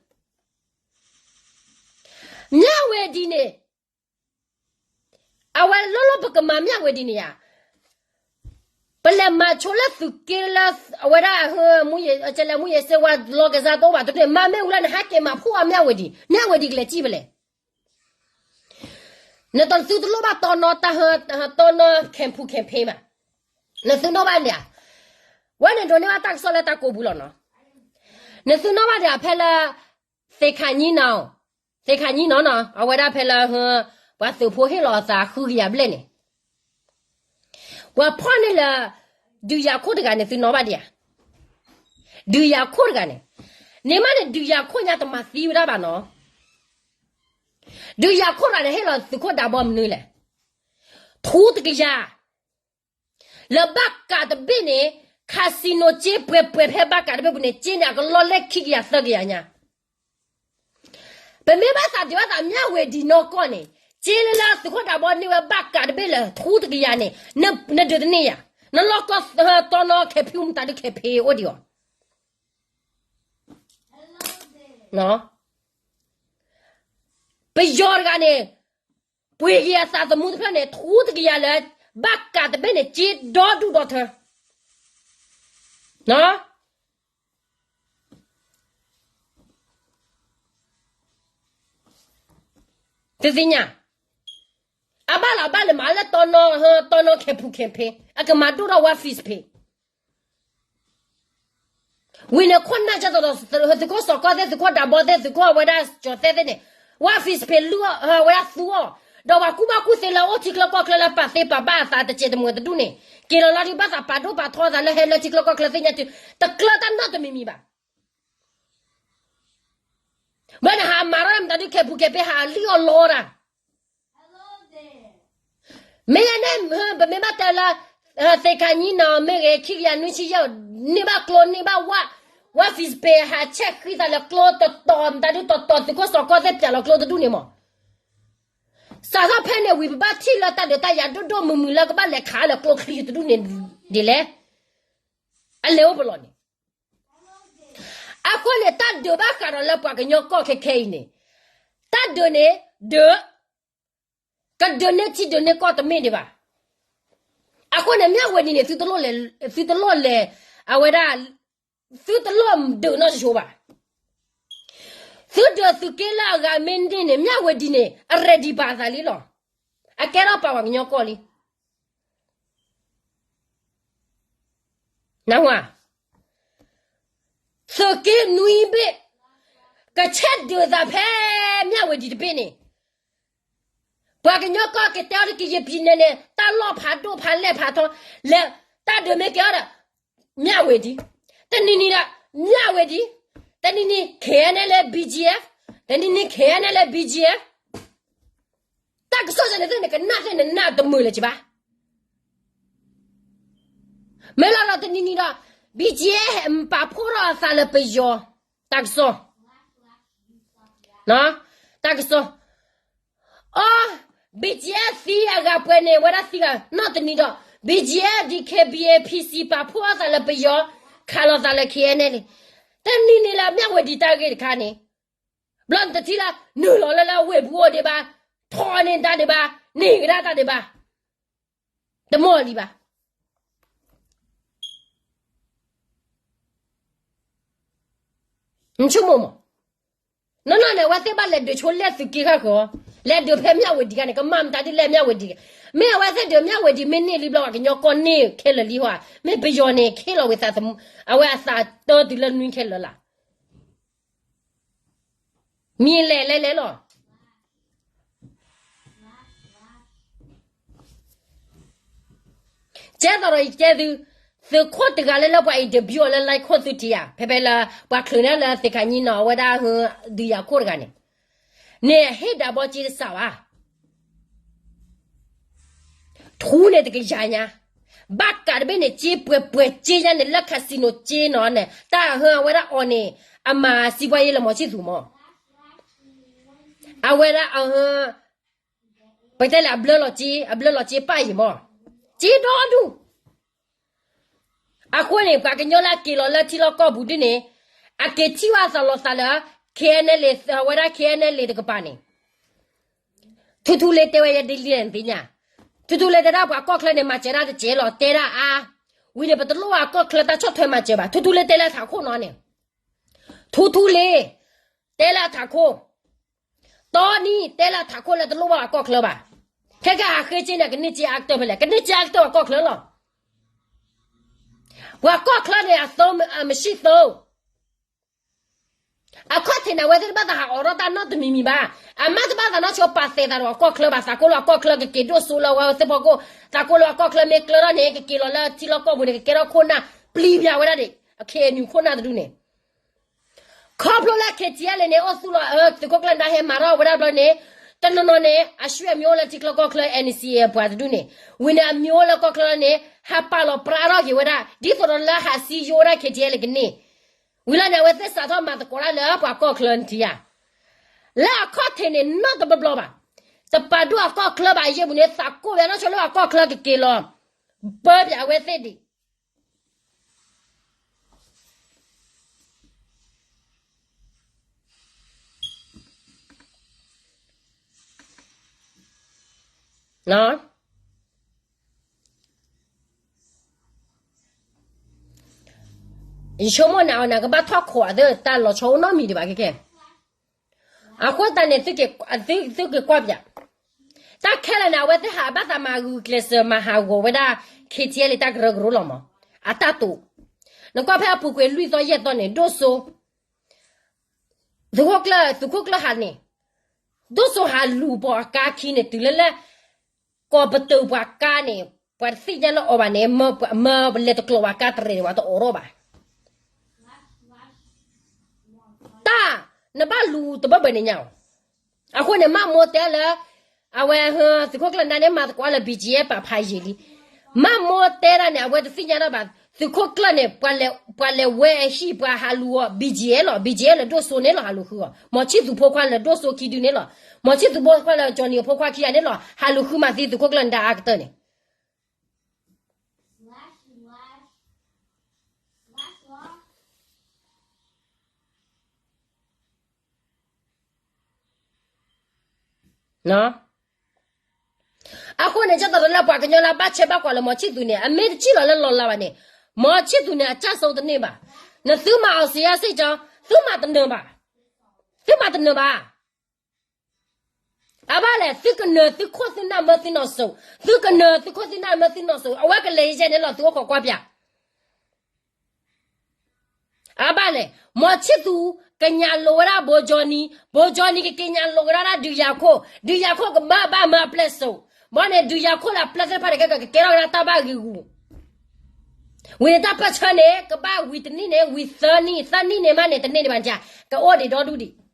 မၠၣ်ဝတံၤန့ၣ်, အဝဲလီၤလီၤပကမၤမၠၣ်ဝတံၤန့ၣ်ဧါ, ပလဲၤမၤဆိလၢသုးက့လၢ အဝဲဒၣ် ကလဲၤမူယ့ၤစ့ဝါလီၤကစၢ်တအိၣ်ဘၣ်တဒူၣ်န့ၣ် မၤမ့ၢ်ဝံၤလၢနဟဲက့ၤမၤဖှိၣ်အမၠၣ်ဝတံၤ မၠၣ်ဝတံၤကလဲၤစံၣ်ဖဲလဲၣ် နသုတလိၣ်ဘၣ်တီနီတၢ်ဟၢ တီနီ campaign campaign ဘၣ်, နသုနီၣ်ဘၣ်ဒံးဧါ, ဝဲန့ၣ်ဒိးန့ၢ်ဘၣ်တၢ်ကစီၣ်လၢတၢ်ကိးပူၤလီၤနီၤ, နသုနီၣ်ဘၣ်ဒံးဧါ ဖဲလၢ သ့ၣ်ခါညံနီၤ, သ့ၣ်ခါညံနီၤနီၤ အဝဲဒၣ်ဖဲလၢ ပှၤသုးဖိဟ့ၣ်လီၤအသးဃုကယၤဘျဲၣ်န့ၣ် ပှၤဖီၣ်န့ၢ်လၢ ဒုးယၤခိၣ်တဂၤန့ၣ် သုနီၣ်ဘၣ်ဒံးဧါ, ဒုးယၤခိၣ်တဂၤန့ၣ်, န့ၣ်မးန့ၣ်ဒုးယၤခိၣ်ညါတမၤသံဝဲဒၣ်ဘၣ်နီၤ, ဒုးယၤခိၣ်တဂၤန့ၣ် ဟ့ၣ်လီၤသုးခိၣ်ဒးဘီမနုၤလဲၣ်, ထူတကယၤ လၢဘၣ်ကးတဘ့ၣ်န့ၣ် casino က့ပှဲၤပှဲၤဖဲဘၣ်ကးတဘ့ၣ်ပူၤန့ၣ် က့န့ၣ် အကလီၢ်လဲၢ်ခံကယၤသၢကယၤညါ, ပမ့ၢ်ဘၣ်သးဒုးဘၣ်သးမၠၣ်ဝတံၤနီၢ်ကီၢ်န့ၣ် က့လၢသုးခိၣ်ဒးဘီန့ၢ်ဝဲဘၣ်ကးတဘ့ၣ်လၢထူတကယၤန့ၣ် နဒုးတန့ၢ်ယၤ, နလီၢ်ကီၢ်တီနီ campaign မတၤဒုး campaign အိၣ်ဒံးအီၤ ပယီၤတဂၤန့ၣ် ပှ့ၤက့ၤအသးသမူတဖျၢၣ်န့ၣ် ထူတကယၤလၢ ဘၣ်ကးတဘ့ၣ်န့ၣ် က့ဒီဒူၣ်ဒီထၢ သုသ့ၣ်ညါ, အဘၣ်လီၤဘၣ်လၢမၤလၢတီနီ campaign အကမၤဒိၣ်ထီၣ်ဝါ face page ဝံၤန့ၣ် ခိၣ်နၢ်ကၢ်သိးဒီး သုးခိၣ်စီၤကီၢ်သ့ၣ် သုးခိၣ်ဒးဘီသ့ၣ် သုးခိၣ်အဝဲဒၣ်ကၠီၤသဲသ့ၣ်န့ၣ် ဝါ face page လုၢ်အီၣ်ဝဲဒၣ်သူအီၤ, ဒီးပှၤကူၣ်ဘၣ်ကူၣ်သ့လၢအိၣ်ထံချၢကီၢ်ချၢလၢပာ်သ့ပာ်ဘၣ်အသးတစဲးတမှဲးတဒူၣ်န့ၣ် က့ၤလီၤလီၤဒုးဘၣ်သးပာ်ဒိၣ်ပာ်ထီအသးလၢဟဲလၢထံချၢကီၢ်ချၢသ့ၣ်ညါတုၤ တကျၢတၢ်နီတမံၤမံၤဘၣ် ဘၣ်န့ၣ်ဟးမၤထီၣ်မတၤဒုး campaign campaign ဟးလံၣ်အီၣ်လီတၢ် မ့ၢ်ယဲန့ၣ် ပမ့ၢ်ဘၣ်တဲလၢ သ့ၣ်ခါညံနီၤ မ့ၢ်ဂ့ၤ ခံကယၤနွံဆံယဲၢ် န့ၢ်ဘၣ်ကျိ န့ၢ်ဘၣ်ဝါ ဝါ face page ဟးဆဲးဃံသးလၢကျိတတီၤ မတၤဒုးတတီၤ သုးခိၣ်စီၤကီၢ်သ့ၣ်ပၠးလီၤကျိတဒူၣ်န့ၣ်မး စးထီၣ်ဖဲန့ၣ်ဝံၤ ပဘၣ်ထံၣ်လၢတၢ်ဒုးတၢ်ယၤဒိၣ်ဒိၣ်မုၢ်မုၢ်လၢကဘၣ်လဲၤခးလၢကျိချံတဒူၣ်န့ၣ်ဒ်လဲၣ် အလဲၤအိၣ်ပလီၢ်န့ၣ် အဃိန့ၣ် တၢ်ဒုးဘၣ်ဃးဒီးလၢပှၤကညီကီၢ်ခဲခဲအံၤန့ၣ် တၢ်ဒုးန့ၣ် ဒုး ကဒုးန့ၢ်ထံဒုးန့ၢ်ကီၢ်တမ့ၢ်ဒံးဘၣ်. အဃိန့ၣ် မၠၣ်ဝဲဒံးန့ၣ် သုတလိၣ်လဲၤ အဝဲဒၣ် သုတလိၣ်ဒုးနီၢ်ဆိဆိဘၣ်. သုဒုးသုးက့လၢအဂၤမ့ၢ်န့ၢ်န့ၣ် မၠၣ်ဝဲဒံးန့ၣ် အreadyဘၣ်အသးလံလီၤ. အကဲထီၣ်ပာ်ပှၤကညီကီၢ်လံ. နၢ်ဟူဧါ. သုးက့နွံဘ့ၣ် ကဆဲးဒုးသးဖဲမၠၣ်ဝဲဒံးတဘ့ၣ်န့ၣ် ပှၤကညီကီၢ်ကတဲအီၤတကယံာ်ပံၤန့ၣ်န့ၣ် တၢ်လီၢ်ဖးဒိၣ်ဖးလဲၢ်ဖးထီ လဲၤ တၢ်ဒုးမ့ၢ်ကဲအီၤဒီး မၠၣ်ဝဲဒံး, တနံၤနံၤဒီး မၠၣ်ဝဲဒံး, တနံၤနံၤ ခဲအံၤန့ၣ်လၢ ဘီဂျီအဲဖ်, တနံၤနံၤ ခဲအံၤန့ၣ်လၢ ဘီဂျီအဲဖ်, တၢ်ကစီၣ်န့ၣ်သ့ၣ်န့ၣ် ကနၣ်သ့ၣ်န့ၣ် နၢ်တမုာ်လၢၤကဘၣ်. မ့ၢ်လီၤဒီးတနံၤနံၤဒီး ဘီဂျီအဲဖ် ပာ်ဖှိၣ်ထီၣ်အသးလၢပယီၤ တၢ်ကစီၣ်, တၢ်ကစီၣ် အီ ဘီဂျီအဲဖ် သံအဂၤပှဲၤန့ၣ် ဝဲဒၣ်သံဂၤနီၢ်တနံၤဒီး ဘီဂျီအဲဖ် ဒံး ခ့ဘံၣ်အ့ၣ် ဖံစံ ပာ်ဖှိၣ်အသးလၢပယီၤ ခးလိာ်သးလၢ ခ့အံၤန့ၣ်လံ. တနံၤနံၤလၢမၠၣ်ဝဲဒံးတၢ်ဂ့ၢ်တခါန့ၣ် ဘျီနတထံၣ်လၢ နုာ်လီၤလၢလၢဝ့ၢ်ပူၤအိၣ်ဒံးဘၣ်, ထီၣ်န့ၢ်တၢ်ဒံးဘၣ်, န့ၢ်ကဒါတၢ်ဒံးဘၣ်, တမီၢ်လံဘၣ်. နဆိကမိၣ်မး, နီၢ်နီၢ်န့ၣ် အဝဲသ့ၣ်ဘၣ်လဲၤဒုးဆိလၢသုးက့ခါဃီ, လဲၤဒုးဖဲမၠၣ်ဝဲဒံးခါန့ၣ် ကမၣ်မတၤဒ်လဲၣ်မၠၣ်ဝဲဒံး, မ့ၢ်အဝဲသ့ၣ်ဒုးမၠၣ်ဝဲဒံး မ့ၢ်န့ၢ်လံဘျီ ပှၤကညီကီၢ်န့ၢ်ခဲလၢာ်လံဟီဧါ, မ့ၢ်ပယီၤန့ၣ် ခ့လီၤဝဲသး, အဝဲအသးတၢတုၤလၢနွံခဲလၢာ်လၢ မံၤလဲၤလဲၤလဲၤလီၤ. ကဲသိးဒီးယတဲသု, သုးခိၣ်တဂၤလၢလၢပှၤ interview အီၤလၢ live ခိၣ်သုထံၣ်ဧါ, ဖဲဖဲလၢ ပှၤချုးန့ၢ်လၢသ့ၣ်ခါညံနီၤ အဝဲဒၣ်ဟၢ ဒုးယၤခိၣ်တဂၤန့ၣ်, န့ၣ်ဟ့ၣ်ဒၣ်ဘီက့တစးဘၣ်. ထူန့ၣ်တကယၤညါ, ဘၣ်ကးတဘ့ၣ်န့ၣ် က့ပှဲၤပှဲၤက့ညါန့ၣ် လၢ casino က့နီၤန့ၣ် တၢ်ဟၢအဝဲဒၣ်အီၤန့ၣ် အမၤစံးပှၤယဲလၢမီၤဆံၣ်သူမီၤ, အဝဲဒၣ်အဟၢ ပတဲလၢအဘျၢလီၤက့, အဘျၢလီၤက့ပၣ်ယံၤမီၤ, က့ဒီဒူၣ်. အဃိန့ၣ် ပှၤကညီလၢအက့ၤလီၤလၢထံလီၢ်ကီၢ်ပူၤဒ်န့ၣ်, အက့ၤထံၣ်ဘၣ်သးလီၤသးလၢ ခ့အံၤန့ၣ်လံ, အဝဲဒၣ် ခ့အံၤန့ၣ်လံ တကပၤန့ၣ်, ထူထူလ့တဲဝဲယဲဒ်လဲၣ်နသ့ၣ်ညါ, ထူထူလ့တဲဒၣ်ပှၤကီၢ်ချၢန့ၣ် မၤစၢၤဒၣ်တကဲလီၤ တဲဒၣ်အါ, ဝံၤန့ၣ် ပတလိၣ်ဘၣ်ကီၢ်ချၢတၢ်ဆီၣ်ထွဲမၤစၢၤဘၣ်, ထူထူလ့တဲလၢထးခိၣ်နီၤန့ၣ်, ထူထူလ့ တဲလၢထးခိၣ်, တီနံၤ တဲလၢထးခိၣ်လၢတလိၣ်ဘၣ်ပှၤကီၢ်ချၢဘၣ်, ခဲကဟးဃ့က့န့ၣ် ကန့ၢ်က့အါကတၢၢ်ဖဲလဲၣ်, ကန့ၢ်က့အါကတၢၢ်ပှၤကီၢ်ချၢလီၤ. ပှၤကီၢ်ချၢန့ၣ် အသိမဆံၣ်သိ, အခီၣ်ထံးန့ၣ် အဝဲသ့ၣ်တဘၣ်သးဟးအိးထီၣ်တၢ်နီတမံၤမံၤဘၣ်, အမ့ၢ်တဘၣ်သးနီၢ်ဆိပာ်သဲးသးဒီးပှၤကီၢ်ချၢဘၣ်, သးကိးလၢပှၤကီၢ်ချၢကက့ၤဒိၣ်စိလၢအဝဲသ့ၣ်ဖီခိၣ်, သးကိးလၢပှၤကီၢ်ချၢမ့ၢ်ကျၢထီၣ်န့ၣ် ကက့ၤလီၤလၢထံလီၢ်ကီၢ်ပူၤန့ၣ် ကကဲထီၣ်ခိၣ်နၢ်, ပျံၤပျါဝဲဒၣ်ဒံး အခဲအံၤနုာ်ခိၣ်နၢ်တဒူၣ်န့ၣ် ခီဖျိလၢ ခ့ထံအဲလ်န့ၣ် အိၣ်သူၣ်လီၤအၢ သုးခိၣ်ကျၢၢ်နဒါဟဲမၤထီၣ်ဝဲဒၣ်ဘျီန့ၣ်, တနီၤနီၤန့ၣ် အဆွေမျိုးအိၣ်လၢထံချၢကီၢ်ချၢ အဲၣ်အၣ်အ့ၣ်စံၣ် ပှၤတဒူၣ်န့ၣ်, ဝံၤန့ၣ် အမျိုးအိၣ်လၢကီၢ်ချၢန့ၣ် ဟးပာ်လီၤပြးထီၣ်က့ၤဝဲဒၣ် ဒ်သိးဒီးလၢဟးစံယိဝဲဒၣ် ခ့ထံအဲလ် ကန့ၢ်, ဝံၤလီၤန့ၣ် အဝဲသ့ၣ်စးထီၣ်မၤသကိးတၢ်လၢပှၤကီၢ်ချၢန့ၣ်ထံဧါ, လၢအခီၣ်ထံးန့ၣ် နီတဘျီဘျီဘၣ်, တပာ်ဒိၣ်အကီၢ်ချၢဘၣ်အယ့ၢ်ပူၤန့ၣ် သးကိးဝဲနီၢ်ဆိလၢအကီၢ်ချၢကက့ၤလီၤ, ပၢပၠးအဝဲသ့ၣ်ဒံး ယဆိကမိၣ်န့ၣ် အဝဲန့ၣ်ကဘၣ်ထီၣ်ခိးအသး တၢ်လီၤဆီအိၣ်နီတမံၤဒံးဘၣ်ခဲခဲ, အဃိသတးန့ၣ် သုက့ၤကွၢ်ပၠး, တၢ်ခဲလၢာ်န့ၣ် အဝဲသ့ၣ်ဟးဘၣ်သးမၤဂုာ်ကျဲးစၢးမၤဟးဂီၤဝဲဒၣ် ခ့ထံအဲလ် တၢ်ကရၢကရိလီၤမး, အတၢ်တိာ်, နကွၢ်ဖဲအပူၤကွံာ်လွံၢ်သီယဲၢ်သီန့ၣ် ဒိၣ်စိ သုးခိၣ်ကျၢၢ် သုးခိၣ်ကျၢၢ်ဟးန့ၣ်, ဒိၣ်စိဟးလူၤပိာ်အကါခံန့ၣ် တုၤလၢလၢ ကိးပတုာ်ပှၤကါန့ၣ် ပှၤတသ့ၣ်ညါလၢအီၤဘၣ်န့ၣ်, မၢလဲၤတကျိးပှၤကါတရဲၣ်န့ၣ် ပှၤတအိးထီၣ်ဘၣ်, တၢ်, နဘၣ်လူၤတဘၢဘၢန့ၣ်ညါ, အဃိန့ၣ် မၢ်မိၢ်တဲလၢ အဝဲ သုးခိၣ်ကျၢၢ်နဒါန့ၣ် မၤသကိးလၢ ဘီၣ်ကၠံၣ်အ့ ပာ်ဖးယံာ်လံ, မၢ်မိၢ်တဲဒၣ်န့ၣ် အဝဲတသ့ၣ်ညါဒၣ်ဘၣ်, သုးခိၣ်ကျၢၢ်န့ၣ် ပှၤလဲၤဝဲအဟံၣ် ပှၤဟးလူၤအီၤ ဘီၣ်ကၠံၣ်အ့လီၤ, ဘီၣ်ကၠံၣ်အ့လၢ ဒိၣ်စိန့ၣ်လီၤ ဟးလူၤဃုအီၤ, မီၤဆံၣ်သူးဖိခွါလၢ ဒိၣ်စိခံဒုန့ၣ်လီၤ, မီၤဆံၣ်သူးဖိခွါလၢ ကၠီနံၤအဖိခွါခံဂၤန့ၣ်လီၤ ဟးလူၤဃုမၤသံသုးခိၣ်ကျၢၢ်နဒါအါကတၢၢ်န့ၣ် နီၢ် အဃိန့ၣ် ကသိးဒီးလၢပှၤကညီလၢအဘၣ်ဆဲးဘၣ်ကွၢ်လၢ မောင်ချစ်သူန့ၣ် အမ့ၢ်တစံၣ်လီၤလၢလီၤလးဘၣ်န့ၣ်, မောင်ချစ်သူန့ၣ် အကျဆုံးတန့ၢ်ဘၣ်. နသုမၤအီၤစံးယါစ့ၢ်ကီး, သုမၤတနၢၤဘၣ်, သုမၤတနၢၤဘၣ်. အဘၣ်လဲၣ်, သုကနၢၤသုခိၣ်သုနၢ်မၢသုနီၢ်စိၤ, သုကနၢၤသုခိၣ်သုနၢ်မၢသုနီၢ်စိၤ, အဝဲကလဲၤယဲၢ်န့ၣ်လီၤ သုအိၣ်ခိးကွၢ်ပၠး. အဘၣ်လဲၣ်, မောင်ချစ်သူ ကညးလိာ်ဝဲဒၣ် ဗိုလ်ချုပ်ကြီး, ဗိုလ်ချုပ်ကြီး ကက့ၤညးလိာ်ကဒါဒၣ် ဒုးယၤခိၣ်, ဒုးယၤခိၣ် ကမၢဘၣ်မၢအပျဲၢ်စိး, ဘၣ်န့ၣ် ဒုးယၤခိၣ်လၢအပျဲၢ်သ့ၣ်တဖၣ်န့ၣ် ကကကဲထီၣ်ကဒါတၢ်ဘၣ်ဂံာ်ဂူာ်, ဝံၤန့ၣ်တၢ်ပၢၢ်ဆၢန့ၣ် ကဘၣ်ဝံၤတနံၣ်န့ၣ် ဝံၤသၢနံၣ်, သၢနံၣ်န့ၣ်မးန့ၣ် တန့ၢ်ဒံးဘၣ်န့ၣ်, ကအိၣ်ဒံးဒီဒူၣ်ဒံး.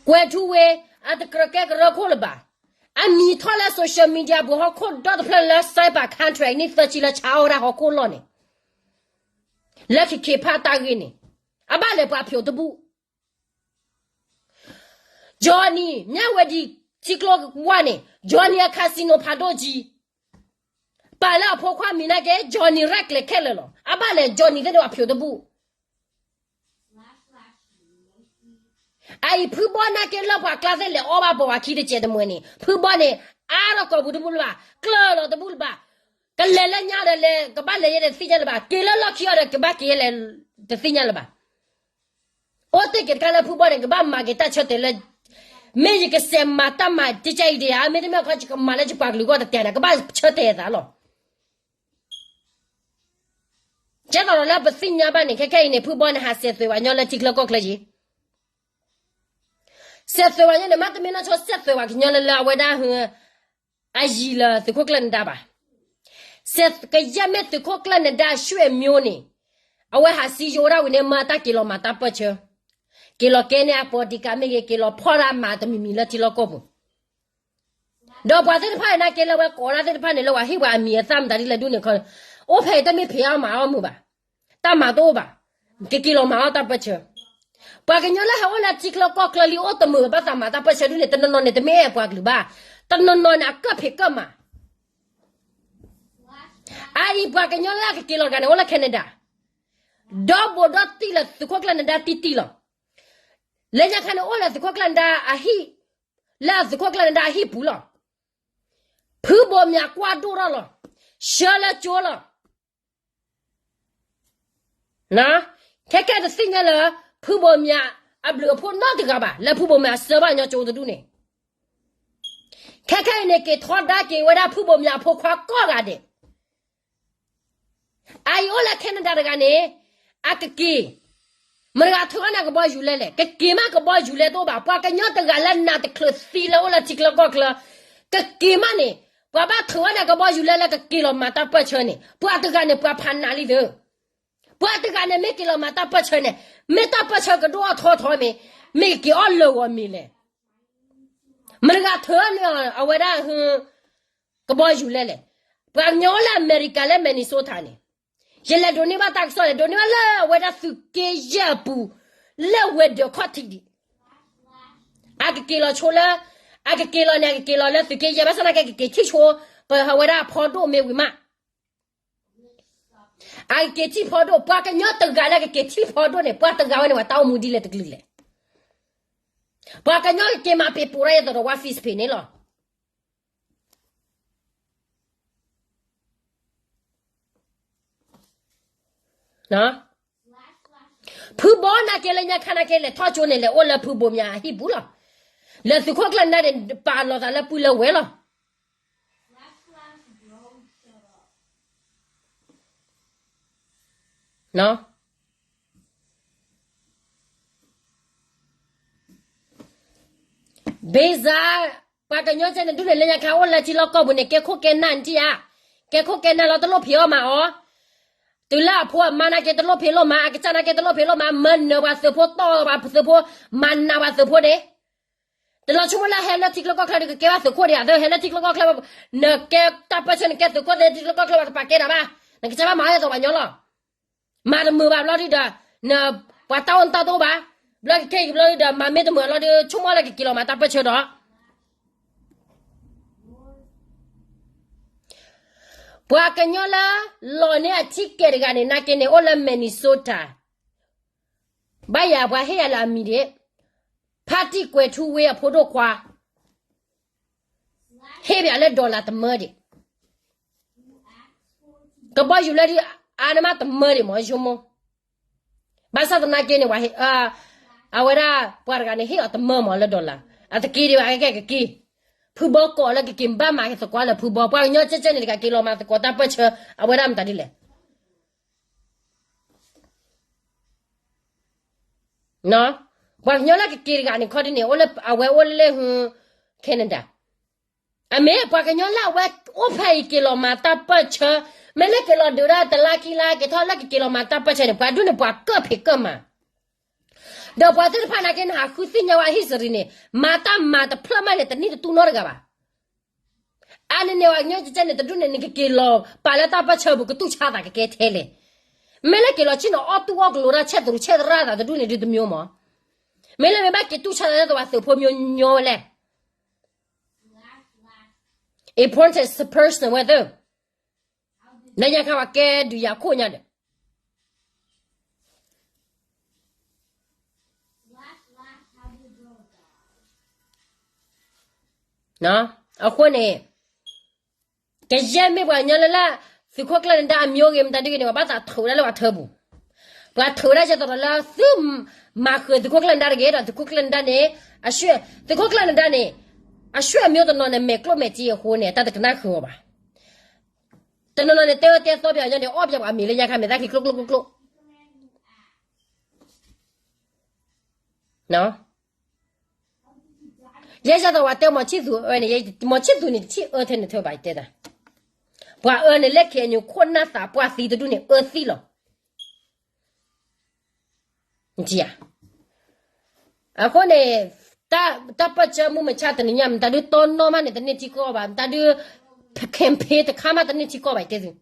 ကွဲၤထူဝ့ အတကြၢးကဲကရၢခိၣ်လၢၤဘၣ်. အမံၤထီၣ်လၢ social media ပူၤ ဟီၣ်ခိၣ်ဒီတဖျၢၣ်လၢ စဲးပာ် contract နံၣ်သၢဆံလၢဆါအီၣ်ဝဲဒၣ်ဟီၣ်ခိၣ်လီၢ်န့ၣ်, လၢခံခ့ဖးတၢ်ဂ့ၢ်န့ၣ်, အဘၣ်လဲၤပှၤဖျိးတဘူၣ်. Johnny မြဝတီ ထံကျိဝါန့ၣ် Johnny အ casino ဖးဒိၣ်ကံ, ပာ်လၢအဖိခွါမံၤနာ်က့ Johnny ရဲၣ်ကျဲၤခဲလၢာ်လီၤ. အဘၣ်လဲၤ Johnny သ့ၣ်န့ၣ်ပှၤဖျိးတဘူၣ်. အအံၤဖုဘီနာ်က့လၢပှၤကျါသ့ၣ်လဲၤအီၣ်ဘၣ်ပိာ်ဝဲခံတစဲးတမှဲၤန့ၣ်, ဖုဘီန့ၣ် အါထီၣ်ကိာ်ပူၤတဘူၣ်လၢၤဘၣ်, ကျၢၢ်လီၤတဘူၣ်လၢၤဘၣ်, ကလဲၤလၢညါဒီးလဲၤ ကဘၣ်လဲၤယဲၢ်ဒီးတသ့ၣ်ညါလၢၤဘၣ်, က့ၤလၢလီၢ်ခံအီၤဒီးကဘၣ်က့ၤယဲၢ်လဲၤတသ့ၣ်ညါလၢၤဘၣ်. အိၣ်တ့ၢ်က့ၤတခါလၢဖုဘီန့ၣ် ကဘၣ်မၤက့ၤတၢ်ဆၢတဲာ်လၢ မ့ၢ်ယကစဲးမၤတၢ်မၤတကဲအံၤဒံးဧါ, မ့တမ့ၢ်ခီယကမၤလၢယပှၤကလုာ်ဂီၢ်တတဲာ်န့ၣ် ကဘၣ်ဆၢတဲာ်အသးလီၤ. ကဲသိးဒီးလၢပသ့ၣ်ညါဘၣ်န့ၣ် ခဲခဲအံၤန့ၣ် ဖုဘီန့ၣ် ဟးစဲးသွဲၣ်ပှၤကညီလၢထံချၢကီၢ်ချၢက့ၤ, စဲးသွဲၣ်ပှၤကညီန့ၣ် မ့တမ့ၢ်နီၢ်ဆိစဲးသွဲၣ်ပှၤကညီလၢလၢအဝဲဒၣ် အယံၤလၢသုးခိၣ်ကျၢၢ်နဒါဘၣ်. စဲးကယဲၢ်မ့ၢ်သုးခိၣ်ကျၢၢ်နဒါ ရွှေမျိုးန့ၣ်, အဝဲဟးစံယိဝဲဒၣ်ဝံၤန့ၣ် မၤတၢ်က့ၤလီၤမၤတၢ်ပၢၢ်ဆၢ, က့ၤလီၤကဲန့ၢ်အ bodyguard မ့ၢ်ဂ့ၤ, က့ၤလီၤဖီၣ်တၢ်မၤတမံၤမံၤလၢထံလီၢ်ကီၢ်ပူၤ, ဒီးပှၤသ့ၣ်တဖၣ်အံၤနာ်က့လၢအဝဲကိးဒၣ်သ့ၣ်တဖၣ်န့ၣ် လၢပှၤဟ့ၣ်ပှၤအမံၤအသၣ်မတၤဒ်လဲၣ်ဒ်န့ၣ်ခီ, အိၣ်ဖဲအံၤတမ့ၢ်ဖံးအီၣ်မၤအီၣ်မုာ်ဘၣ်, တၢ်မၤတအိၣ်ဘၣ်, ကက့ၤလီၤမၤအီၣ်တၢ်ပၢၢ်ဆၢ. ပှၤကညီလၢဟဲအိၣ်လၢထံချၢကီၢ်ချၢလံ အိၣ်တမုာ်ဘၣ်သးမၤတၢ်ပၢၢ်ဆၢဒ်န့ၣ် တနီၤနီၤန့ၣ် တမ့ၢ်အဲၣ်ပှၤကလုာ်ဘၣ်, တနီၤနီၤန့ၣ် အကၢၣ်ဖံးကၢၣ်မၤ အအံၤပှၤကညီလၢအကက့ၤလီၤတဂၤန့ၣ် အိၣ်လၢ Canada, ဒီဘိးဒီတံၢ်လၢသုးခိၣ်ကျၢၢ်နဒါတံၢ်တံၢ်လီၤ. လၢညါခါန့ၣ် အိၣ်လၢသုးခိၣ်ကျၢၢ်နဒါအဟံၣ်, လၢသုးခိၣ်ကျၢၢ်နဒါအဟံၣ်ပူၤလီၤ. ဖုဘိးမၠးကွၢ်ဒိၣ်ထီၣ်လီၤ, ဆှၢလၢကၠိလီၤ. ခဲခဲတသ့ၣ်ညါလၢ ဖုဘိးမၠးအဘျုးအဖှိၣ်နီတဂၤဘၣ် လၢဖုဘိးမၠးအစၢဘၣ်ညီကၠိတဒူၣ်န့ၣ်, ခဲခဲအံၤန့ၣ် က့ၤထီဒါက့ၤဝဲဒၣ်ဖုဘိးမၠးအဖိခွါကိးဂၤဒဲး အအံၤအိၣ်လၢ Canada တဂၤန့ၣ်, အကက့ၤ, မတၤတဂၤထုးအီၣ်န့ၢ်ကဘီယူၤလဲလဲၣ်, ကက့ၤမးကဘီယူၤလဲတအိၣ်ဘၣ်, ပှၤကညီတဂၤလၢနးတချုးသံလၢအိၣ်လၢထံချၢကီၢ်ချၢ, ကက့ၤမးန့ၣ်, ပှၤဘၣ်ထုးအီၣ်န့ၢ်ကဘီယူၤလဲလၢကက့ၤလီၤမၤတၢ်ပၢၢ်ဆၢန့ၣ် ပှၤတဂၤန့ၣ် ပှၤဖးနးလံသၢ ပှၤတဂၤန့ၣ် မ့ၢ်က့ၤလီၤမၤတၢ်ပၢၢ်ဆၢန့ၣ်, မ့ၢ်တၢ်ပၢၢ်ဆၢကဒိၣ်အထီထီမ့ၢ်, မ့ၢ်က့ၤအီၣ်လၢာ်ဂီၤမ့ၢ်လဲၣ်, မတၤတဂၤထုးအီၣ်န့ၢ်အဝဲဒၣ် ကဘီယူၤလဲလဲၣ်. ပှၤကညီအိၣ်လၢအမဲရကၤလၢ Minnesota န့ၣ်, ယလဲၤဒိးန့ၢ်ဘၣ်တၢ်ကစီၣ်န့ၣ် ဒိးန့ၢ်ဘၣ်လၢအဝဲဒၣ်သုးက့ယဲၢ်အပူၤ, လၢဝဲၤဒၢးခီၣ်ထံးဒံး, အကက့ၤလီၤဆိလၢ, အကက့ၤလီၤန့ၣ် အကက့ၤလီၤလၢသုးက့ယဲၢ် ဘၣ်ဆၣ်သနာ်က့ ကက့ၤထံၣ်ဆိ, ပဝဲဒၣ်ဖီဒိၣ်မ့ၢ်ဝံၤမး အကက့ၤထံၣ်ဖီဒိၣ်, ပှၤကညီတဂၤလၢကက့ၤထံၣ်ဖီဒိၣ်န့ၣ် ပှၤတဂၤဝဲန့ၣ် ပှၤတၢ်အိၣ်မူဒ်လဲၣ်တကလုာ်လဲၣ်. ပှၤကညီကက့ၤမၤပ့ၤပိာ်ဒၣ်ယဲသိးဒီး ဝါ Facebook န့ၣ်လီၤ. ဖုဘိးနာ်က့လၢညါခါနာ်က့ လဲၤထီၣ်ကၠိန့ၣ် လဲၤအိၣ်လၢဖုဘိးမၠးအဟံၣ်ပူၤလီၤ. လၢသုးခိၣ်ကျၢၢ်နဒါန့ၣ် ပာ်လီၤသးလၢပုၢ်လၢဝဲၢ်လီၤ. ဘ့ၣ်စၢ်, ပှၤကညီကဲန့ၣ်ဒူၣ်န့ၣ် လၢညါခါအိၣ်လၢထံလီၢ်ကီၢ်ပူၤန့ၣ် ကဲခိၣ်ကဲနၢ်နထံၣ်ဧါ, ကဲခိၣ်ကဲနၢ်လီၤ တလိၣ်ဖံးအီၣ်မၤအီၤ, တုၤလၢအဖိအမါနာ်က့တလိၣ်ဖံးလိၣ်မၤ, အကစၢ်နာ်က့တလိၣ်ဖံးလိၣ်မၤ, မၤနၢၤပှၤသုးဖိတီၢ်ပှၤသုးဖိ, မၤနးပှၤသုးဖိန့ၣ် တလီၤဆိကမိၣ်လၢဟဲလၢထံကျိကီၢ်ချၢဒီး ကကဲဘၣ်သုးခိၣ်ဒံးဧါ, ဒီးဟဲလၢထံကျိကီၢ်ချၢ, နကဲတၢ်ပၢၢ်ဆၢ နကဲသုးခိၣ်သ့ ထံကျိကီၢ်ချၢ ပှၤတပာ်ကဲနၤဘၣ်, နကစၢ်ဘၣ်မၤအီၣ်ယဲသိးပှၤညီလီၤ. မၤတမုာ်ဘၣ်ဘျီဒုဒီး, န, ပှၤတၢ်အိၣ်နတၢ်တအိၣ်ဘၣ်, ဘျီကကဲက့ၤဘျီဒုဒီး မၤမ့ၢ်တမုာ်အလီၢ်ဒု ဆိကမိၣ်လၢကက့ၤလီၤမၤတၢ်ပၢၢ်ဆၢဒီး ပှၤကညီလၢ လီၤန့ၢ်အထံကဲးတဂၤန့ၣ် နာ်က့န့ၣ် အိၣ်လၢ Minnesota, ဘၣ်ယၤပှၤဟ့ၣ်ယၤလၢအမံၤဒံး, ဖါတံၢ်ကွဲၤထူဝ့အဖိဒိၣ်ခွါ ဟ့ၣ်ပၠးလၢ dollar တမၢဒံး, ကဘီယူၤလၢဒုး အါန့ၢ်မးတမၢဒံးမၢ ယိမိၢ်, ဘၣ်ဆၣ်သနာ်က့န့ၣ် အဝဲဒၣ်ပှၤတဂၤန့ၣ် ဟ့ၣ်အီၤတမၢမၢလၢ dollar, အတက့ၤဒံးဘၣ် ကက့ၤ, ဖုဘီကိးလၢကက့ၤ ဘၣ်မၤက့ၤသကိးလၢဖုဘီ, ပှၤကညီကဲကဲန့ၣ် တဂၤက့ၤလီၤမၤသကိးတၢ်ပၢၢ်ဆၢ အဝဲဒၣ်မတၤဒ်လဲၣ် ပှၤကညီလၢကက့ၤတဂၤန့ၣ် ခီဒ်န့ၣ် အိၣ်လၢအဝဲအိၣ်လၢ Canada, အမ့ၢ်ပှၤကညီလၢအဝဲအိၣ်ဖဲအံၤက့ၤလီၤမၤတၢ်ပၢၢ်ဆၢ, မ့ၢ်လၢက့ၤလီၤဒုးဒၣ်တလါခံလါ က့ၤထီၣ်လၢကက့ၤလီၤမၤတၢ်ပၢၢ်ဆၢန့ၣ် ပှၤဒုးန့ၣ် ပှၤကၢၣ်ဖံးကၢၣ်မၤ, ဒီးပှၤသ့ၣ်တဖၣ်နာ်က့ နဟးဃုသ့ၣ်ညါဝဲအ history န့ၣ် မၤတၢ်မၤတဖျၢၣ်မးန့ၣ် တနံၣ်တတူၢ်နီတဂၤဘၣ်. အန့ၣ်န့ၣ် ပှၤကညီကဲကဲန့ၣ် တဒူၣ်န့ၣ် နကက့ၤလီၤပာ်လၢတၢ်ပၢၢ်ဆၢပူၤ ကတူၢ်ဆါသးကကဲထဲလဲၣ်. မ့ၢ်လၢက့ၤလီၤဆ့ၣ်နီၤအီၣ်တူၢ်အီၣ်ကလိၤတၢ် ဆဲးသူးဆဲးသရၣ်သးတဒူၣ်န့ၣ် ဒုးတမံၤမၢ်. မ့ၢ်လၢမ့ၢ်ဘၣ်က့ၤတူၢ်ဆါသးလၢသးဝဲသုးဖိမံၤညီဝဲလဲၣ်. Important person ဝဲသ့ၣ် လၢညါခါပှၤကဲဒုးယၤခိၣ်ညါဒီး အဃိန့ၣ် ကယဲၢ်မ့ၢ်ပှၤကညီလၢလၢ သုးခိၣ်ကျၢၢ်နဒါအမျိုးဂ့ၤ မတၤဒုးဂ့ၤန့ၣ် ပှၤဘၣ်သးထုးဝဲဒၣ်လၢပှၤထၢပူၤ, ပှၤထုးဝဲဒၣ်ယဲသိးဒီးလၢသု မၤဃုာ်သုးခိၣ်ကျၢၢ်နဒါတဂ့ၤဒီး သုးခိၣ်ကျၢၢ်နဒါန့ၣ် အဆွဲ သုးခိၣ်ကျၢၢ်နဒါန့ၣ် အဆွဲအမျိုးတနီၤန့ၣ် မဲာ်ကျိၣ်မဲာ်စ့အဃိန့ၣ် တၢ်တကနၣ်ဃုာ်အီၤဘၣ်. တနီၤနီၤန့ၣ် တဲအၢတဲသီပှၤကညီန့ၣ် အီၣ်ပှၤအမံၤလၢညါခါ မဲာ်သၣ်ခံကျိကျိကျိကျိ ယဲယဲသိးဝဲတဲမီၤဆံၣ်သူးအၢန့ၣ် မီၤဆံၣ်သူးန့ၣ် တထံၣ်အၢထဲန့ၣ်ထၢဘၣ်တဲတၢ်, ပှၤအၢန့ၣ် လၢခဲအံၤခိၣ်နၢ်သးပှၢ်သံတဒူၣ်န့ၣ် အၢသံလီၤ. အဃိန့ၣ် တၢ်ပၢၢ်ဆၢမုၢ်မဆါတနံၤညါ မတၤဒုးတီနီၣ်မးန့ၣ် တန့ၢ်ထံကီၢ်ဘၣ်, မတၤဒုး campaign တခါမးတန့ၢ်ထံကီၢ်ဘၣ် တဲသု.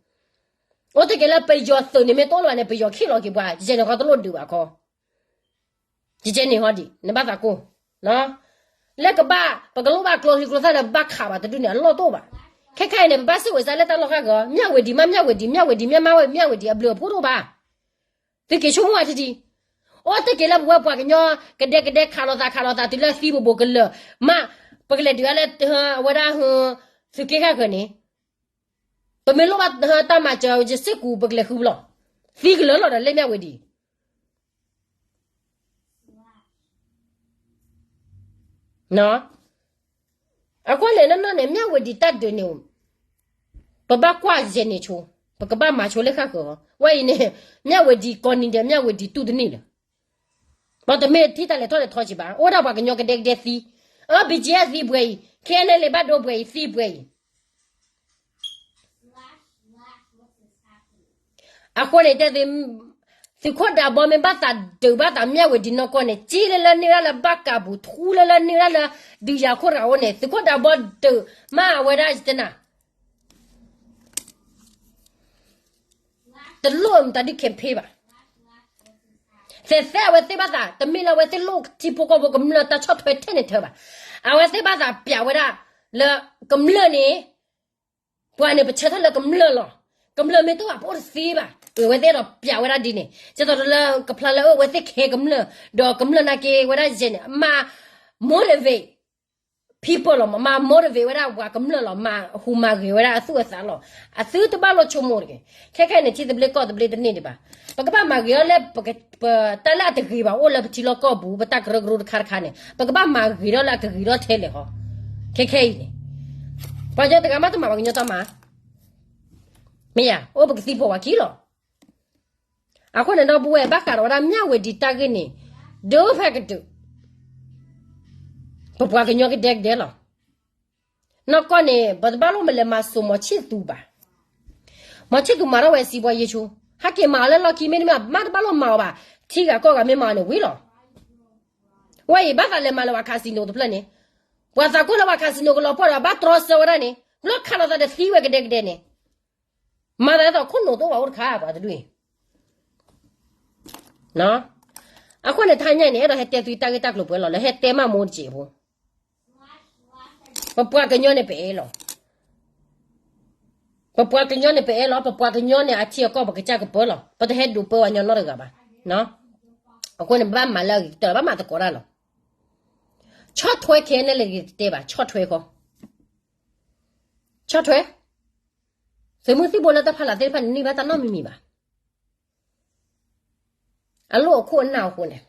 အိၣ်တ့ၢ်က့ၤလၢပယီၤသုးန့ၣ် မ့ၢ်တအိၣ်လၢၤဘၣ်န့ၣ် ပယီၤခ့ၣ်လီၤက့ၤပှၤ ယဲန့ၣ်ဃီတလိၣ်ဒုးဘၣ်ခီ ယဲန့ၣ်ဟီဒံး နဘၣ်သးကိၢ် လၢကဘၣ် ပကလိၣ်ဘၣ်ကျိချံကျိသၣ်လၢဘၣ်ခးဘၣ်တဒူၣ်န့ၣ် အလီၢ်တအိၣ်ဘၣ်. ခဲခဲအံၤန့ၣ် ပဘၣ်စံးဝဲစးလၢတၢ်လီၢ်ဃၣ်ဂီၤ မၠၣ်ဝ့ၤဒံးမး မၠၣ်ဝ့ၤဒံး မၠၣ်ဝ့ၤဒံး မၠၣ်မးဝဲ မၠၣ်ဝ့ၤဒံး အဘျုးအဖှိၣ်တအိၣ်ဘၣ်. သုက့ၤဆိကမိၣ်ဝဲထံထံ အိၣ်တ့ၢ်က့ၤလၢပဝဲပှၤကညီ ကဒဲကဒဲခးလိာ်သးခးလိာ်သးတုၤလၢသံဘိးဘိးကလၢာ် မး ပကလဲၤဒုးအါလၢ အဝဲဒၣ် သုးက့ဃၣ်ဃၢၤန့ၣ် ပမ့ၢ်လိၣ်ဘၣ်တၢ်မၤစၢၤ ယစ့ၢ်ကီး ပကလဲၤဃုဘျီ သံကလၢာ်လီၤဒီးလၢမၠၣ်ဝ့ၤဒံး အဃိန့ၣ် နီၢ်နီၢ်န့ၣ် မၠၣ်ဝ့ၤဒံးတၢ်ဒုးန့ၣ် ပဘၣ်ကွၢ်ယဲၢ်န့ၣ်ဆိ, ပကဘၣ်မၤဆိလၢဃၣ်ဃၢၤအီၤ, ဝဲအံၤန့ၣ် မၠၣ်ဝ့ၤဒံးကိးနံၤဒဲး မၠၣ်ဝ့ၤဒံးတူၢ်တန့ၢ်လၢၤ, ပတမ့ၢ်ထံၣ်တၢ်လဲၤထီၣ်လဲၤထီက့ၤဘၣ်, အိၣ်ဒၣ်ပှၤကညီကဒဲကဒဲသံ, အၢ ဘံၣ်ကၠံအသံပှဲၤအံၤ, ခဲအံၤန့ၣ် လံာ်ဘၣ်ဒိပှဲၤအံၤ သံပှဲၤအံၤ အဃိန့ၣ် တဲသု, သုးခိၣ်ဒးဘီမ့ၢ်ဘၣ်သးဒုးဘၣ်သးမၠၣ်ဝ့ၤဒံးနီၢ်ကီၢ်န့ၣ် ကၠံလၢလၢန့ၢ်ဒၣ်လၢဘၣ်ကးပူၤ ထူလၢလၢန့ၢ်ဒၣ်လၢ ဒုးယၤခိၣ်တဂၤအိၣ်န့ၣ် သုးခိၣ်ဒးဘီဒုးမးအဝဲဒၣ်ယတဲနၤ တလိၣ်မတၤဒုး campaign ဘၣ်. သဲးသဲအဝဲသ့ၣ်ဘၣ်သး တမ့ၢ်လၢအဝဲသ့ၣ်လိၣ်ထံဖိကီၢ်ဖိကမျၢၢ်တၢ်ဆီၣ်ထွဲထဲန့ၣ်ထၢဘၣ်. အဝဲသ့ၣ်ဘၣ်သးပျးဝဲဒၣ်လၢကမျၢၢ်န့ၣ် ပှၤန့ၣ်ပဆၢထၢၣ်လၢကမျၢၢ်လီၤ. ကမျၢၢ်မ့ၢ်တအိၣ်ဘၣ် ပအိၣ်တသ့ဘၣ်. အဝဲသ့ၣ်ဒီးပျးဝဲဒၣ်ဒ်န့ၣ် ကဲသိးလၢကဖျါလၢအဝဲသ့ၣ်ခဲကမျၢၢ် ဒီးကမျၢၢ်နာ်က့ဝဲဒၣ်ယဲၢ်န့ၣ် မၤ motivate people လီၤ. မၤ motivate ဝဲဒၣ်ပှၤကမျၢၢ်လီၤ. မၤဟူးမၤဂဲၤဝဲဒၣ်အသူၣ်အသးလီၤ. အသုတဘၣ်လိၣ်ဆိကမိၣ်တဂ့ၤ. ခဲခဲအံၤန့ၣ် ထံသဘျ့ကီၢ်သဘျ့တန့ၢ်ဒံးဘၣ်. ပကဘၣ်မၤဂ့ၤထီၣ်လၢ တၢ်လၢအတဂ့ၤဘၣ်အိၣ်လၢပထံလီၢ်ကီၢ်ပူၤ ပတၢ်ကရၢကရိတခါတခါန့ၣ် ပကဘၣ်မၤဂ့ၤထီၣ်လၢအကဂ့ၤထီၣ်ထဲလဲၣ်ဟီ. ခဲခဲအံၤန့ၣ် ပှၤကညီတဂၤမးတမၤပှၤကညီတၢ်မၤ မ့ၢ်ယၤ အိၣ်ပကသံပိာ်ဝဲခံလီၤ. အဃိန့ၣ်ဒီပုၢ်ဝဲၢ် ဘၣ်ဃးဒီးဝဲဒၣ်မၠၣ်ဝ့ၤဒံးတၢ်ဂ့ၢ်န့ၣ် ဒုးဖဲကဒုး ပပှၤကညီကဒဲကဒဲလီၤ. နီၢ်ကီၢ်န့ၣ် ပတဘၣ်လိၣ်မလဲၤမၤစိာ်မီၤဆံၣ်သူးဘၣ်. မီၤဆံၣ်သူးမၤထီၣ်ဝဲစံးဘီယ့ၣ်ဆိ ဟဲက့ၤမၤအီၤလၢလီၢ်ခံမ့တမ့ၢ် မးတဘၣ်လိၣ်မၤအီၤဘၣ်. ထံဂၤကီၢ်ဂၤမ့ၢ်မၤအီၤန့ၣ်ဝံၤလီၤ. ဝဲအံၤ ဘၣ်သးလဲၤမၤလၢပှၤ casino တဖျၢၣ်န့ၣ် ပှၤသးကိၢ်လၢပှၤ casino ကလီၤပှီၢ်ဒီး ဘၣ်တြီဆၢဝဲဒၣ်န့ၣ် လီၢ်ခးလိာ်သးဒီးသံဝဲကဒဲကဒဲန့ၣ် မၤသးဒ်သိးခိၣ်နူာ်တအိၣ်ဘၣ်အိၣ်တခါ ပှၤတဒူၣ်အံၤ အဃိန့ၣ် တဟါညါအံၤန့ၣ် အဲၣ်ဒိးဟဲတဲသုတၢ်ဂ့ၢ်တၢ်ကျိၤပှဲၤလီၤ လၢဟဲတဲမးမိၢ်တစဲးဖိ ပပှၤကညီန့ၣ်ပအဲၣ်လီၤ. ပပှၤကညီန့ၣ်ပအဲၣ်လီၤ. ပပှၤကညီန့ၣ်အထံအကီၢ်ပကစၢ်ကပၢလီၤ. ပတဟဲဒိးပၢဝဲညီနီတဂၤဘၣ်. အဃိန့ၣ် ပဘၣ်မၤလၢအဂ့ၤကတၢၢ်လီၤ ဘၣ်မၤသကိးတၢ်လီၤ. ဆီၣ်ထွဲ ခဲအံၤန့ၣ် လဲၤက့ၤတတဲဘၣ် ဆီၣ်ထွဲဃီ, ဆီၣ်ထွဲ, သုးမုၢ်သံၣ်ဘိလၢတၢ်ဖီလာ်သ့ၣ်တဖၣ်န့ၣ် န့ၢ်ဘၣ်တၢ်နီတမံၤမံၤဘၣ်. အလိၣ်အခိၣ်အနၢ်အဃိန့ၣ်,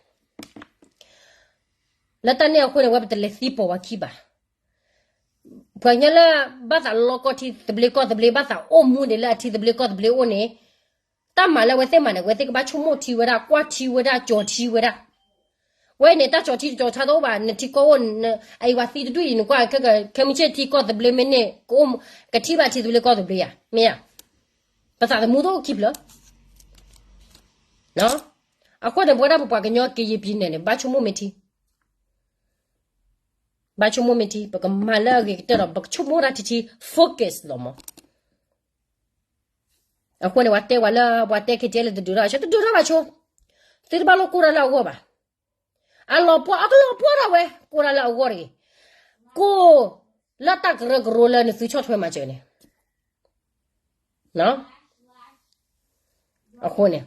လၢတၢ်န့ၣ်အဃိန့ၣ် ဝဲပတလဲၤသံပိာ်ဝဲခံဘၣ်. ပှၤကညီလၢ ဘၣ်သးလီကီၢ်ထံသဘျ့ကီၢ်သဘျ့ ဘၣ်သးအိၣ်မူဒံးလၢအထံသဘျ့ကီၢ်သဘျ့အိၣ်န့ၣ်, တၢ်မၤလၢအဝဲသ့ၣ်မၤန့ၣ် အဝဲသ့ၣ်ကဘၣ်ဆိကမိၣ်ထံဝဲဒၣ် ကွၢ်ထံဝဲဒၣ် ကၠီၤထံဝဲဒၣ်. ဝဲန့ၣ် တၢ်ကၠီၤထံတကၠီၤဆါတအိၣ်ဘၣ်, နထံကီၢ်အိၣ်, အအံၤပှၤသံတဒူၣ်အံၤ နကွၢ်ခဲမုၢ်ဆ့ၣ်ထံကီၢ်သဘျ့မ့ၢ်န့ၢ် ကအိၣ်ကထံၣ်ဘၣ်ထံသဘျ့ကီၢ်သဘျ့ဧါ, မ့ၢ်ဧါ. ပသးသမူတအိၣ်ခံဖျၢၣ် အဃိန့ၣ် ပဝဲဒၣ်ပပှၤကညီက့ယံာ်ပံၤနဲၣ်န့ၣ် ဘၣ်ဆိကမိၣ်မ့ၢ်ထံ, ဘၣ်ဆိကမိၣ်မ့ၢ်ထံ, ပကမၤလၢအဂ့ၤကတၢၢ်ဒီး ပကဆိကမိၣ်တၢ်ထံထံ focus လီၤမး. အဃိန့ၣ် ပှၤတဲပှၤလၢ ပှၤတဲ KTLA တဒုးထီၣ်ဆိ တဒုးထီၣ်ဘၣ်ဆိ, သုတဘၣ်လိၣ်ကိၢ်တၢ်လၢအဂီၢ်ဘၣ်. အလီၤပှီၢ် အကလီၤပှီၢ်ဒၣ်ဝဲ ကိၢ်တၢ်လၢအဂီၢ်တဂ့ၤ, ကိၢ်လၢတၢ်ကရၢကရိလၢနသုဆီၣ်ထွဲမၤစၢၤန့ၣ် အဃိန့ၣ်,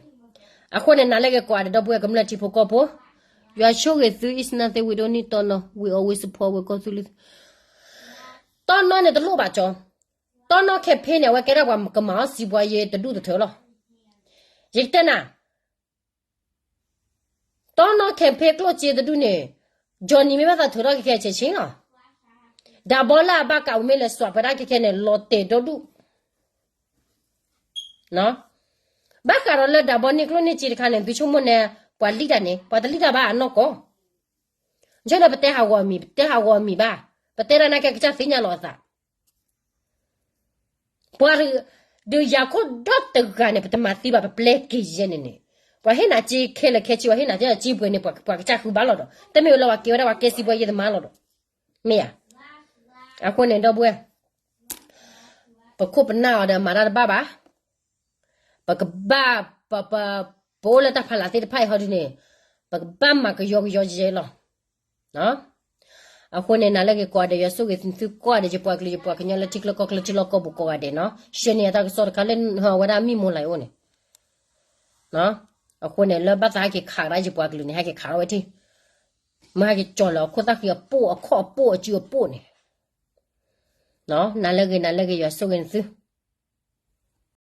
အဃိန့ၣ် နၤလၢက့ၤကိးဂၤဒဲး ဒီပုၢ်ဝဲၢ်ကမျၢၢ်ထံဖိကီၢ်ဖိ, ယွၤဆိၣ်ဂ့ၤသု is nothing, we don't need တီနီ, we always support ဝဲကီၢ်သူလ့ၤသု, တီနီန့ၣ်တလိၣ်ဘၣ်ကၠီ, တီနီ campaign န့ၣ် အဝဲကဲဒၣ်ပှၤကမၤအီၣ်စံးပှၤယဲတဒူၣ်တထၢလီၤ. ယကတဲနၤ တီနီ campaign ကျိၣ်စ့တဒူၣ်န့ၣ်, Johnny မ့ၢ်ဘၣ်သးထုးထီၣ်ခဲခဲဆ့ဆ့လီၤ. ဒးဘီလၢအဘၣ်ကး အဝဲမ့ၢ်လဲၤစွးပှဲၤဒၣ်ခဲခဲန့ၣ် လီၤတဲာ်ဒီဒူၣ်, ဘၣ်ဃးဒီးလၢဒးဘီန့ၢ်ကျိၣ်န့ၢ်စ့တခါန့ၣ် သုဆိကမိၣ်န့ၣ် ပှၤလံၣ်တၢ်န့ၣ် ပှၤတလံၣ်တၢ်ဘၣ်အနီၢ်ကီၢ်, ယဲဒီးပတဲဟးဂီၤအမံၤ ပတဲဟးဂီၤအမံၤဘၣ်, ပတဲဒၣ်နာ်က့ကစၢ်သ့ၣ်ညါလီၤအသး ပှၤဒုးယၤခိၣ်ဒီတဂၤန့ၣ် ပတမၤသံဘၣ် ပပျဲက့ၤယဲန့ၣ်န့ၣ်, ပှၤဟ့ၣ်နၤစ့ခဲလၢာ်ခဲဆ့ ပှၤဟ့ၣ်နၤစ့ပှဲၤန့ၣ် ပှၤကစၢ်ဃုဘါလီၤဒီး တမ့ၢ်ဝဲလၢပှၤကဲဝဲဒၣ်ပှၤကဲစံးပှၤယဲသမါလီၤဒီး, မ့ၢ်ဧါ. အဃိန့ၣ် ဒီပုၢ်ဝဲၢ်, ပခိၣ်ပနၢ်အီၤဒီးမၤတၢ်တဘၣ်ဘၣ်, ပကဘၣ်, ပ, ပ, ပအိၣ်လၢတၢ်ဖီလာ်သ့ၣ်တဖၣ်အံၤဟီဒုန့ၣ်, ပကဘၣ်မၤကယီကယီယဲလီၤ အဃိန့ၣ် နၤလၢက့ၤကိးဂၤဒဲး ယွၤဆိၣ်ဂ့ၤသုကိးဂၤဒဲး ယပှၤကလုာ် ယပှၤကညီလၢထံချၢကီၢ်ချၢ ထံလီၢ်ကီၢ်ပူၤကိးဂၤဒဲးနီၤ, ဆှၢန့ၢ်အတၢ်ကစီၣ်တခါလၢအဝဲဒၣ်မံမီၢ်လၢအအိၣ်န့ၣ်, အဃိန့ၣ် လၢဘၣ်သးဟဲက့ၤခးဒၣ်ယပှၤကလုာ်န့ၣ် ဟဲက့ၤခးထီၣ်ဝဲထံၣ်, မ့ၢ်ဟဲက့ၤကၠီၤလၢအခိၣ်သၣ်ဃံအပိၢ် အခီၣ်အပိၢ် အစုအပိၢ်န့ၣ်, နၤလၢဂ့ၤ နၤလၢဂ့ၤ ယွၤဆိၣ်ဂ့ၤနသု